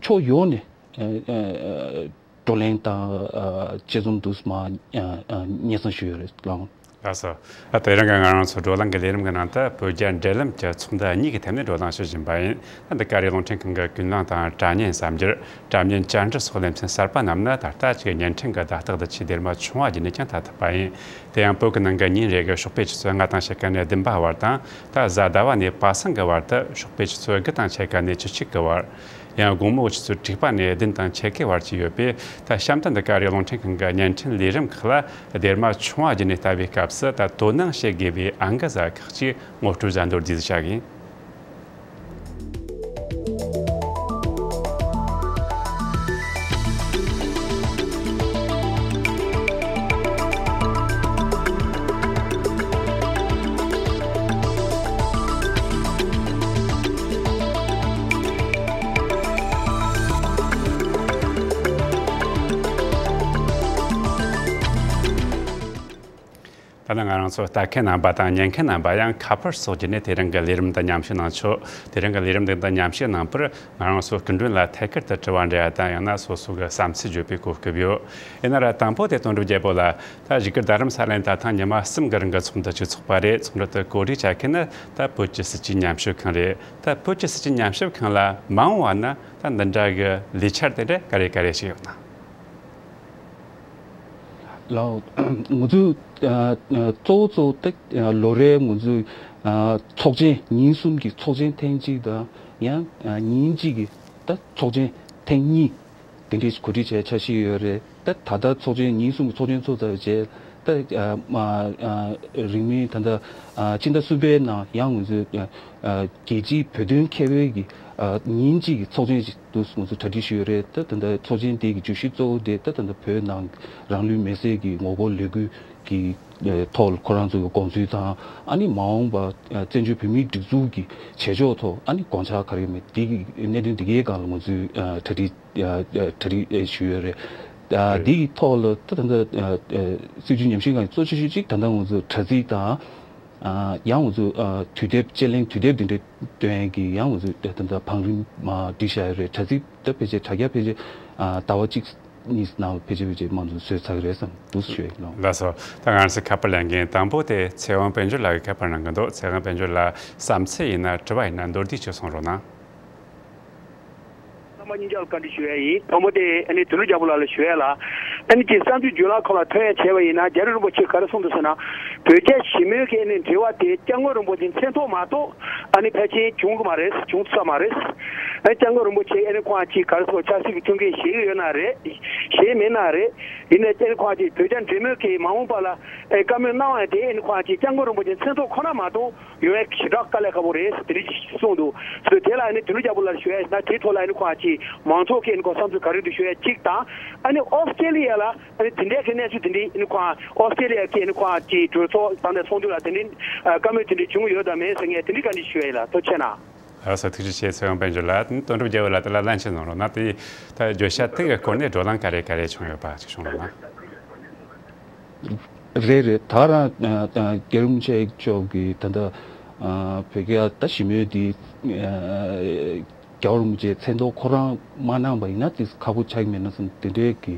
ཕྱོགས་ཡོངས་ནས། ཨ་ཨ་ བགྲོ་གླེང་དང་ཨ་དཔྱད་རྩོམ་དུ་མ་ཨ་ཨ་སྙན་སེང་ཞུས་ཡོད་རེད་ལགས། ལགས་སོ། ཨ་དེ་རིང་གི་ང་རང་ཚོ་བགྲོ་གླེང་གི་ལས་རིམ་གྱི་ནང་དུ་བོད་རྒྱ་འབྲེལ་ལམ་གྱི་ཚོགས་འདུ་གཉིས་ཀྱི་ཐད་ནས་བགྲོ་གླེང་ཞུ་བཞིན་པ་ཡིན། ཨ་འདི་ག་རེ་རླུང་འཕྲིན་ཁང་གི་ཀུན་གླེང་དང་དྲ་བརྙན་གསར་འགྱུར། དྲ་བརྙན་བཅར་འདྲི་སོགས་ལེ་ཚན་གསར་པ་རྣམས་ནི་ད་ལྟ་ཅིག་བརྙན་འཕྲིན་གྱི་བརྡ་རྟགས་འདི་ཆེས་སྡེར་མ་ཆུང་བ་བརྒྱུད་ནས་ཀྱང་ཐོབ་ཐུབ་པ་ཡིན། དེ་ཡང་བོད་ཀྱི་ནང་གི་ཉིན་རེ་གི་ཞོགས་པའི་ཆུ་ཚོད་ལྔ་དང་ཕྱེད་ཀ་ནས་བདུན་པ་བར་དང་། ད་གཟའ་ཟླ་བ་ནས་པ་སངས་ཀྱི་བར་དུ་ཞོགས་པའི་ཆུ་ཚོད་དགུ་དང་ཕྱེད་ཀ་ནས་བཅུ་གཅིག་གི་བར། ཡང་དགོང་མོ་ཆུ་ཚོད་དྲུག་པ་ནས་བདུན་དང་ཕྱེད་ཀའི་བར་གྱི་ཡོད་པས། ད་གཤམ་དུ་འདི་ག་རེ་རླུང་འཕྲིན་ཁང་གི་བརྙན་འཕྲིན་ལས་རིམ་ཁག་ལ་སྡེར་མ་ཆུང་བ་བརྒྱུད་ནས་ལྟ་བའི་སྐབས་སུ་ད་དོ་སྣང་བྱེད་དགོས་པའི་ཨང་ཀི་གཟའ་ཁག་ཅིག་ངོ་སྤྲོད་བྱ་མདོར་བསྡུས་སུ་བྱ་གི་ཡིན། ད་ནི་ང་རང་ཚོ་ལྟ་མཁན་རྣམ་པ་དང་ཉན་མཁན་རྣམ་པ་ཡང་ཁ་པར་སོགས་བརྒྱུད་ནས་དེ་རིང་གི་ལས་རིམ་དུ་མཉམ་ཞུགས་གནང་ཆོག་དེ་རིང་གི་ལས་རིམ་འདི་དུ་མཉམ་ཞུགས་གནང་པར་ང་རང་ཚོ་སྐུ་མགྲོན་ལ་ཐད་ཀར་དུ་དྲི་བ་འདྲི་ཡ་དང་ཡང་ན་སོ་སོ་གི་བསམ་ཚུལ་བརྗོད་པའི་གོ་སྐབས་ཡོད། ཡིན་ན་ར་དང་པོ་དེ་དོན་གྲུབ་རྒྱལ་པོ་ལ། ད་བཞུགས་སྒར་རྡ་རམ་ས་ལའི་ད་ཐེངས་ཉི་མ་གསུམ་གི་རིང་གི་ཚོགས་འདུ་བཅུ་ཚོགས་པ་རེད། ཚོགས་འདུ་དེ་གོ་སྒྲིག་བྱ་མཁན་ནི་ད་བོད་ཀྱི་སྲིད་བྱུས་ཉམས་ཞིབ་ཁང་རེད། ད་བོད་ཀྱི་སྲིད་བྱུས་ཉམས་ཞིབ་ཁང་ལ་མ་འོངས་བ་ན་ད་འདི་འདྲ་གི་ལས་འཆར་དེ་འདྲ་ག་རེ་ག་རེ་ཞིག་ཡོད་ན། ལགས། ང་ཚོས་ཨ་ཨ་གཙོ་བོ་གཙོ་བོ་ད་ཨ་ལོ་རེའི་ང་ཚོས་ཨ་ཚོགས་ཆེན་ཉིན་གསུམ་གྱི་ཚོགས་ཆེན་ཐེངས་གཅིག་དང་ཡང་ཨ་ཉིན་གཅིག་གི་ད་ཚོགས་ཆེན་ཐེངས་གཉིས་དེ་འདྲའི་གོ་སྒྲིག་བྱས་འཆར་གཞི་ཡོད་རེད། ད་ད་ལྟ་ཚོགས་ཆེན་ཉིན་གསུམ་གྱི་ཚོགས་ཆེན་ཚོགས་ཚར་བའི་རྗེས་ད་ཨ་མ་ཨ་རིང་མིན་ད་ལྟ་ཨ་ཕྱི་ཟླ་གསུམ་པའི་ནང་ཡང་ང་ཚོས་ཨ་རྒྱལ་སྤྱིའི་བོད་དོན་མཁས་པའི་གི་ཨ་ཉིན་གཅིག་གི་ཚོགས་ཆེན་ཞིག་ཏུ་ང་ཚོ་གྲ་སྒྲིག་ཞུས་ཡོད་རེད། ད་ད་ལྟ་ཚོགས་ཆེན་དེ་གི་བརྗོད་གཞི་གཙོ་བོ་དེ་ད་ད་ལྟ་བོད་ནང་རང་ལུས་མེར་སྲེག་གི་ངོ་རྒོལ་ལས་འགུལ་གྱི་ཐོག་ཁོ་རང་ཚོ་གི་དགོངས་ཚུལ་དང་ཨ་ནི་མ་འོངས་པ་བཙན་བྱོལ་བོད་མིའི་སྒྲིག་འཛུགས་ཀྱི་བྱེད་ཕྱོགས་ཐོག་ཨ་ནི་དགོངས་འཆར་ག་རེ་ཡོད་མེད་དེ་གི་གནད་དོན་དེ་གའི་སྒང་ལ་ང་ཚོས་གྲ་སྒྲིག་གྲ་སྒྲིག་ཞུས་ཡོད་རེད། དེ་གི་ཐོག་ལ་ད་ད་ལྟ་སྲིད་བྱུས་ཉམས་ཞིབ་ཁང་གི་གཙོ་ཆེ་ཤོས་གཅིག་ད་ལྟ་ང་ཚོ་དྲ་ཚིགས་དང་། ཡང་ང་ཚོ་དུས་དེབ་དཔྱད་གླེང་དུས་དེབ་དེ་འདྲ་བཏོན་ཡས་ཀྱི་ཡང་ང་ཚོ་ད་ལྟ་བང་རིམ་མ་བསྒྲིགས་བཞག་ཡོད་རེད། དྲ་ཚིགས་ད་ཕལ་ཆེར་དྲ་རྒྱ་ཕལ་ཆེར་ཟླ་བ་གཅིག་གཉིས་ནང་ལ་ཕལ་ཆེར་ཕལ་ཆེར་མང་ཚོགས་བཟོས་ཚར་གི་རེད་བསམ་འདུག་ཞུ་ཡས་ཡིན། ལགས་སོ། ད་ང་རང་ཚོའི་ཁ་པར་ལེན་མཁན་དང་པོ་དེ་ཚེ་དབང་དཔལ་འབྱོར་ལགས་ཀྱི་ཁ་པར་གནང་གི་འདུག་ཚེ་དབང་དཔལ་འབྱོར་ལགས་བསམ་ཚུལ་ཡིན་ན་དྲི་བ་ཡིན་ན་མདོར་བསྡུས་ཅིག་གསུང་རོགས་གནང་། རྣམ་པ་སྙིང་ལྕགས་ལ་བཀའ་འདྲི་ཞུ་ཡ་ཡིན། དང་པོ་དེ་ཨ་ནི་དོན་གྲུབ་རྒྱལ་པོ་ལགས་ལ་ཞུ་ཡ་ལ། ཨ་ནི་ཅིག་བསམ་ཚུལ་བརྗོད་ལམ་ཁག་ལ་ཐོན་ཡ་བྱས་པ་ཡིན་ན་རྒྱ་རི་རིན་པོ་ཆེས་ག་རེ་གསུངས་འདུག་ཟེར་ན། བོད་རྒྱ་ཞི་མོལ་གྱི་ཨ་ནི་འབྲེལ་བ་དེ་སྐྱབས་མགོན་རིན་པོ་ཆེའི་མཚན་ཐོག་མ་གཏོགས་ཨ་ནི་ཕལ་ཆེར་བྱུང་གི་མ་རེད། བྱུང་ཐུབ་ས་མ་རེད། ཨ་ནི་སྐྱབས་མགོན་རིན་པོ་ཆེ་ཨ་ནི་ཁོང་ཅིག་ག་རེ་ཟེར་ཆབ་སྲིད་ཀྱི་མཐུན་རྐྱེན་བཞེས་ཀྱི་ཡོད་ན་རེད། བཞེས་མེད་ན་རེད། ཡིན་ནའི་ཨ་ནི་ཁོང་ཅིག་བོད་རྒྱ་འབྲེལ་མོལ་གྱི་མ་འོངས་པ་ལ་ཨ་བཀའ་མོལ་གནང་བ་དེ་ཨ་ནི་ཁོང་ཅིག་སྐྱབས་མགོན་རིན་པོ་ཆེའི་མཚན་ཐོག་ཁོ་ན་མ་གཏོགས། ཡོང་ཡ་ཞེ་དྲག་དཀའ་ལས་ཁག་པོ་རེད་དེ་འདྲ་ཞིག་གསུངས་འདུག་སོ་དེ་ལ་ཨ་ནི་དོན་གྲུབ་རྒྱལ་པོ་ལགས་ཞུ་ཡ་ན་དེའི་ཐོག་ལ་ཨ་ནི་ཁོང་ཅིག་མང་ཚོགས་ཀྱི་ཨ་ནི་ཁོང་བསམ་ཚུལ་ག་རེ་འདུག་ཞུ་ཡ་གཅིག་དང་། ཨ་ནི་ཨོ་སི་ཀྲེ་ལི་ཡ་ལ་ཨ་ནི་དེ་འདྲའི་གི་གནས་ཚུལ་དེ་འདྲའི་ཨ་ནི་ཁོང་ཨོ་སི་ཀྲེ་ལི་ཡ་གི་ཨ་ནི་ཁོང་ཅིག་གྲོས་ཚོགས་དང་དེ་ཚོགས་འདུ་ལ་དེ་འདྲའི་བཀའ་མོལ་དེ་འདྲའི་བྱུང་ཡོད་དམ་མེད་ཟེར་ངས་དེ་འདྲའི་བཀའ་འདྲི་ཞུ་ཡ་ཡིན་ལགས། ཐུགས་རྗེ་ཆེ་གནང་། ལགས་སོ། ཐུགས་རྗེ་ཆེ། ཚེ་དབང་དཔལ་འབྱོར་ལགས། དོན་གྲུབ་རྒྱལ་པོ་ལགས་དེ་ལ་ལན་ཞིག་གནང་རོགས་གནང་། དེ་ད་བརྗོད་བྱ་དེ་གི་སྐོར་ནས་བགྲོ་གླེང་ག་རེ་ག་རེ་བྱུང་ཡོད་པ་ཅིག་གསུང་རོགས་གནང་། རེད་རེད། ད་རང་རྒྱལ་བ་རིན་པོ་ཆེ་མཆོག་གིས་ད་ལྟ་བོད་རྒྱ་ད་ཞི་མོལ་འདི་རྒྱལ་བ་རིན་པོ་ཆེའི་མཚན་ཐོག་ཁོ་རང་མ་གནང་པ་ཡིན་ན་ཏོག་ཙམ་ཁག་པོ་ཆགས་ཀྱི་མེད་ན་བསམ་དེ་འདྲའི་གི་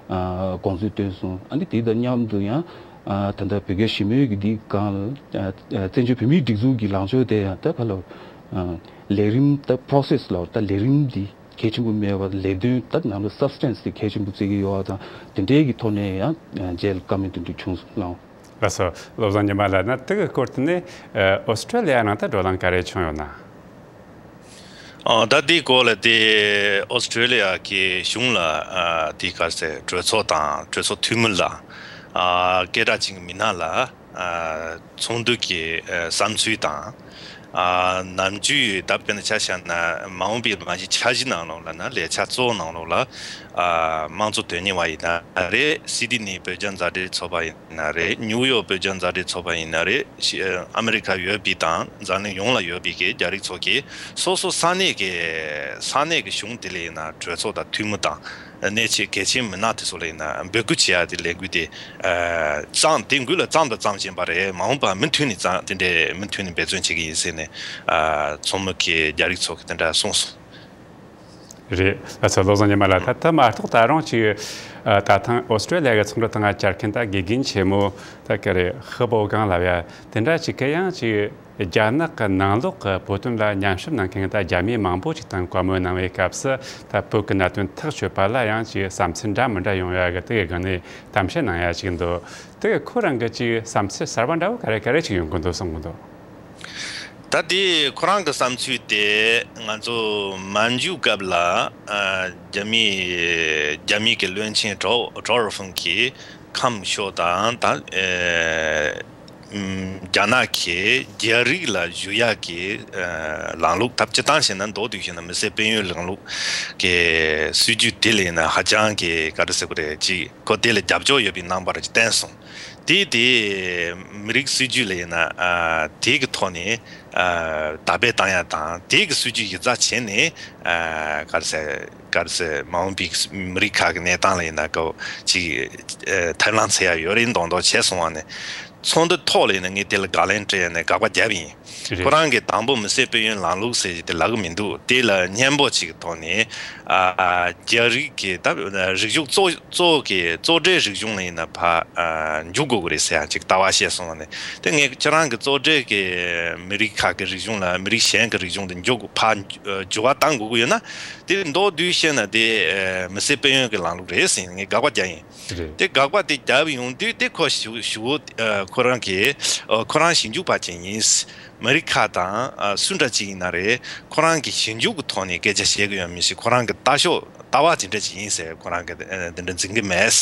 དགོངས་ཚུལ་བཏོན་སོང་། ཨ་ནི་དེ་དང་མཉམ་དུ་ཡང་ད་ལྟ་བོད་རྒྱ་ཞི་མོལ་གྱི་འདི་སྒང་ལ་བཙན་བྱོལ་བོད་མིའི་སྒྲིག་འཛུགས་ཀྱི་ལངས་ཕྱོགས་དེ་ཡང་ད་ག་ལ་ལས་རིམ་ད་process་ལ་ད་ལས་རིམ་འདི་གལ་ཆེན་པོ་མེད་པར་ལས་དོན་ད་ནང་ལ་substance་དེ་གལ་ཆེན་པོ་བརྩི་གི་ཡོད་པ་དང་དེ་འདྲའི་གི་ཐོག་ནས་ཡང་རྗེས་ལ་བཀའ་མོལ་དེ་འདྲ་བྱུང་སོང་ལགས། ལགས་སོ། བློ་བཟང་ཉི་མ་ལགས། ན་དེ་གི་སྐོར་དེ་ནས་ཨོ་སི་ཀྲེ་ལི་ཡ་ནང་ད་བགྲོ་གླེང་ག་རེ་བྱུང་ཡོད་ན། ཨ་ད་དེའི་སྐོར་ལ་དེ་ཨོ་སི་ཀྲེ་ལི་ཡ་གི་གཞུང་ལ་ཨ་དེ་ག་རེ་ཟེར་གྲོས་ཚོགས་དང་གྲོས་ཚོགས་འཐུས་མི་ལ་ཨ་སྐད་གྲགས་ཅན་གྱི་མི་སྣ་ལ། ཚོགས་འདུ་གི་བསམ་ཚུལ་དང་། ནམ་རྒྱུན་ད་དཔེར་ན་ཆ་བཞག་ན་མ་འོངས་པའི་མ་གཞི་འཆར་གཞི་ནང་ལོགས་ལ་ན་ལས་འཆར་གཙོ་བོ་ནང་ལོགས་ལ་དམངས་གཙོ་དོན་གཉེར་བ་ཡིན་ན་རེད། སི་ཌི་ནི་བོད་རྒྱ་མཛའ་འབྲེལ་ཚོགས་པ་ཡིན་ན་རེད། ནིའུ་ཡོག་བོད་རྒྱ་མཛའ་འབྲེལ་ཚོགས་པ་ཡིན་ན་རེད། ཨ་མེ་རི་ཁ་ཡོད་པའི་དང་འཛམ་གླིང་ཡོངས་ལ་ཡོད་པའི་གི་རྒྱ་རིགས་ཚོ་གིས་སོ་སོ་ས་གནས་ཀྱི་ས་གནས་ཀྱི་གཞུང་དེ་ལ་ཡིན་ན་གྲོས་ཚོགས་དང་འཐུས་མི་དང་། གནད་ཆེ་གལ་ཆེན་མི་སྣ་དེ་ཚོ་ལ་ཡིན་ན་འབོད་སྐུལ་བྱེད་ཡ་དེ་ལས་འགུལ་དེ་བརྩམས་དེ་འགུལ་ལ་བརྩམས་དང་བརྩམས་བཞིན་པ་རེད། མ་འོངས་པ་མུ་མཐུད་ནས་བརྩམས་དེ་འདྲའི་མུ་མཐུད་ནས་འབད་བརྩོན་བྱེད་ཀྱི་ཡིན་ཟེར་ནས་ཚོགས་མི་གིས་རྒྱ་རིགས་ཚོ་གི་དེ་འདྲ་གསུངས་སོང་། རེད། ལགས་སོ། བློ་བཟང་ཉི་མ་ལགས། ད་ཐ་མ་གཏོགས་ད་རུང་ཅིག་ཨ། ད་ཐེངས་ཨོ་སི་ཀྲི་ལི་ཡ་གི་ཚོང་འབྲེལ་ཐད་ལ་བཅར་མཁན་ད་དགེ་རྒན་ཆེན་མོ་ད་ག་རེ་ཧི་པོ་ཀང་ལབ་ཡ་དེ་འདྲ་ཅིག་གི་ཡང་ཅིག་རྒྱ་ནག་གི་ནང་ལོགས་ཀྱི་བོད་དོན་ལ་ཉམས་ཞིབ་གནང་མཁན་གྱི་ད་རྒྱ་མི་མང་པོ་ཅིག་དང་བཀའ་མོལ་གནང་བའི་སྐབས་སུ་ད་བོད་ཀྱི་གནད་དོན་ཐག་གཅོད་པ་ལ་ཡང་ཅིག་བསམ་ཚུལ་འདྲ་མི་འདྲ་ཡོང་ཡ་གི་དེ་གི་སྒང་ནས་གཏམ་བཤད་གནང་ཡ་ཅིག་འདུག་དེ་གི་ཁོ་རང་གི་ཅིག་བསམ་ཚུལ་གསར་པ་འདྲ་བོ་ག་རེ་ག་རེ་ཅིག་ཡོང་གི་འདུག་གསུང་གི་འདུག་ད་དེ་ཁོ་རང་གི་བསམ་ཚུལ་དེ་ང་ཚོ་མ་འཇུག་སྐབས་ལ་ཨ། རྒྱ་མི་རྒྱ་མི་གི་བློན་ཆེན་ཀྲོ་ཀྲོ་ཝུ་ཧྥུང་གིས་ཁམས་ཕྱོགས་དང་ད་ཨེ། ཨམ། རྒྱ་ནག་གིས་རྒྱ་རིགས་ལ་བཞུགས་ཡག་གི་ཨ། ལམ་ལུགས་ད་སྤྱིར་བཏང་བྱས་ན་མདོར་བསྡུས་བཤད་ན་མི་སེར་སྤེལ་ཡུན་ལམ་ལུགས་ཀྱི་སྲིད་ཇུས་དེ་ལ་ཡིན་ན་ཧ་ཅང་གི་ག་རེ་ཟེར་དགོས་རེད། ཅིག་ཁོ་དེ་ལ་རྒྱབ་སྐྱོར་ཡོད་པའི་རྣམ་པ་རེ་བསྟན་སོང་། དེ་དེ་མི་རིགས་སྲིད་ཇུས་ལ་ཡིན་ན་ཨ། དེ་གི་ཐོག་ནས་ཨ། དར་སྤེལ་བཏང་ཡ་དང་དེ་གི་སྲིད་ཇུས་གཞི་རྩ་བྱས་ནས་ཨ། ག་རེ་ཟེར་ག་རེ་ཟེར་མ་འོངས་པའི་མི་རིགས་ཁག་གི་གནས་སྟངས་ལ་ཡིན་ན་ཀོ་ཅིག་ཨ། ཐེབས་ལམ་འཚོལ་ཡ་ཡོད་རེད་མདོག་མདོག་བྱས་སོང་བ་ནས་ཚོགས་འདུ་ཐོག་ལ་ཡིན་ན་ངས་དེ་ལ་དགག་ལན་སྤྲད་ཡ་ནས་དགག་པ་བརྒྱབ་ཡིན། རེད། ཁོ་རང་གིས་དང་པོ་མི་སེར་སྤེལ་ཡུན་ལམ་ལུགས་ཟེར་གྱི་དེ་ལབ་གི་མི་འདུག་དེ་ལ་སྙན་པོ་ཅིག་གི་ཐོག་ནས་ཨ། རྒྱ་རིགས་ཀྱི་ད་རིག་གཞུང་གཙོ་གཙོ་བོ་གི་གཙོ་གྲས་རིག་གཞུང་ལ་ཡིན་ན་ཕར་ཨ། འཇུག་དགོས་ཀྱི་རེད་ཟེར་ཡང་ཅིག་ལྟ་བ་བཤད་སོང་བ་ནས་དེ་ངས་ཁྱེད་རང་གི་གཙོ་གྲས་ཀྱི་མི་རིགས་ཁག་གི་རིག་གཞུང་ལ་མི་རིགས་གཞན་གྱི་རིག་གཞུང་དེ་འཇུག་ཕར་འགྱུར་བ་གཏང་དགོས་ཀྱི་ཡོད་ན་དེ་མདོར་བསྡུས་བཤད་ན་དེ་ཨ། མི་སེར་སྤེལ་ཡུན་གྱི་ལམ་ལུགས་རེད་ཟེར་ངས་དགག་པ་རྒྱག་ཡིན། རེད། དེ་དགག་པ་དེ་བརྒྱབ་ཡོང་དུས་དེ་ཁོ་ཞུ་ཞུ་བོ་ཨ། ཁོ་རང་གིས་ཨ། ཁོ་རང་ཞིབ་འཇུག་པ་ཅིག་ཡིན། མི་རིགས་ཁག་དང་ཨ། སུ་འདྲ་ཅིག་ཡིན་ན་རེད། ཁོ་རང་གིས་ཞིབ་འཇུག་གི་ཐོག་ནས་སྐད་ཆ་བཤད་གི་ཡོད་མི་ཞིག་ཁོ་རང་གི་ལྟ་ཕྱོགས་ལྟ་བ་ཅི་འདྲ་ཅིག་ཡིན་ཟེར་ཁོ་རང་གིས་ཨ། འདི་འདྲ་འཛིན་གི་མེད།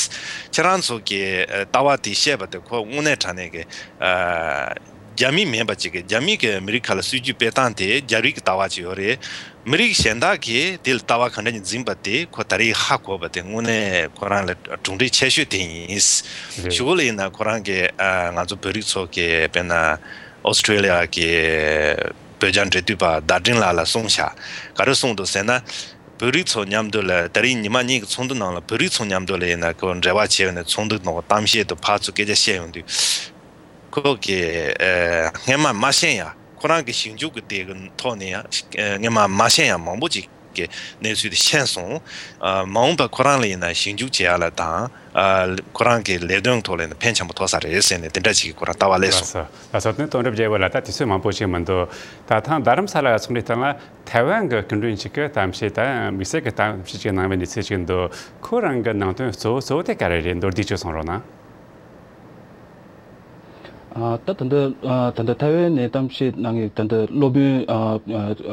ཁྱེད་རང་ཚོ་གི་ཨ། ལྟ་བ་དེ་བཤད་པ་དེ་ཁོ་དངོས་གནས་དྲང་གནས་ཀྱི་ཨ། རྒྱ་མི་མིན་པ་ཅིག་གིས་རྒྱ་མི་གི་མི་རིགས་ཁག་ལ་སྲིད་ཇུས་སྤེལ་སྟངས་དེ་རྒྱ་རིགས་ཀྱི་ལྟ་བ་ཅིག་ཡོད་རེད། མི་རིགས་གཞན་དག་གིས་དེ་ལ་ལྟ་བ་ག་འདྲ་ཞིག་འཛིན་པ་དེ་ཁོ་ད་རེས་ཧ་གོ་བ་དེ་དངོས་གནས་ཁོ་རང་ལ་གྲུབ་འབྲས་ཆེ་ཤོས་དེ་ཡིན། རེད། གཞུག་ལ་ཡིན་ན་ཁོ་རང་གིས་ཨ། ང་ཚོ་བོད་རིགས་ཚོ་གི་དཔེར་ན་ཨོ་སི་ཀྲི་ལི་ཡ་གི་བོད་རྒྱ་འབྲེལ་མཐུད་པ་ཟླ་སྒྲོན་ལགས་ལ་གསུངས་ཤག་ག་རེ་གསུངས་འདུག་ཟེར་ན། བོད་རིགས་ཚོ་མཉམ་དུ་ལ་ད་རེས་ཉི་མ་གཉིས་ཀྱི་ཚོགས་འདུ་ནང་ལ་བོད་རིགས་ཚོ་མཉམ་དུ་ལ་ཡིན་ན་ཁོ་འབྲེལ་བ་བྱས་ནས་ཚོགས་འདུ་ནང་གཏམ་བཤད་དང་ཕར་ཚུར་སྐད་ཆ་བཤད་ཡོང་དུས། ཁོ་གིས་ཨ། སྔན་མ་མ་ཤེས་ཡ་ཁོ་རང་གི་ཞིབ་འཇུག་གི་དེ་གི་ཐོག་ནས་ཡང་ཨ། སྔན་མ་མ་ཤེས་ཡ་མང་པོ་ཅིག་གི་གནས་ཚུལ་དེ་ཤེས་སོང་། ཨ། མ་འོངས་པ་ཁོ་རང་ལ་ཡིན་ན་ཞིབ་འཇུག་བྱེད་ཡ་ལ་དང་ཨ། ཁོ་རང་གི་ལས་དོན་ཐོག་ལ་ཡིན་ན་ཕན་ཆེན་པོ་ཐོགས་ས་རེད་ཟེར་ནས་དེ་འདྲ་ཅིག་གི་ཁོ་རང་ལྟ་བ་སླེབས་སོང་། ལགས་སོ། ལགས་སོ། དེ་ནས་དོན་གྲུབ་རྒྱལ་པོ་ལགས་ད་དུས་ཚོད་མང་པོ་ཞིག་མི་འདུག་ད་ཐེངས་རྡ་རམ་ས་ལ་ཚོགས་འདུའི་སྟེང་ལ་ཐའེ་ཝན་གྱི་སྐུ་མགྲོན་ཞིག་གིས་གཏམ་བཤད་དང་དམིགས་བསལ་གྱི་གཏམ་བཤད་ཅིག་གནང་བའི་གནས་ཚུལ་ཅིག་འདུག་ཁོ་རང་གི་ནང་དོན་གཙོ་བོ་གཙོ་བོ་དེ་ག་རེ་རེད། མདོར་བསྡུས་ཅིག་གསུང་རོགས་གནང་། ཨ། ད་ད་ལྟ་ཨ། ད་ལྟ་ཐའེ་ཝན་ནས་གཏམ་བཤད་གནང་མཁན་ད་ལྟ་སློབ་དཔོན་ཨ།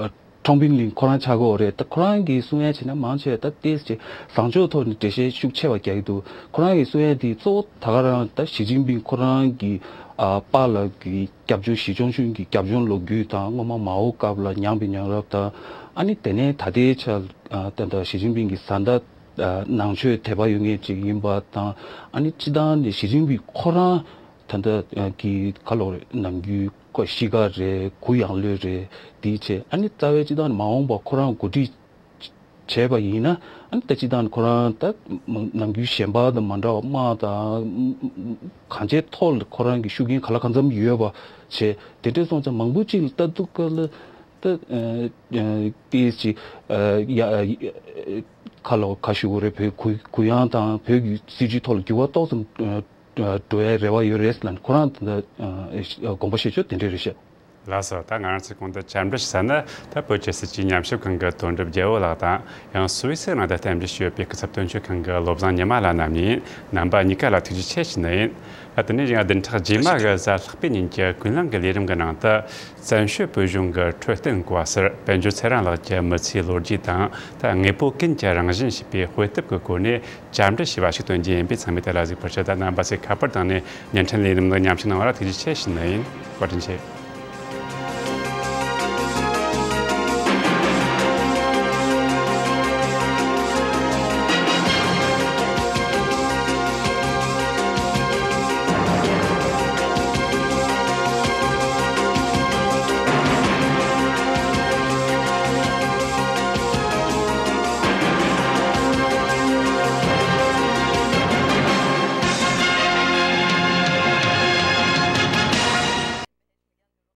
ཨ། ཁྲོང་ཕིང་ལིན་ཁོ་རང་ཆགས་ཀྱི་ཡོད་རེད། ད་ཁོ་རང་གིས་གསུང་ཡ་བྱས་ན་མང་ཆེ་བ་ད་ཏོག་ཙམ་བཟང་ཕྱོགས་ཐོག་ནས་འགྲེལ་བཤད་ཤུགས་ཆེ་བ་རྒྱག་གི་འདུག་ཁོ་རང་གིས་གསུང་ཡ་དེ་གཙོ་བོ་ད་ག་རང་ད་ཞི་ཅིན་ཕིང་ཁོ་རང་གི་ཨ། པཱ་ལགས་ཀྱི་སྐྱབས་བཅོལ་ཞི་ཅང་ཆུན་གྱི་རྒྱབ་ལྗོངས་ལོ་རྒྱུས་དང་སྔོན་མ་མའོ་སྐབས་ལ་མྱངས་པའི་མྱོང་རབས་དང་ཨ་ནི་དེ་ནས་ད་ལྟའི་ཆར་ཨ། ད་ད་ཞི་ཅིན་ཕིང་གི་བཟའ་ཟླ་ཨ། ནང་ཆོས་དད་པ་ཡོད་མཁན་ཅིག་ཡིན་པ་དང་ཨ་ནི་སྤྱི་བཏང་ནས་ཞི་ཅིན་ཕིང་ཁོ་རང་ད་ལྟ་གི་ག་ལོག་རེད། ནམ་རྒྱུན་ཁོ་གཤིས་ཀ་རེད། གུ་ཡངས་ལོས་རེད། དེའི་ཆེད་ཨ་ནི་རྩ་བའི་སྤྱི་བཏང་ནས་མ་འོངས་པ་ཁོ་རང་འགོ་ཁྲིད་བྱས་པ་ཡིན་ན་ཨ་ནི་ད་སྤྱི་བཏང་ནས་ཁོ་རང་ད་ནམ་རྒྱུན་གཞན་པ་དང་མ་འདྲ་བ་དམག་དང་གང་ཅིའི་ཐོག་ལ་ཁོ་རང་གི་ཤུགས་རྐྱེན་ག་ལ་གང་འཚམ་ཡོད་པ་བྱས། དེ་འདྲ་སོང་ཙང་མང་པོ་ཅིག་ལ་ལྟ་དུས་སྐབས་ལ། ད་ཨ་ཨ་ཏོག་ཙམ་ཨ་ཡ་ཨ་ག་ལོག་ག་ཞུ་དགོས་རེད། བོད་གུ་གུ་ཡངས་དང་བོད་ཀྱི་སྲིད་བྱུས་ཐོག་ལ་འགྱུར་བ་ཏོག་ཙམ་ཨ་འགྲོ་ཡའི་རེ་བ་ཡོད་རེད་ལབ་ནས་ཁོ་རང་ད་ཨ་དགོངས་པ་བཞེས་ཕྱོགས་དེ་འདྲ་རེད་ཤག་ལགས་སོ། ད་ང་རང་ཚོས་གོང་དུ་བཅར་འདྲི་ཞུ་ས་ནི་ད་བོད་ཀྱི་སྲིད་བྱུས་ཉམས་ཞིབ་ཁང་གི་དོན་གྲུབ་རྒྱལ་པོ་ལགས་དང་ཡང་སུད་སི་ནང་དུ་གཏམ་བཤད་ཞུས་པའི་སྐུ་ཚབ་དོན་གཅོད་ཁང་གི་བློ་བཟང་ཉི་མ་ལགས་རྣམ་གཉིས་རྣམ་པ་གཉིས་ཀ་ལ་ཐུགས་རྗེ་ཆེ་ཞུ་ནི་ཡིན། ཨ། དེ་ནས་ཡང་བདུན་ཕྲག་རྗེས་མ་གི་གཟའ་ལྷག་པའི་ཉིན་གྱི་ཀུན་གླེང་གི་ལས་རིམ་གྱི་ནང་དུ། བཙན་བྱོལ་བོད་གཞུང་གི་འཕྲོད་བསྟེན་བཀའ་ཟུར་དཔལ་འབྱོར་ཚེ་རིང་ལགས་ཀྱི་མི་ཚེའི་ལོ་རྒྱུས་དང་། ད་དངོས་པོ་ཀུན་གྱི་རང་བཞིན་ཞེས་པའི་དཔེ་དེབ་ཀྱི་སྐོར་ནས་བཅར་འདྲི་ཞུས་པ་ཞིག་སྟོན་རྒྱུ་ཡིན་པས། ཚང་མས་དེ་ལ་གཟིགས་པར་ཞུ། ད་རྣམ་པ་ཚོས་ཁ་པར་བཏང་ནས་བརྙན་འཕྲིན་ལས་རིམ་ལ་མཉམ་ཞུགས་གནང་བ་ལ་ཐུགས་རྗེ་ཆེ་ཞུ་ནི་ཡིན། བཀའ་དྲིན་ཆེ།